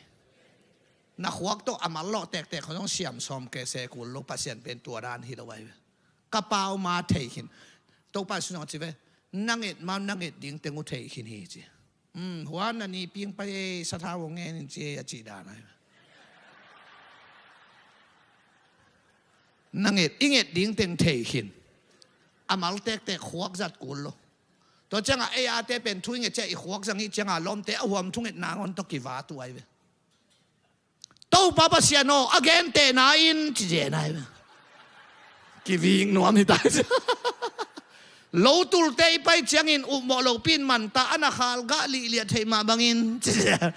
Na khuak tawh a mal lawh tektek khaw zong siam sawm ke se kul lo, Pasian pen tua dan hi lo ai ve. Ka pau ma thei khin. Topa in sung zong a ci ve. Na nget ma na nget ding teng uh thei khin hi ci. Um, hua na ni ping pai ei, sathau ngen in ci ei a cih dan ai. Na nget, i nget ding teng thei khin. A mal tektek khuak zat kul lo. Tua ciangah ei ate pen thu i nget ciah i khuak zang i ciangah lawmte a huam thungetna ngon tawh kiva tu ai ve. Topa Pasian aw, a gentehna in ci zen ai. Kiving nuam hi ta. Lo tulte i pai ciangin upmawh lopi in manta a na khal gah lihliah theih mah bangin ci zen.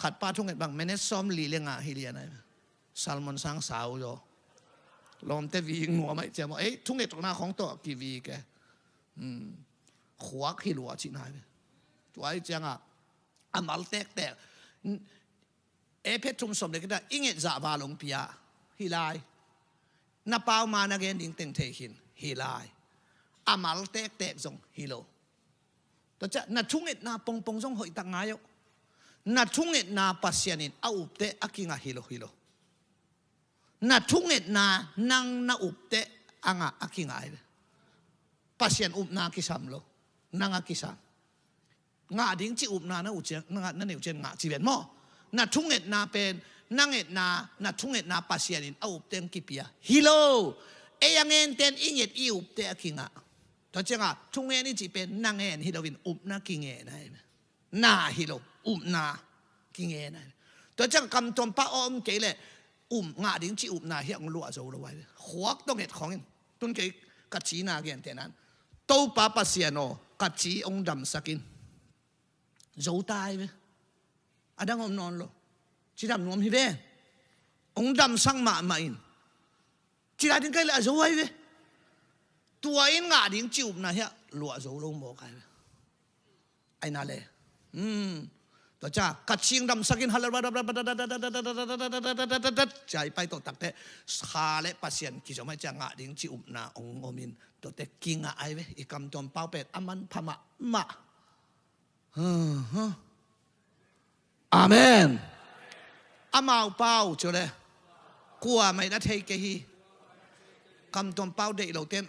Khatpa thunget bang minute sawm li le ngah hi lian ai. Salmon sang sau zaw. Lawmte ving nuam ai ciam aw. Ei, thungetna khong tawh kivi ke. Hmm. Khuak hi lua cihna ai. Tua ai ciangah a mal tektek. Ephet thum sawm le khat ah i nget zah val hong pia hi lai. Na pau ma na gen ding teng thei khin hi lai. A mal tektek zong hi lo. Tua ciah na thungetna pongpong zong hoihtak ngai uh. Na thungetna Pasian in a upte a kingah hi lo, hi lo. Na thungetna nang na upte a ngah a kingah hi ve. Pasian upna kisam lo, nang a kisam. Ngah ding ci upna na uh cian, na ngah, na neih uh cian ngah ci ven maw. Na thungetna pen, na ngetna, na thungetna Pasian in a upte ang kipia hi lo. Ei a ngenten i nget i upte a kingah. Tua ciangah thungen i cih pen na ngen hi loin upna kingen ai. Na hi lo, upna kingen ai. Tua ciang kamtuampa a om kei leh um ngah ding ci upna hiah hong luah zo lo ai ve. Khuak tawh nget khawngin. Tun kei ka cina gentehnan, Topa Pasian aw, ka ci hong damsak in. Zo ta ai ve. A dang om nawn lo. Cidam nuam hi ve. Hong damsak mahmah in. Ci lai ding kai le a zo ai ve. Tua in ngah ding ci upna hiah luah zo lo mawk ai ve. Aina le. Hmm. Tua ca ka cing damsak in halal cia i pai tawh takte kha le Pasian kizom ai cia ngah ding ci upna hong om in tuate kingah ai ve. I kamtuam pau pen a manpha mahmah. Amen. Amau pau cu le kua mai na thei kei hi. Kamtuam pau deih lo ten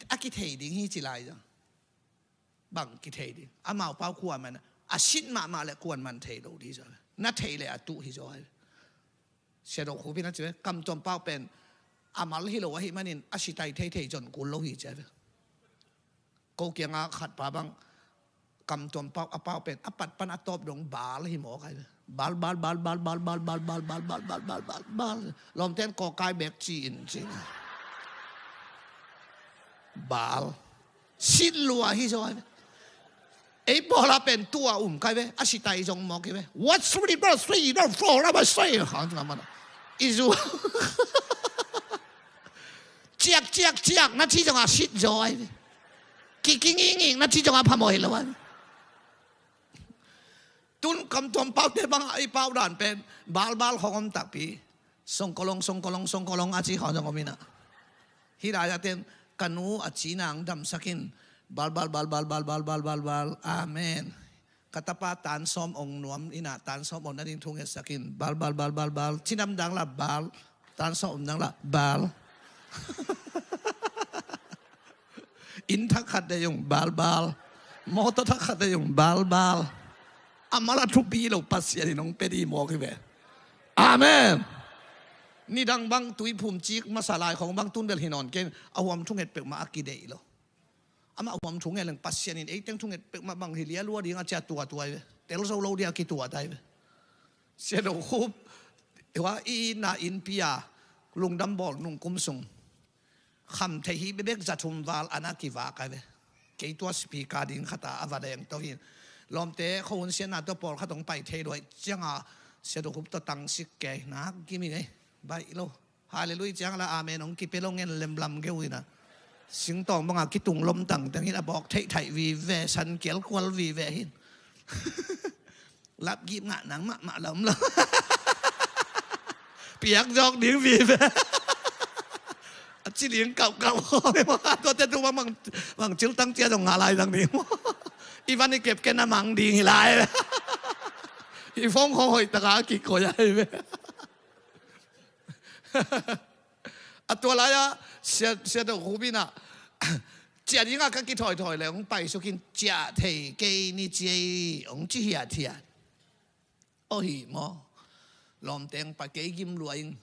a kithei ding hi ci lai zang. Bang kithei ding? Amau pau kuaman a sit mahmah le kuaman thei lo ding hi zaw. Na theih le a tuh hi zaw. Sia Do Khup in a ci ve, kamtuam pau pen a mal hi lo ahih manin a sitai theithei zon kul lo hi ci a ve. Ko kianga khat pa bang kamtuam pau a pau pen a pat pan a tawp dong bal hi mawk ai ve. Bal, bal, bal, bal. Lawmten kawkai bek ci in ci. Bal. Sit lua hi zaw ai ve. Ei bawla pen tua um kai ve. A sitai zong mawk hi ve. What three, four, three, no, four, number three. Hang tuna mana. Izu. Ciak, ciak, ciak. Na ci zong a sit zaw ai ve. Kiki nginging. Na ci zong a phamawh hi lo ai ve. Tun kamtuam paute bang a i pau dan pen bal bal khong om takpi. Songkolong, songkolong, songkolong a ci khong zong om ina. Hih lai-a ten ka nu a ci nang damsak in bal bal bal bal bal bal bal bal bal. Amen. Ka tapa tan sawm ong nuam ina tan sawm ong na ding thu ngetsak in bal bal bal bal bal. Cinam dang la bal. Tan sawm ong dang la bal. Inn thak khat dei ung bal bal. Mawtaw thak khat dei ung bal bal. A mala thupi lo Pasian in hong pe dih mawk hi ve. Amen. Nidang bang tuiphum cik masa lai khong bang tun bel hi nawn keng a huam thunget peuhmah a kideih lo. Amah huam thunget leng Pasian in eiteng thunget peuhmah bang hi lia lua ding a cia tuatua hi ve. Tel zo lo ding a kituat ai ve. Sia Do Khup hua i na innpi a lungdam bawl nung kum sung kham thei hi bebek za thum val ana kivak ai ve. Kei tua speaker ding khata a va deng to hin lawmte kho hun sianna tua pawlkhat hong pai thei luai cianga Sia Do Khup tua tang sik kei nak gimi ngei baih lo. Halleluiah ciang la amen hong kipe lo ngen lemlam geu ina. Singtawng banga kitung lomtang teng hin a bawk theih thaih vive san kial kual vive hin. Lapgip ngah nang mahmah lom lo. Piak zawk ding vive. A ci ding kauhkauh. Tuate tu bang bang ciltang cia zong ngah lai zang ding. I van i kepken a mang ding hi lai. I fong khong hoih taka a kikoi ai ve. A tua lai-ah Sia, Sia Do Khup in ah ciah dingah ka kithoithoih le hong paisuk in ciah thei kei ni ci ei hong ci hiathiat. Aw hi maw? Lawmteng pa kei gim lua in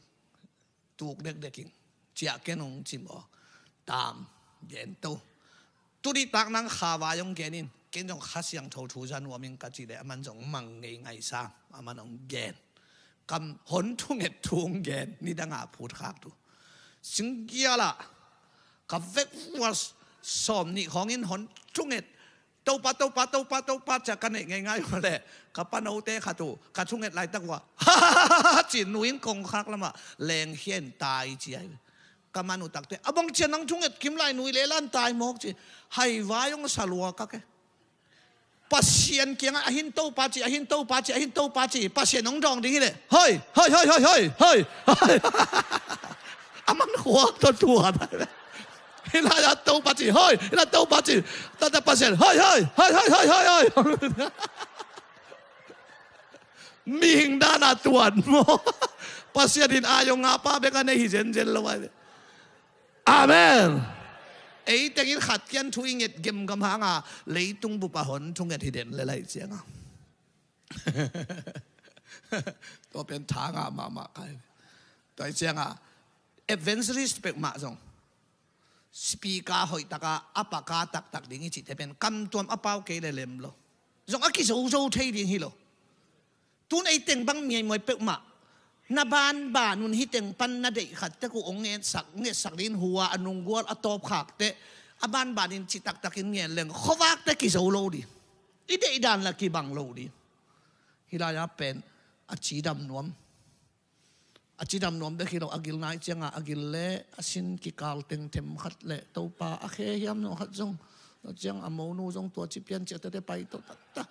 tuk dekdek in ciah ken hong ci maw? Tam gen to. Tuni tak nang kha vai hong gen in ken zong Kha Siangtho thu za nuam in ka cih leh aman zong mang ngei ngai sam aman hong gen. Kam hon thunget thu hong gen nidang a phut khak thu. Singgial ah ka vek vua sawm nih khawng in hon thunget Topa, Topa, Topa, Topa ciah ka neih ngei ngai uh leh ka panote khat uh ka thunget laitak vua ci nu in kongkhak lamah lengkhia in tai ci ai. Ka man uh takte a bang cian nang thunget kim lai nui leh lan tai mawk ci. Hai vai hong sa lua ka ke. Pasian kiangah a hin Topa ci, a hin Topa ci, a hin Topa ci. Pasian hong dawng ding hi leh hoi, hoi, hoi. A man khuak tawh tuat. Hi lai-ah Topa ci, hoi, hi lai Topa ci. Tata Pasian hoi, hoi, hoi. Mihing dan a tuat maw? Pasian in a yong a pa bek a nei hi zenzen lo ai. Amen. Ei tengin khat kian thu i nget gemgam hanga leitung bup a hon thunget hi den le lai cianga. Tua pen thanga mahmah kai. Tua i cianga evangelist pek mah zong speaker hoih taka a paka taktak ding i cihte pen kamtuam a pau kei le lem lo. Zong a kizozo thei ding hi lo. Tun ei teng bang miaimuai peuhmah na banban un hi teng pan na deih khat tek uh hong ngetsak, ngetsak ding hua a nunggual a tawpkhak teh a banban in citaktakin ngen leng khuavak teh kizo lo ding. I deih dan la kibang lo ding. Hi lai-ah pen a cidam nuam. A cidam nuam bek hi lo a gil nai cianga a gil le a sin kikal teng them khat le Topa a khe hiam no khat zong. Tua ciang a monu zong tua ci pian ciah tete pai to ta ta.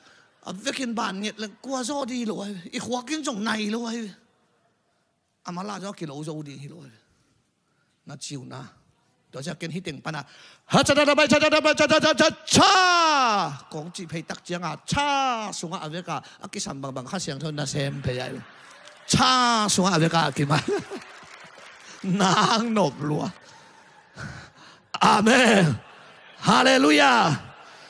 A vekin ban nget le kua zaw di lo ai ve. I khuakin zong nai lo ai ve. A mala zaw kilo zo di hi lo ai ve. Na ciu na. Tua ciang ken hi teng pana ha ca da da bai ca da da bai ca da da ca ca. Kong cih phei tak cianga ca sungah a veka a kisam bangbang Kha Siangtho na sem phei ai ve. Ca sungah a veka a kiman. Nang nop lua. Amen. Halleluiah.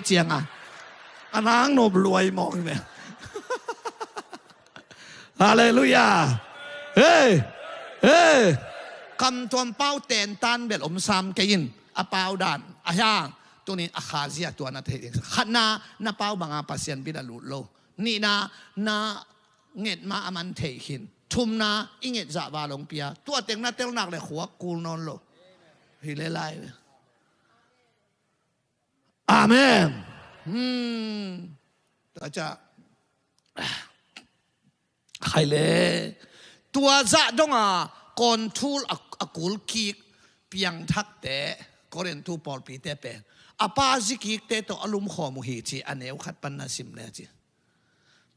ahih cianga a nang nop luai mawk hi ve. Halleluiah. Hei, hei. Kamtuam pau tentan bel om sam kei in, a pau dan a hiang. Tunin a khazia tua na thei ding. Khatna, na pau banga Pasian bil a lut lo. Nihna, na nget ma a man thei khin. Thumna, i nget zah va long pia. Tua teng na tel nak le khuak kul nawn lo. Hi le lai ve. Amen. Hmm. Tua ca khai le tua zah donga kawngthul a, a kul kik piangthakte, Korintu pawlpite pen a pa zikikte tawh a lumkhawm uh hi ci, a neu khat pan na sim le ci.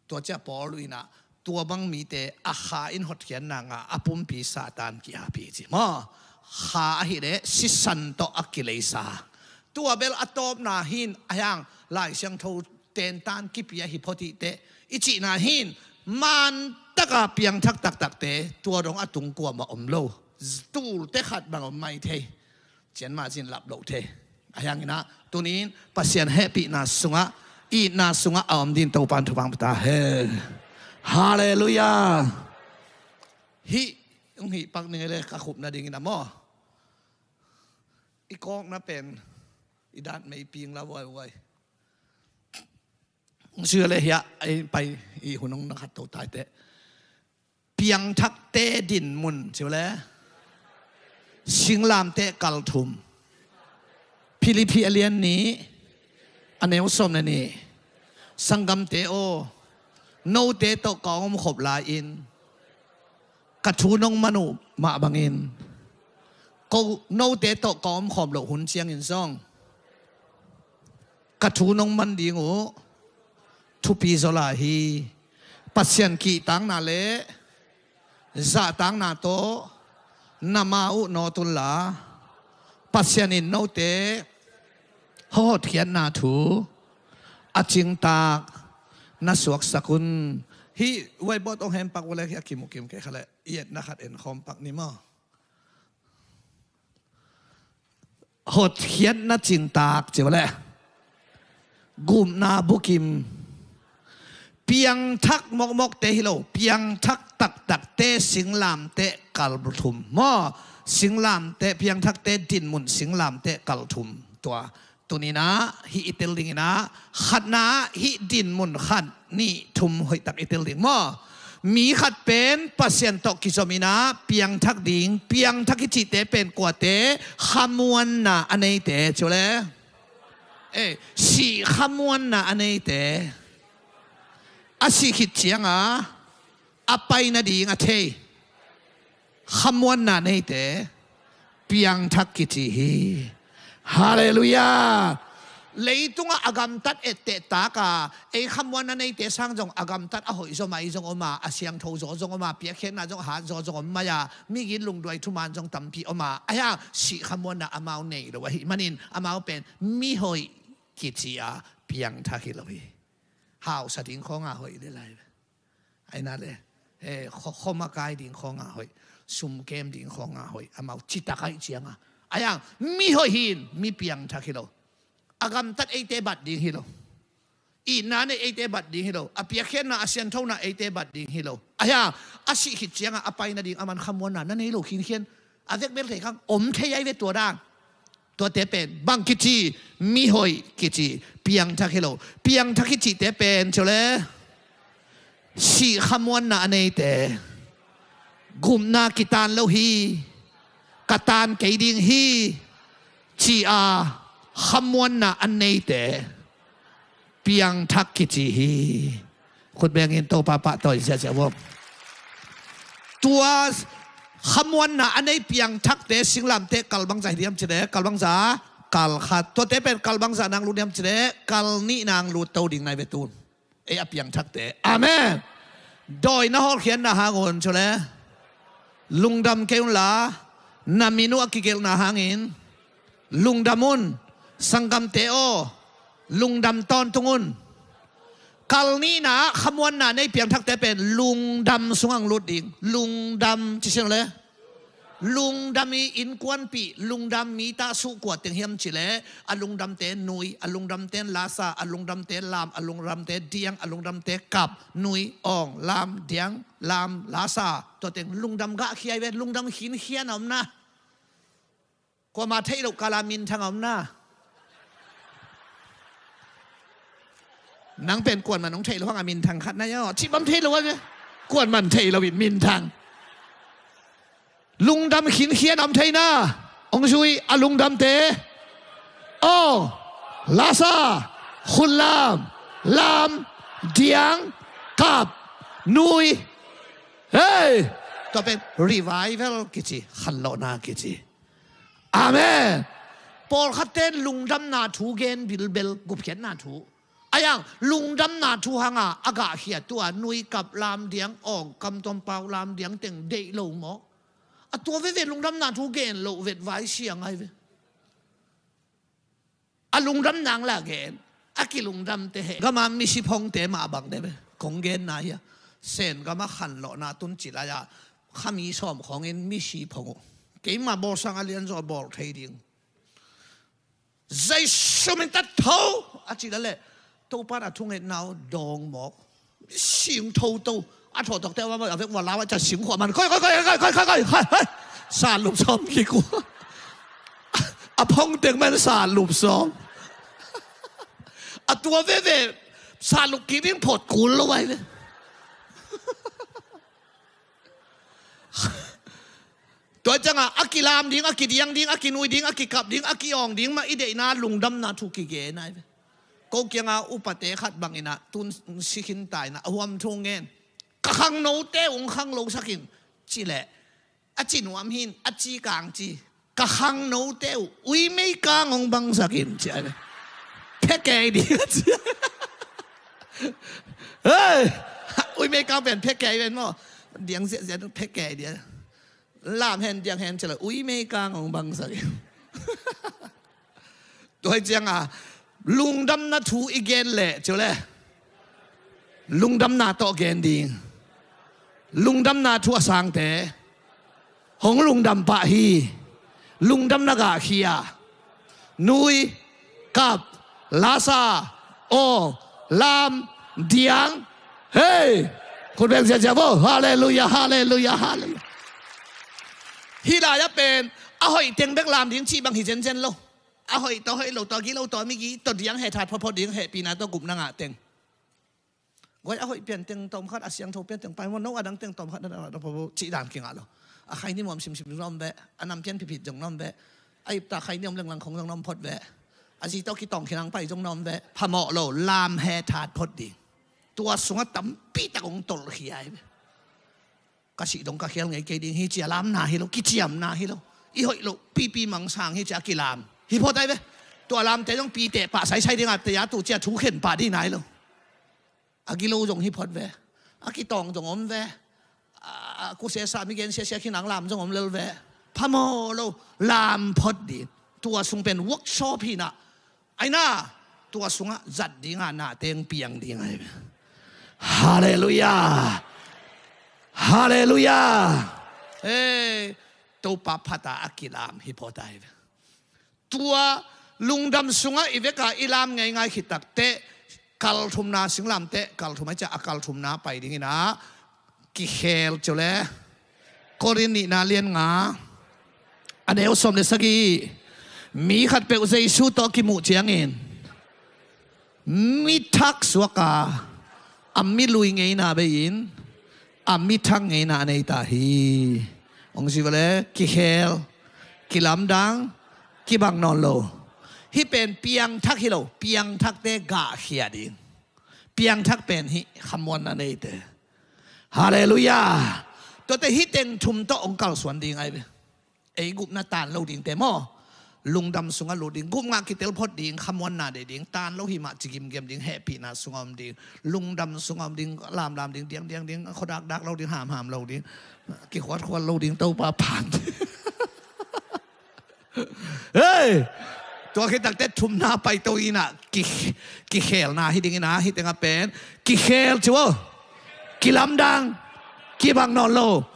Tua cia Paul inah tua bang mite a kha in hotkhiatna ngah a pumpi Satan ki-api ci maw. Kha ahih leh sisan tawh a kileisa. Tua bel a tawpna hin a hiang Lai Siangtho tentan kipia hi photihte i cihna hin man taka piangthak taktakte tua dong a tung kuamah om lo. Tulte khat bang om mai thei. Cianmah zin lap loh thei. A hianginah tunin Pasian hehpihna sungah, itna sungah a om din Topan thupha pia ta hen. Halleluiah. Hih hong hih pak ning le ka khupna dingin a maw. I kawkna pen i dat meiping la vuaivuai. Hong sui le hiah ei pai i hun hong na khat to taite. Piangthakte dinmun ci uh le singlamteh kal thum. Philippi a lian nih a neu sawm le nih. Sanggamte aw, note tawh ka om khop lai-in ka thu nong man uh mah bangin ko note tawh ka om khawm loh hun ciangin zong ka thu nong man ding uh thupi zaw lai hi. Pasian kihtakna le zahtakna tawh na ma uh nawt unla Pasian in note hotkhiatna thu a cingtak na suaksak un. Hih whiteboard hong hempak uh le hih a kimukim kei kha le i etna khat en khawm pak ni maw. Hotkhiatna cingtak ci uh le gupna bukim. Piangthak mokmokte hi lo, piangthak taktakte singlamteh kal thum maw. Singlamteh, piangthakte dinmun singlamteh kal thum. Tua tuninah hih i tel dinginah khatna hih dinmun khat nih thum hoihtak i tel ding maw. Mi khat pen Pasian tawh kizominah piangthak ding, piangthak i cihte pen kuate, khamuanna a neite ci uh le. Eh, sih khamuanna a neite. A sih khit cianga a pai nading a thei khamuanna neite piangthak kici hi. Halleluiah. Leitungah a gamtat etteh taka ei khamuanna neite sang zong a gamtat a hoih zaw mai zong om a, a siangtho zaw zong om a, piakkhiatna zong a hat zaw zong om mai a, migin lungduai thuman zong tampi om a, a hiang sih khamuanna amau nei lo ahih manin amau pen mihoih kici a piangthak hi lo hi. Hausa ding khawnga hoih le lai. Aina le, eh, kho-, khom a kai ding khawnga hoih, sum kem ding khawnga hoih, amau citak aih cianga. A hiang, mi hoih hin, mi piangthak hi lo. A gamtat eite bat ding hi lo. Itna nei eite bat ding hi lo. A piakkhiatna, a sianthona eite bat ding hi lo. A hiang, a sih khit cianga, a pai nading, a man khamuanna, na nei lo khinkhian. A vekbel thei khang, om thei ai ve tua dang. Tuate pen bang kici? Mihoih kici, piangthak hi lo. Piangthak i cihte pen, ciu le, sih khamuanna a neite, gupna kitan lo hi, ka tan kei ding hi, ci-a khamuanna a neite piangthak kici hi. Khut bengin Topa pahtawi ziahziah vua. Tua khamuanna a nei piangthakte singlamteh kal bangzah hi diam cileh, kal bangzah? Kal khat. Tuate pen kal bangzah nang lut diam cileh, kal nih nang lut to ding nai ve tun. Ei a piangthakte. Amen. Dawi na hawlkhiatna hangun, ciu le, lungdam kei unla, na min uh a kigelhna hangin lungdam un. Sanggamte aw, lungdam tawntung un. Kal nihna ah khamuanna nei piangthakte pen lungdam sungah lut ding. Lungdam, ci sin le. Lungdam i innkuanpih, lungdam mi tah suhkuat teng hiam cileh, a lungdamte nui, a lungdamte lasa, a lungdamte lam, a lungdamte diang, a lungdamte kap, nui, awng, lam, diang, lam, lasa. Tua teng lungdam gah khia i ve, lungdam khinkhia na om na. Kuama theih loh kala minthang a om na. Nang pen kuanman hong theih loh hang a minthang khat na ia aw, cih bang theih loh a ve. Kuanman theih loh in minthang. Lungdam khinkhia na om thei na. Hong zui a lungdamte. Aw, lasa, khunlam, lam, diang, kap, nui. Hei! Tua pen revival kici, khanlawhna kici. Amen. Pawlkhatte in lungdamna thu gen bilbel, gupkhiatna thu. A iang lungdamna thu hanga a gahkhia tua nui, kap, lam, diang, awng, kam, tuam, pau, lam, diang teng deih lo maw? A tua veve lungdamna thu gen loh vet vai siang ai ve. A lungdam nang la gen. A kilungdamte he gama misi phongte mah bang de ve. Kong genna hia, Sen gama khanlawhna tun ci lai-a khami sawm khawngin misi phong uh. Keima bawlsang a lianzaw bawl thei ding. Jesu min ta tho a ci la leh, Topa in a thungetna uh dawng mawk. Sing tho to. A thawhtawkte a vek ua lau a ca sing khuah man. Koi, koi, koi. Sa lup sawm kik uh. A phong teng man sa lup sawm. A tua veve sa lup kik ding phawt kul lo ai ve. Tua cianga a kilam ding, a kidiang ding, a kinui ding, a kikap ding, a kiawng ding mah i deihna lungdamna thu kigen ai ve. Ko kianga upate khat bangin ah tun si khin ta in ah a huam thu ngen. Ka khangnote uh hong khanglo sakin cileh, a ci nuam hin, a ci kang ci. Ka khangnote uh uimei kang hong bangsakin ci ai ve. Phe kei ding a ci. Hei! Uimei kang pen phe kei pen maw? Diang ziahziah ding phe kei ding. Lam hen diang hen ci lo, uimei kang hong bangsakin. Tua hi cianga lungdamna thu i gen leh ciu le, lungdamna tawh gen ding. Lungdamna thu a sangte hong lungdam pah hi. Lungdamna gahkhia. Nui, kap, lasa, aw, lam, diang. Hei! Khut beng ziahziah vo. Halleluiah, halleluiah, halleluiah. Hih lai-ah pen a hoih teng bek lam ding cih bang hi zenzen lo. A hoih tawh hoih lo tawh, a gilo tawh, a migi tawh, diang he that photphot ding, hehpihna tawh gupna ngah teng. Guai, a hoih pian teng tawm khat, a siangtho pian teng pai maw, no a dang teng tawm khat na dang cih dan kingah lo. A khaini muam simsim zong na om ve, a nam pian phitphit zong na om ve. A ipta khaini om lenglang khong zong na om phot ve. A zi tawh kitawng khinang pai zong na om ve. Phamawh lo, lam he that phot ding. Tua sungah tampi tak hong tolh khia hi ve. Ka sih dong ka khial ngei kei ding hi cia lamna hi lo, kiciamna hi lo. I hoih loh pipi mangsang hi cia kilam hi phot ai ve. Tua lamte zong pite pah saisai dinga te a tu cia thu khen pah ding nai lo. A gilo zong hi phot ve. A kitawng zong om ve. A, a kusesa mi gen siasia khinang lam zong om lel ve. Phamawh lo, lam phot ding. Tua sung pen workshop hi na. Aina, tua sungah zat dinga na teng piang ding ai ve. Halleluiah. Halleluiah. Hei, Topa phata a kilam hi phot ai ve. Tua lungdam sungah i veka i lam ngeingai khit takteh, kalthumna singlamteh, kalthum ai cia a kalthumna pai dingin ah kikhel ciu le. Korin nihna lian nga, a neu sawm le sagih. Mi khatpeuh Jesu tawh kimuh ciangin mi thak suaka a mi lui ngeina bei-in a mi thak ngeina a nei ta hi. Hong ci vele, kikhel, kilamdang, kibang nawn lo. Hih pen piangthak hi lo, piangthakte gahkhia ding. Piangthak pen hih khamuanna neite. Halleluiah. Tuate hih teng thum tawh hong kalsuan ding ahi ve. Ei gupna taan lo dingte maw? Lungdam sungah lut ding, gupngah kitel phot ding, khamuanna deih ding, taan lo hi mah ci gimgem ding, hehpihna sungah om ding, lungdam sungah om ding, lamlam ding, diangdiang ding, khuadakdak lo ding, hamham lo ding, kikhuatkhuat lo ding, Topa phan. Hei! Tua khit takte thumna paito inah ki, kikhelna hi ding inah, hih tengah pen kikhel ci vo. Kilamdang, kibang nawn lo.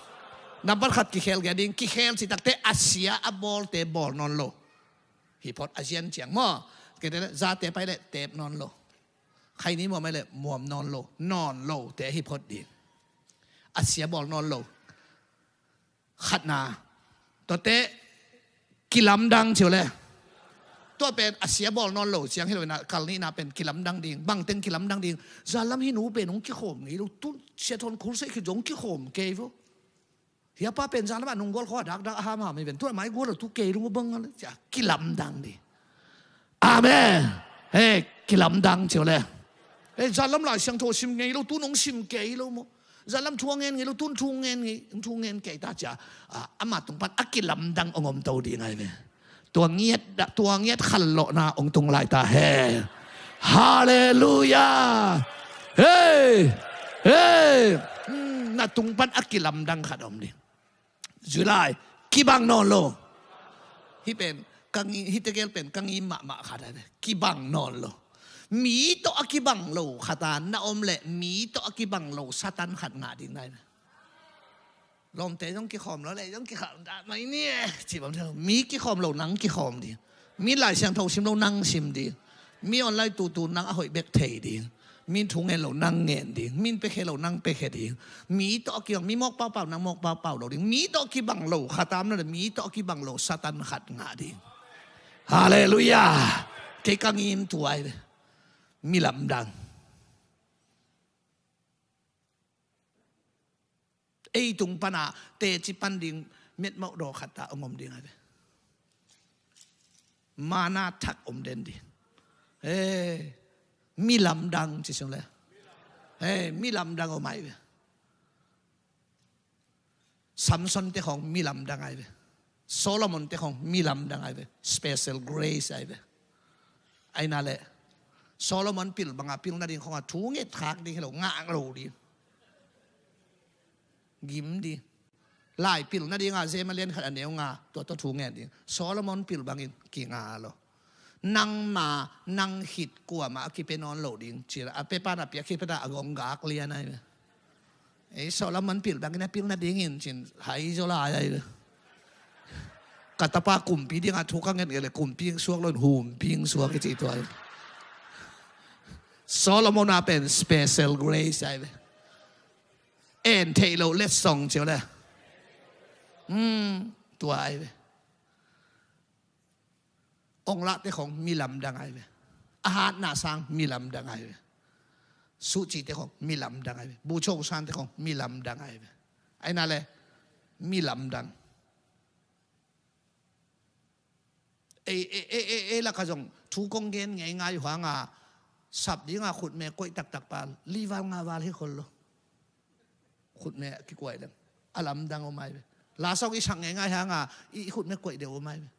Nambat khat kikhel gei ding, kikhel cih takte a sia a bawlte bawl nawn lo hi phot, a zian ciang maw. Kei te zate pai leh teep nawn lo. Khaini muam ai leh muam nawn lo, nawn lote hi phot ding. A sia bawl nawn lo. Khatna, tuate kilamdang ci uh le. Tua pen a sia bawl nawn lo ciang hi lo inah, kal nihna pen kilamdang ding. Bangteng kilamdang ding? Zanlam hih nu pen hong kikhawm ngei lo, tu Sia Thawn khulseih khit zong hong kikhawm kei vo. Hih a pa pen zanlam a nunggual khawng a dakdak a hamham hi ven, tu a mai gual lo tu kei lung a bang a le cia kilamdang ding. Amen. Hei, kilamdang ci uh le. Hei, zanlam Lai Siangtho sim ngei lo, tu nong sim kei lo maw. Zanlam thu a ngen ngei lo, tun thu ngen ngei, thu ngen kei ta cia. Ah, ama tung pan a kilamdang hong om to ding ahi ve. Tua ngiat, tua ngiat khanlawhna hong tung lai ta hen. Halleluiah. Hei, hei. Hmm, na tung pan a kilamdang khat om ding. Zui lai, kibang nawn lo. Hih pen ka ngi, hih tegel pen ka ngi mahmah khat ahi ve. Kibang nawn lo. Mi tawh a kibang lo khat a na om leh, mi tawh a kibang lo Satan khat ngah ding na hi ve. Lawmte zong kikhawm lo leh zong kikhawm dah mai ni e, ci bang thei lo. Mi kikhawm lo nang kikhawm ding. Mi Lai Siangtho sim lo nang sim ding. Mi online tutu nang a hoih bek thei ding. Min thu ngen lo nang ngen ding. Min piakhia lo nang piakhia ding. Mi tawh a kibang, mi mawk paupau nang mawk paupau lo ding. Mi tawh a kibang lo khat a om na le, mi tawh a kibang lo Satan khat ngah ding. Halleluiah. Kei ka ngim tua ahi ve. Mi lamdang. Ei tung pana teci pan ding metmawh daw khat ta hong om ding ahi ve. Mana thak om den ding. Hei, mi lamdang ci sung le. Hei, mi lamdang om ahi ve. Samson te khawng mi lamdang ahi ve. Solomon te khawng mi lamdang ahi ve. Special grace ahi ve. Ahi na le, Solomon pil banga pil nading khawng a thu nget khak ding hi lo, ngah lo ding. Gim ding. Lai pil nading a zema lian khat a neu nga, tua tawh thu nget ding. Solomon pil bangin kinga lo. Nangma, nang khit kuama a kipia nawn lo ding. Cila a pepa na pia khit peta a gong gak lian ahi ve. Ei, Solomon pil bangin a pil nadingin cin hai zaw lai ahi ve. Ka tapa kumpi dinga thu ka nget nget le kumpi suak lo in humpi suak i ci tua ahi ve. Solomon a pen special grace ahi ve. En theih loh letsong ci uh le. Hmm, tua ahi ve. Ong lahte khawng mi lamdang ahi ve. A hatna sang mi lamdang ahi ve. Suhcite khawng mi lamdang ahi ve. Bucho sante khawng mi lamdang ahi ve. Ahi na le, mi lamdang. Ei, ei, ei, ei, ei laka zong thu kong gen ngeingai uh hanga sap dinga khutme koih taktak pa li val nga val hi khol lo. Khutme kikuai leng a lamdang om ahi ve. La sawng i sak ngeingai hanga i khutme koih deuh om ahi ve.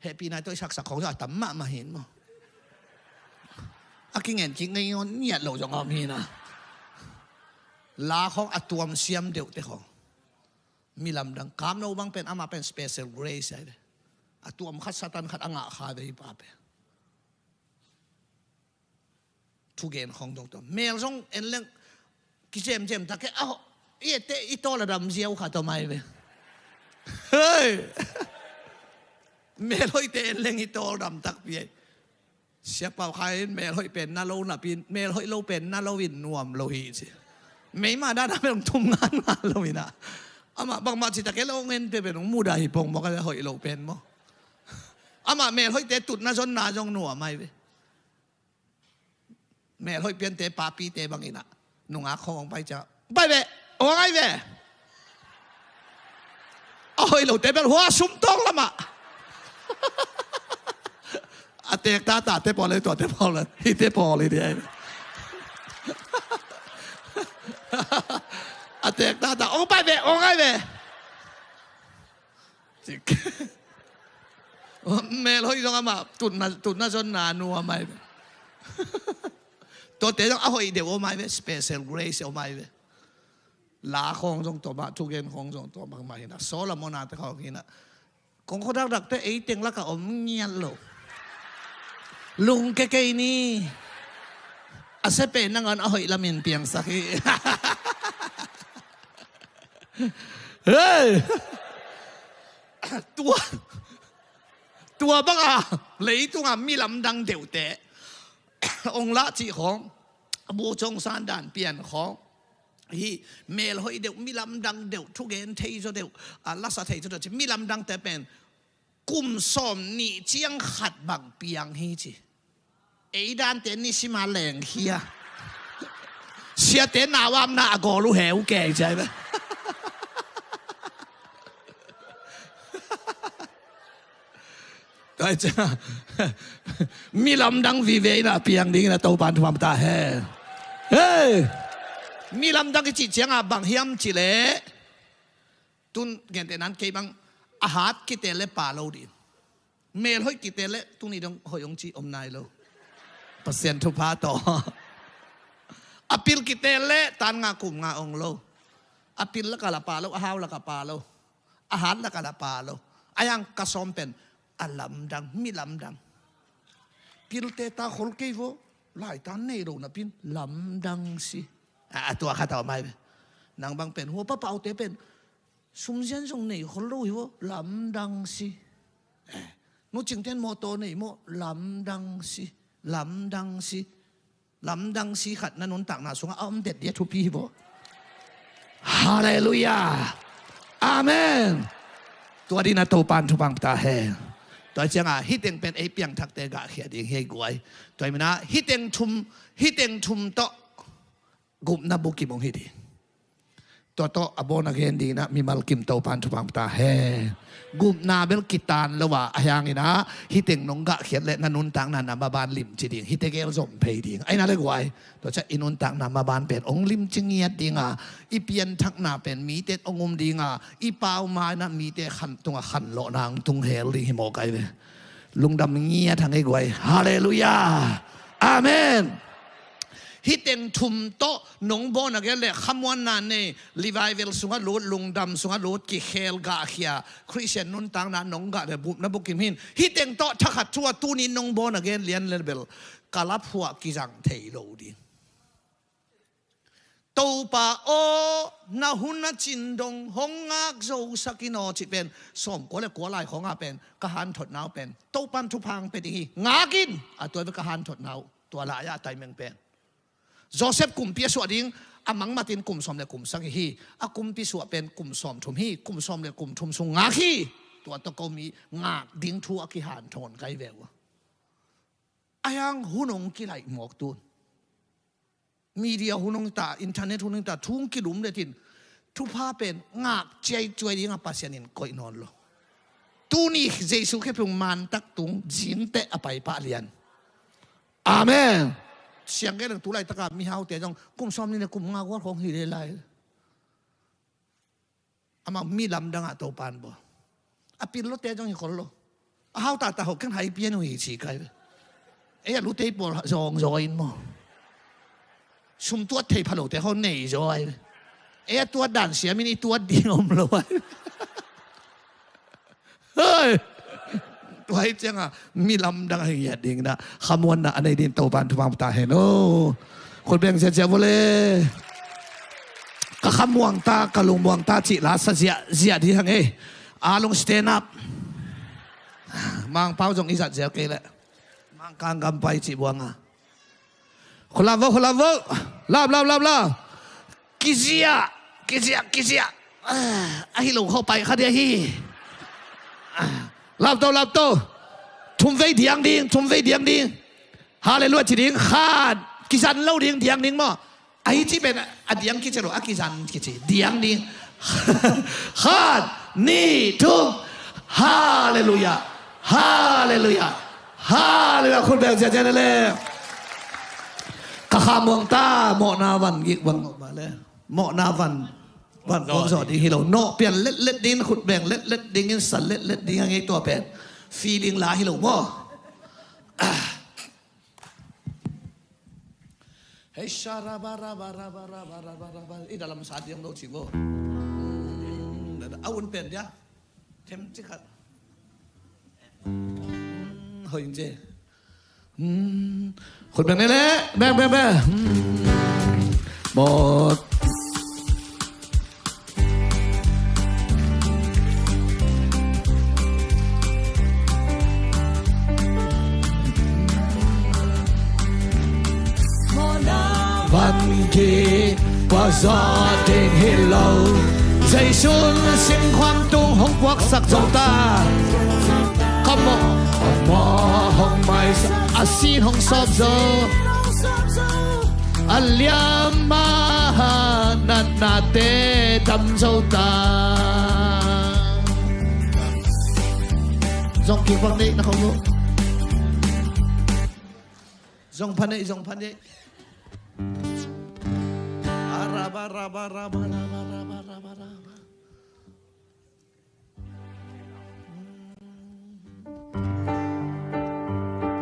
Hehpihna tawh i saksak khawng zong a tam mahmah hin maw. A kingen kik ngei ngawn ngiat lo zong a om hina. La khawng a tuam siam deuhte khawng. Mi lamdang. Kamno bang pen amah pen special grace ahi ve. A tuam khat Satan khat a ngah kha ve hi pa pen. Thugen khawng dong tawh mel zong en leng kizemzem tak ke, aw, i ette i tawl a dam ziau kha tawh mai ve. Hei! Mel hoihte en leng i tawl dam takpi ei. Siapau khai in mel hoih pen na lo napi in, mel hoih lo pen na lo in nuam lo hi ci. Meima dana pen hong tum ngan ngan lo in ah. Amah bangmah ci tak ke lo ngen pe pen hong mudah hi pong maw ka hoih lo pen maw. Amah melhoihte tutna zonna zong nuam ahi ve. Melhoih piante papite bangin ah nungak khawng hong pai ciang, "Pai ve, hong ai ve." A hoih lote bel hua sumtawng lamah a teek tata te pawl le, tua te pawl le, hite pawl hi dia. A teek tata, "Hong pai ve, hong ai ve." Melhoih zong amah tutna, tutna zonna nuam ahi ve. Tuate zong a hoih deuh om ahi ve, special grace om ahi ve. La khawng zong tua mah, thugen khawng zong tua mah, mah hi na. Solomon a te khawng hi na. Kong khuadakdakte ei teng lakah om ngiat lo. Lungke kei ni. A sia pen nangawn a hoih lamin piangsak hi. Hei! Tua, tua banga leitunga mi lamdang deuhte hong lah cih khawng, bu cong san dan pian khawng, hih melhoih deuh, mi lamdang deuh, thugen thei zaw deuh, a, lasa thei zaw deuh ci, mi lamdangte pen kum sawm nih ciang khat bang piang hi ci. Ei dante nisima lengkhia. Siate nauamna a gawl uh heu kei ci ahi ve. Tua hi ciangin mi lamdang vive in a piang dingin a Topan thupha ta hen. Hei! Mi lamdang i cih ciangin bang hiam cih leh, tun gentehna-in kei bang a hat kitel leh pha lo ding. Melhoih kitel leh tuni dong hoih hong ci om nai lo. Pasian thupha tawh. A pil kitel leh tan nga kum nga ong lo. A pil lakah lah pha lo, a hau lakah pha lo. A hat lakah lah pha lo. Ahi hang ka sawm pen a lamdang, mi lamdang. Pilte ta khol kei vaw, laitan nei lo napi-in lamdang si. A, a tua khat a om ahi ve. Nang bang pen, hua papaute pen sum zian zong nei khol lo hi vaw, lamdang si. Eh, nu Cingten mawtaw nei maw, lamdang si. Lamdang si. Lamdang si khat na nuntakna sungah a om det ding a thupi hi vaw. Halleluiah. Amen. Tua dingin a Topan thupha ta hen. Tua ciangin hih teng pen ei piangthakte gahkhia ding hi ei guai. Tua hi manin hih teng thum, hih teng thum tawh gupna bukim hong hi ding. Tua tawh a born again dingin ah mimal kim Topan thupha ta hen. Gupna bel kitan lo a, ahi hangin ah hih teng nong gahkhiat leh na nuntakna na maban limci ding, hihte gel zom phei ding. Ahi na le guai, tua ciang i nuntakna maban pen hong limci ngiat ding a, i pianthakna pen mite hong um ding a, i pau mai-in ah mite khan tungah khanlawhna hong tung hel ding hi mawk ahi ve. Lungdam ngiat hang ei guai. Halleluiah. Amen. Hih teng thum tawh nong born again leh khamuanna nei, revival sungah lut, lungdam sungah lut, kikhel gahkhia, Khristian nuntakna nong gah leh gupna bukim hi in. Hih teng tawh thakhat thu-a tuni nong born again lian leh bel ka laphuah kizang thei lo ding. Topa aw, na hun a cin dong hong ngak zosak in aw cih pen, sawmkua le kua lai khawngah pen ka hanthotna uh pen Topan thupha hong pia ding hi, ngak in, a tua bel ka hanthotna uh, tua lai-ah a timing pen. Joseph kumpi a suah ding, a mangmatin kum sawm le kum sagih hi. A kumpi suah pen kum sawmthum hi, kum sawm le kum thum sung ngak hi. Tua tawh ko mi ngak ding thu a kihanthawn kai ve uh. Ahi hang hun hong kilaih mawk tun. Media hun hong ta, internet hun hong ta, thu hong kilum letin thupha pen ngak ciaicuai dingah Pasian in koih nawn lo. Tuni Jesu Khazih phung mantak tung, zingteh a paipah lian. Amen. Siang gen leng tu laitakah mihaute zong kum sawmnih le kum nga gual khawng hi le lai. Amah mi lamdangah Topan bawl. A pil lote zong hi khol lo. A hau tata ho ken hai pian uh hi ci kai ve. Ei a lutei pawl zawngzaw in maw, sum tuat thei phalote ho nei zaw ai ve. Ei a tuat dan siamin i tuat ding om lo ai. Hei. Tua hi ciangah mi lamdang a hi ngiat ding in ah khamuanna a nei dingin Topan thupha ta hen aw. Khut beng ziahziah vua le. Ka khamuang ta, ka lungmuang ta cih la sa ziahziah ding hang ei. A lung stand up. Mangpau zong i zat zel kei leh Mangkang gam pai cih buang a. Khut lap vo, khut lap vo. Lap, lap, lap, lap. Kiziah, kiziah, kiziah. Ah, ahi lo khawng pai kha dia hi. Ah, lap to, lap to. Thum vei diang ding, thum vei diang ding. Halleluiah ci ding. Khat, kizan lo ding, diang ding maw. Ahi ci pen a diang kici lo, a kizan kici. Diang ding. Khat, nih, thum. Halleluiah. Halleluiah. Halleluiah. Khut beng ziahziah le. Ka kha muang ta, mawhna van gik van ngawh mah le. Mawhna van, van guang zawh ding hi lo. Nawh pian letlet ding, khut beng letlet ding, inn sa letlet ding a ngei tua pen. Feeling la hi lo maw. Hei, sha, ra, ba, ra, ba, ra, ba, ra, ba, ra, ba, ra, ba. I da lam sa diam lo ci bo. Hmm, da, da, a un pen dia. Them ci khat. Hmm, hoi in ce. Hmm. Khut beng ne le, beng, beng, beng. Hmm. Mawh. Van ki, kua zaw ding hi lo. Jesu'n singkhuam tung hong puaksak zo ta. Come on. Amah hong maisak, a sin hong sawp zo. A liama natnate dam zo ta. Zong kik bang nei na khong lo. Zong phan nei, zong phan nei. Araba, raba, raba, raba, raba, raba, raba.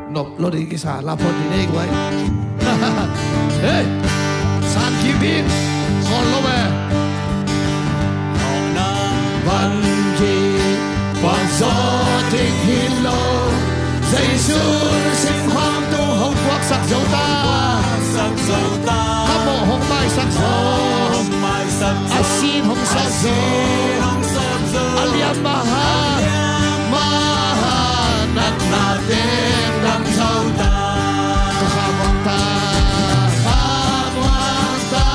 Nop lo ding kisa, la phot ding nei guai. Hey! San ki bin, khol lo ve. Van ki, van zo ding hi lo. Jesu singkhuam tung hong puaksak zo ta. Ka mawh hong maisak zo. A sin hong sawp zo. A liama, maha natna teng dam zo ta. Ka kha muang ta, kha muang ta.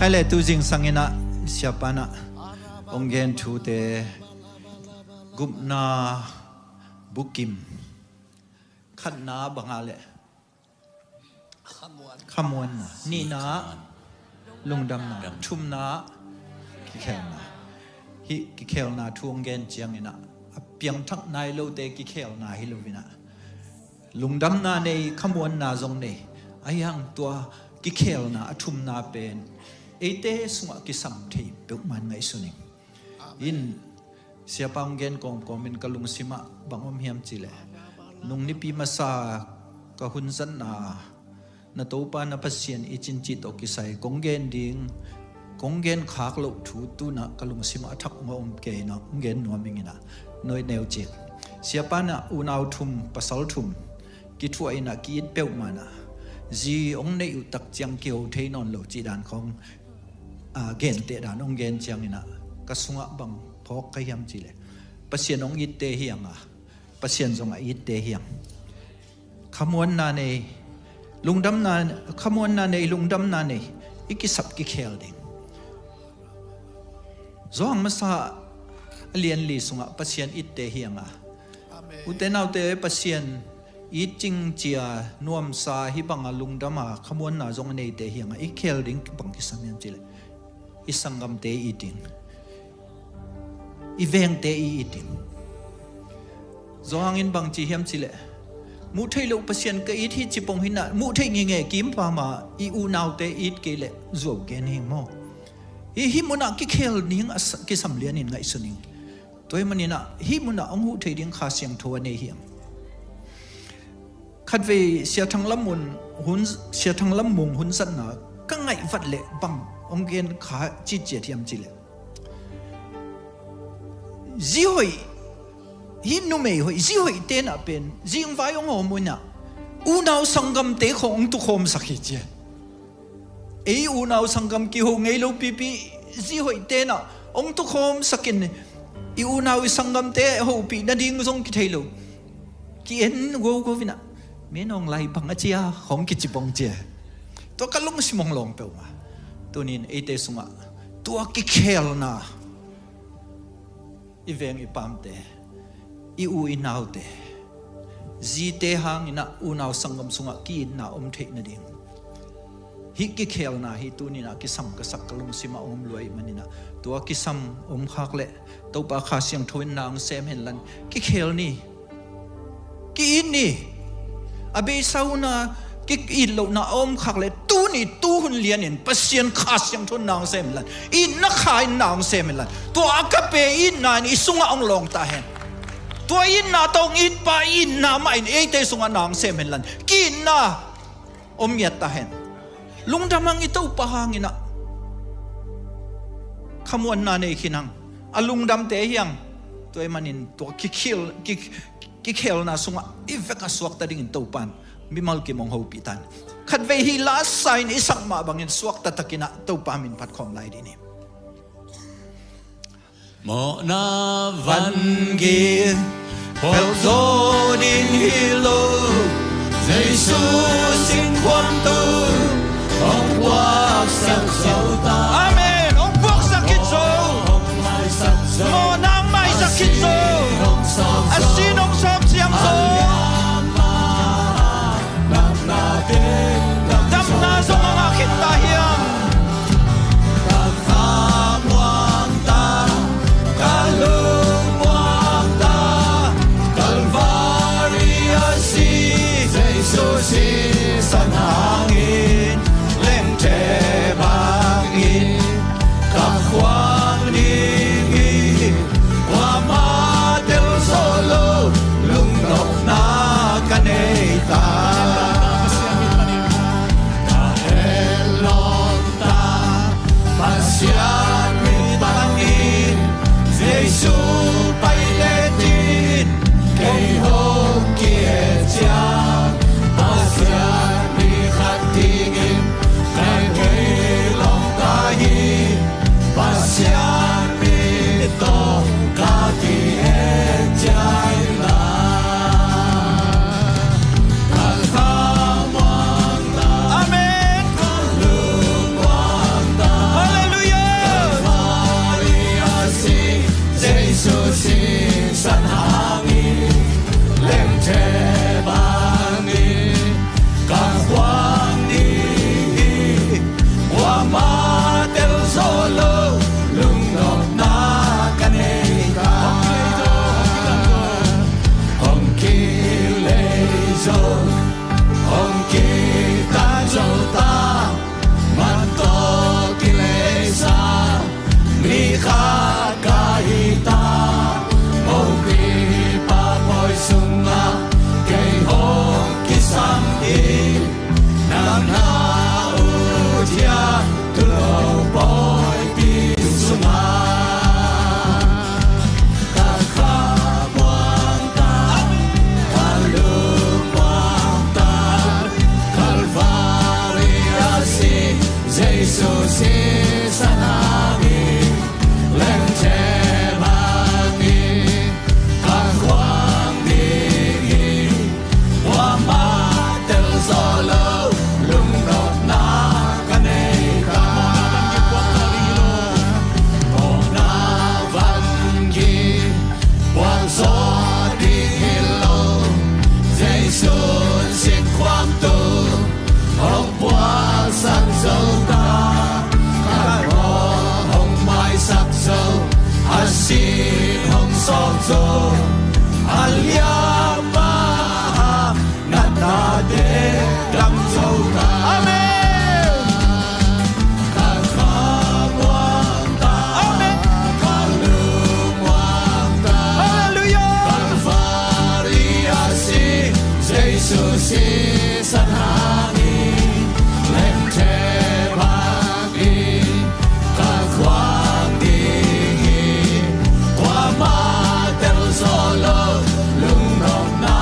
Hai le, tu zingsang in ah siapa in ah hong gen thute, gupna bukim, khatna bang a le khamuanna, nihna lungdamna, thumna kikhelna. Hih kikhelna thu hong gen ciangin ah a piangthak nai lote kikhelna hi lo in ah, lungdamna nei, khamuanna zong nei. Ahi hang tua kikhelna a thumna pen eite sungah kisam thei peuhmah in ngaihsun ing. In siapa hong gen kawmkawm in ka lungsim ah bang om hiam cih leh, nung nipi masa ka hun zatna, na Topa na Pasian i cin cih tawh kisai kong gen ding, kong gen khak loh thu tu in ah ka lungsim ah a thak hong om kei in ah hong gen nuam ing in ah, neu cik. Siapa in ah unau thum, pasal thum kithuah in ah ki-it peuhmah in ah, zi hong neih uh tak ciang kiho thei nawn lo cih dan khawng, a, genteh dan hong gen ciangin ah ka sungah bang phawk ka hiam cih leh, Pasian hong itte hi hang a, Pasian zong a itte hi hang. Khamuanna nei, lungdamna, khamuanna nei, lungdamna nei, i kisap kikhel ding. Johan masa a lian li sungah Pasian itte hi hang a. Amen. Ute naute, Pasian it cing cia nuamsa, hih bang a lungdam a khamuanna zong a neite hi hang a, i khel ding bang kisam hiam cih leh, i sanggamte i it ding, i vengte i it ding. Johan in bang ci hiam cih leh, muh theih loh Pasian ka it hi ci pong hi in ah, muh theih ngingei kim pama i unaute it kei leh zuau gen hi maw. Hih, hih mun ah kikhel ding a sa-, kisam lian in ngaihsun ing. Tua ahih manin ah hih mun ah hong huh thei ding Kha Siangtho a nei hi hang. Khatvei Sia Thang Lam Mung hun, Sia Thang Lam Mung hun zatna ka ngaih vat leh bang hong gen kha citciat hiam cih leh, zi hoih, hih numei hoih, zi hoih te in ah pen zingvai hong hawm uh in ah, unau sanggamte khawng hong tukhawmsak hi ci a. Ei unau sanggam kiho ngei lo pipi, zi hoih te in ah hong tukhawmsak in, i unau i sanggamte hopih nading zong kithei lo, ki-en gogo in ah, mi nong lai bang a ci a, hong kici pong ci a. Tua ka lungsim hong lawng peuhmah. Tuni in eite sungah tua kikhelna, i veng i pamte, i u i naute, zite hang in ah unau sanggam sungah ki-itna om theih nading, hih kikhelna hi tuni in ah kisam ka sak, ka lungsim ah om lua ahih manin ah, tua kisam om khak leh Topa Kha Siangtho in na hong sem hen la, kikhel ni. Ki-it ni. A beisa hun a ki-it lohna a om khak leh tuni, tuhun lian in Pasian Kha Siangtho in na hong sem hen la, itna kha in na hong sem hen la, tua agape itna in i sungah hong lawng ta hen. Tua itna tawh hong itpa itna mah in eite sungah na hong sem hen la, ki-itna om ngiat ta hen. Lungdam hang, i Topa hang in ah khamuanna nei khin hang. A lungdamte hi hang. Tua ahih manin tua kikhel, ki, kikhelna sungah i vek a suakta dingin Topa in mimal kim hong hopih ta hen. Khatvei hih la sa in i sak mah bangin suakta takin ah Topa min phat khawm lai dih ni. Mawhna vangik phelh zo ding hi lo, Jesu sin khuamtu hong puaksak zo ta. Amen. Hong puaksak khit zo. Hong maisak zo. Mawhna hong maisak khit zo. Hong sawp zo. A sin hong sawp siam zo. A liamah damna zong a ngah khit ta hiam? Ka kha muang ta, ka lung muang ta, Kalvari a si Jesu sisan Khuang ding hi, kuamah tel zawh lo, lungnopna ka nei ta. Hong kilei zo, hong kitan zo ta, man tawh kileisa mi khat ka hi ta. Mopi papawi sungah kei hong kisam hi, nang na ut hiam tul lo pawipi sungah? Ka khamuang ta, ka lumuang ta, Kalvari a si Jesu sisan hangin, lengthe bangin ka khuang ding hi. Kuamah tel zawh lo, lungnopna ka nei ta. Mawhna van kipuak zawh ding hi lo, Jesu sinkhuamtu hong puaksak zo ta. Ka mawh hong maisak zo, a sin hong sawp zo, a liamma natnate dam zo ta. Amen. Ka khamuang ta, amen, ka lumuang ta. Hallelujah. Kalvari a si Jesu sisan hangin, lengthe bangin ka khuang ding hi. Kuamah tel zawh lo, lungnopna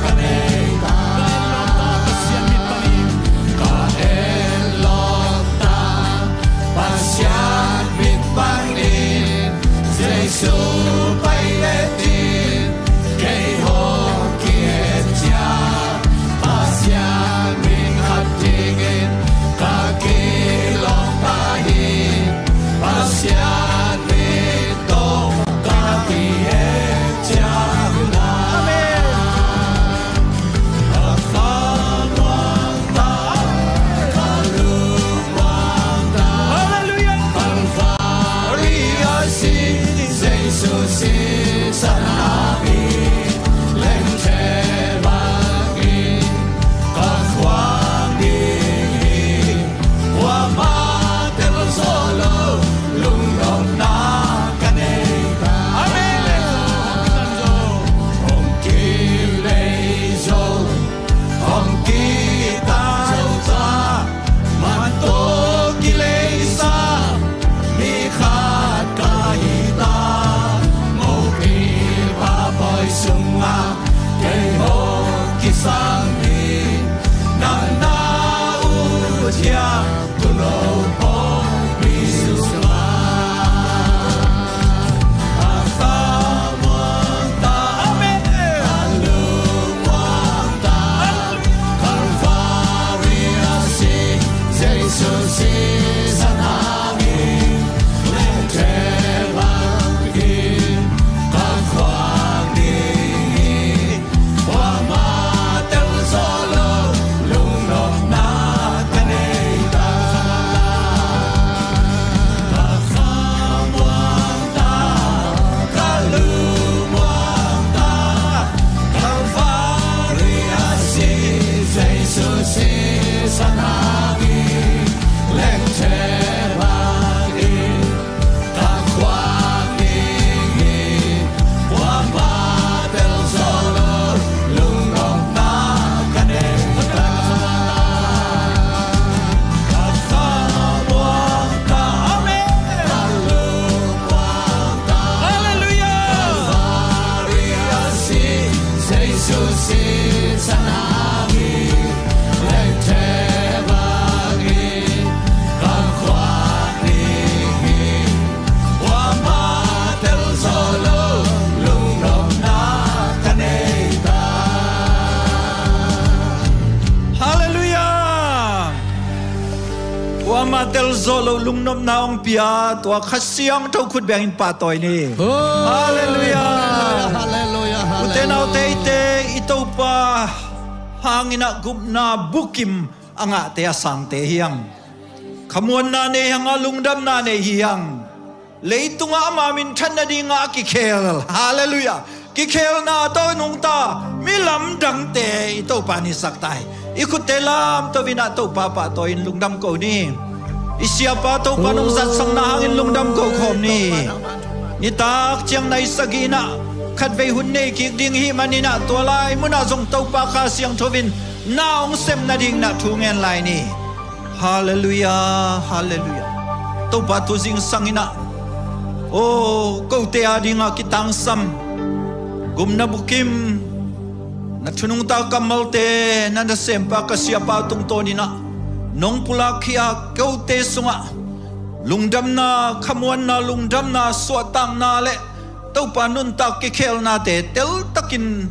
ka nei ta. Ka en lawp ta, Pasian min panin Jesu pai le tin, kei hong ki-et ciang Pasian min khat dingin ka kilawm ta hi. Pasian min tawh ka ki-et ciang na. Amen. Ka khamuang ta, ka lumuang ta. Hallelujah. Kalvari a si Jesu sisan hangin, lengthe bangin ka khuang ding hi. Kuamah tel zawh lo, lungnopna ka nei ta. Amen. Hong kilei zo, hong kitan zo ta, man tawh kileisa mi khat ka hi ta. Mopi papawi sungah kei hong kisam hi, nang na ut hiam tul lo pawipi sungah? Ka khamuang ta, amen, ka lumuang ta, Kalvari a si Jesu sisan hangin, lengthe bangin ka khuang ding hi. Kuamah tel zawh lo, lungnopna ka nei ta. Ka khamuang ta, ka lumuang ta, Kalvari a si Jesu sisan hangin, lengthe bangin ka khuang ding hi. Kuamah tel zawh lo, lungnopna ka nei ta. Ka khamuang ta, amen, ka lumuang ta. Hallelujah. Kalvari a si Jesu sisan hangin, lengthe bangin ka khuang ding hi. Kuamah tel zawh lo, lungnopna ka nei ta. Hallelujah. Kuamah tel zawh lo, lungnopna hong pia tua Kha Siangtho khut bengin pahtawi ni. Oh, hallelujah. Hallelujah, hallelujah, hallelujah. Ute naute, i Topa Phanginah gupna bukim a ngahte a sangte hi hang. Khamuanna nei hanga lungdamna nei hi hang. Leitungah ama minthan nadingah a kikhel. Halleluiah. Kikhelna tawh i nungta mi lamdangte i Topa in hisak ta hi. I khutte lamto inah Topa pahtawi in lungdam ko ni. I siapa Topa nong zatsakna hangin lungdam ko khawm ni. Nitak ciang nai sagih inah khatvei hun nei kik ding hih maninah tua lai munah zong Topa Kha Siangtho in na hong sem nadinginah thu ngen lai ni. Halleluiah, halleluiah. Topa thu zingsang inah, o, kote a dingah kitangsam gupna bukim na thunungta kammalte na nasempa ka siapa tungtawn inah nong pulakkhia kote sungah lungdamna, khamuanna, lungdamna, suahtakna le Topa nuntak kikhelnate teltakin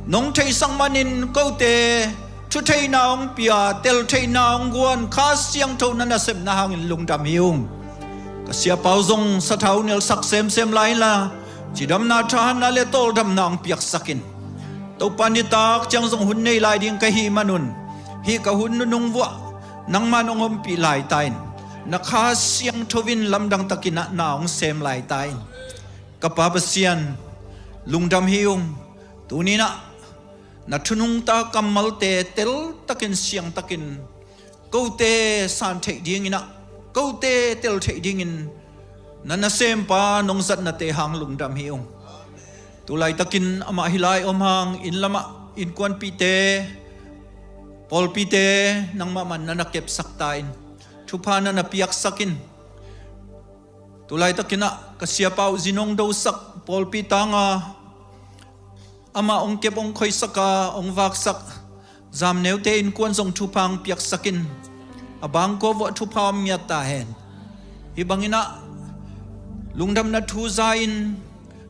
nong theihsak manin kote thutheihna hong pia, teltheihna hong guan, Kha Siangtho na nasepna hangin lungdam hi ung. Ka siapa uh zong sathau nelsak semsem lai inla cidamna, thahatna le tawldamna hong piaksak in. Topa nitak ciang zong hun nei lai ding ka hih manun hih ka hun nunung vuah nangman hong ompih lai ta in. Na Kha Siangtho in lamdang takinah na hong sem lai ta in. Ka Pa Pasian, lungdam hi ung. Tuninah na thunungta kammalte teltakin siangtakin kote san theih dinginah kote tel theih dingin na nasempa nong zatnate hang lungdam hi ung. Tulaitakin amah hih lai om hang inn lamah innkuanpihte, pawlpite nangmah man na na kepsak ta in. Thupha na na piaksak in. Tulaitakinah ka siapa uh zi nong dosak pawlpi tanga amah hong kep hong khoisak a hong vaksak Zamneute innkuan zong thupha hong piaksak in. A bangkua vuah thupha om ngiat ta hen. Hih banginah lungdamna thu za in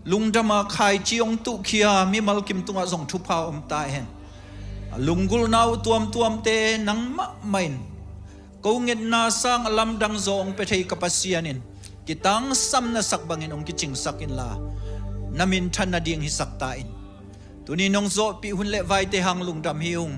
lungdam a khaici hong tuhkhia mimal kim tungah zong thupha om ta hen. A lunggulhna uh tuamtuamte nang mahmah in ko ngetna sang a lamdang zaw hong pia thei ka Pasian in kitangsam na sak bangin hong kicingsak inla na minthan nading hisak ta in. Tuni nong zawhpih hun le vaite hang lungdam hi ung.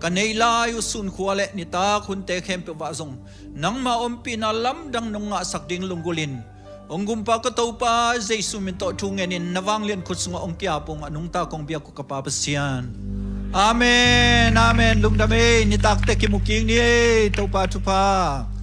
Ka neih lai uh sunkhua le nitak hunte khempeuh ah zong nangma ompihna lamdang nong ngahsak ding lunggulh in. Hong gumpa ka Topa Jesu min tawh thu ngenin na vanglian khut sungah hong kiap ung. A nungta kong biak uh ka Pa Pasian. Amen, amen. Lungdam ei, nitakte kimu kik ni ei, Topa thupha.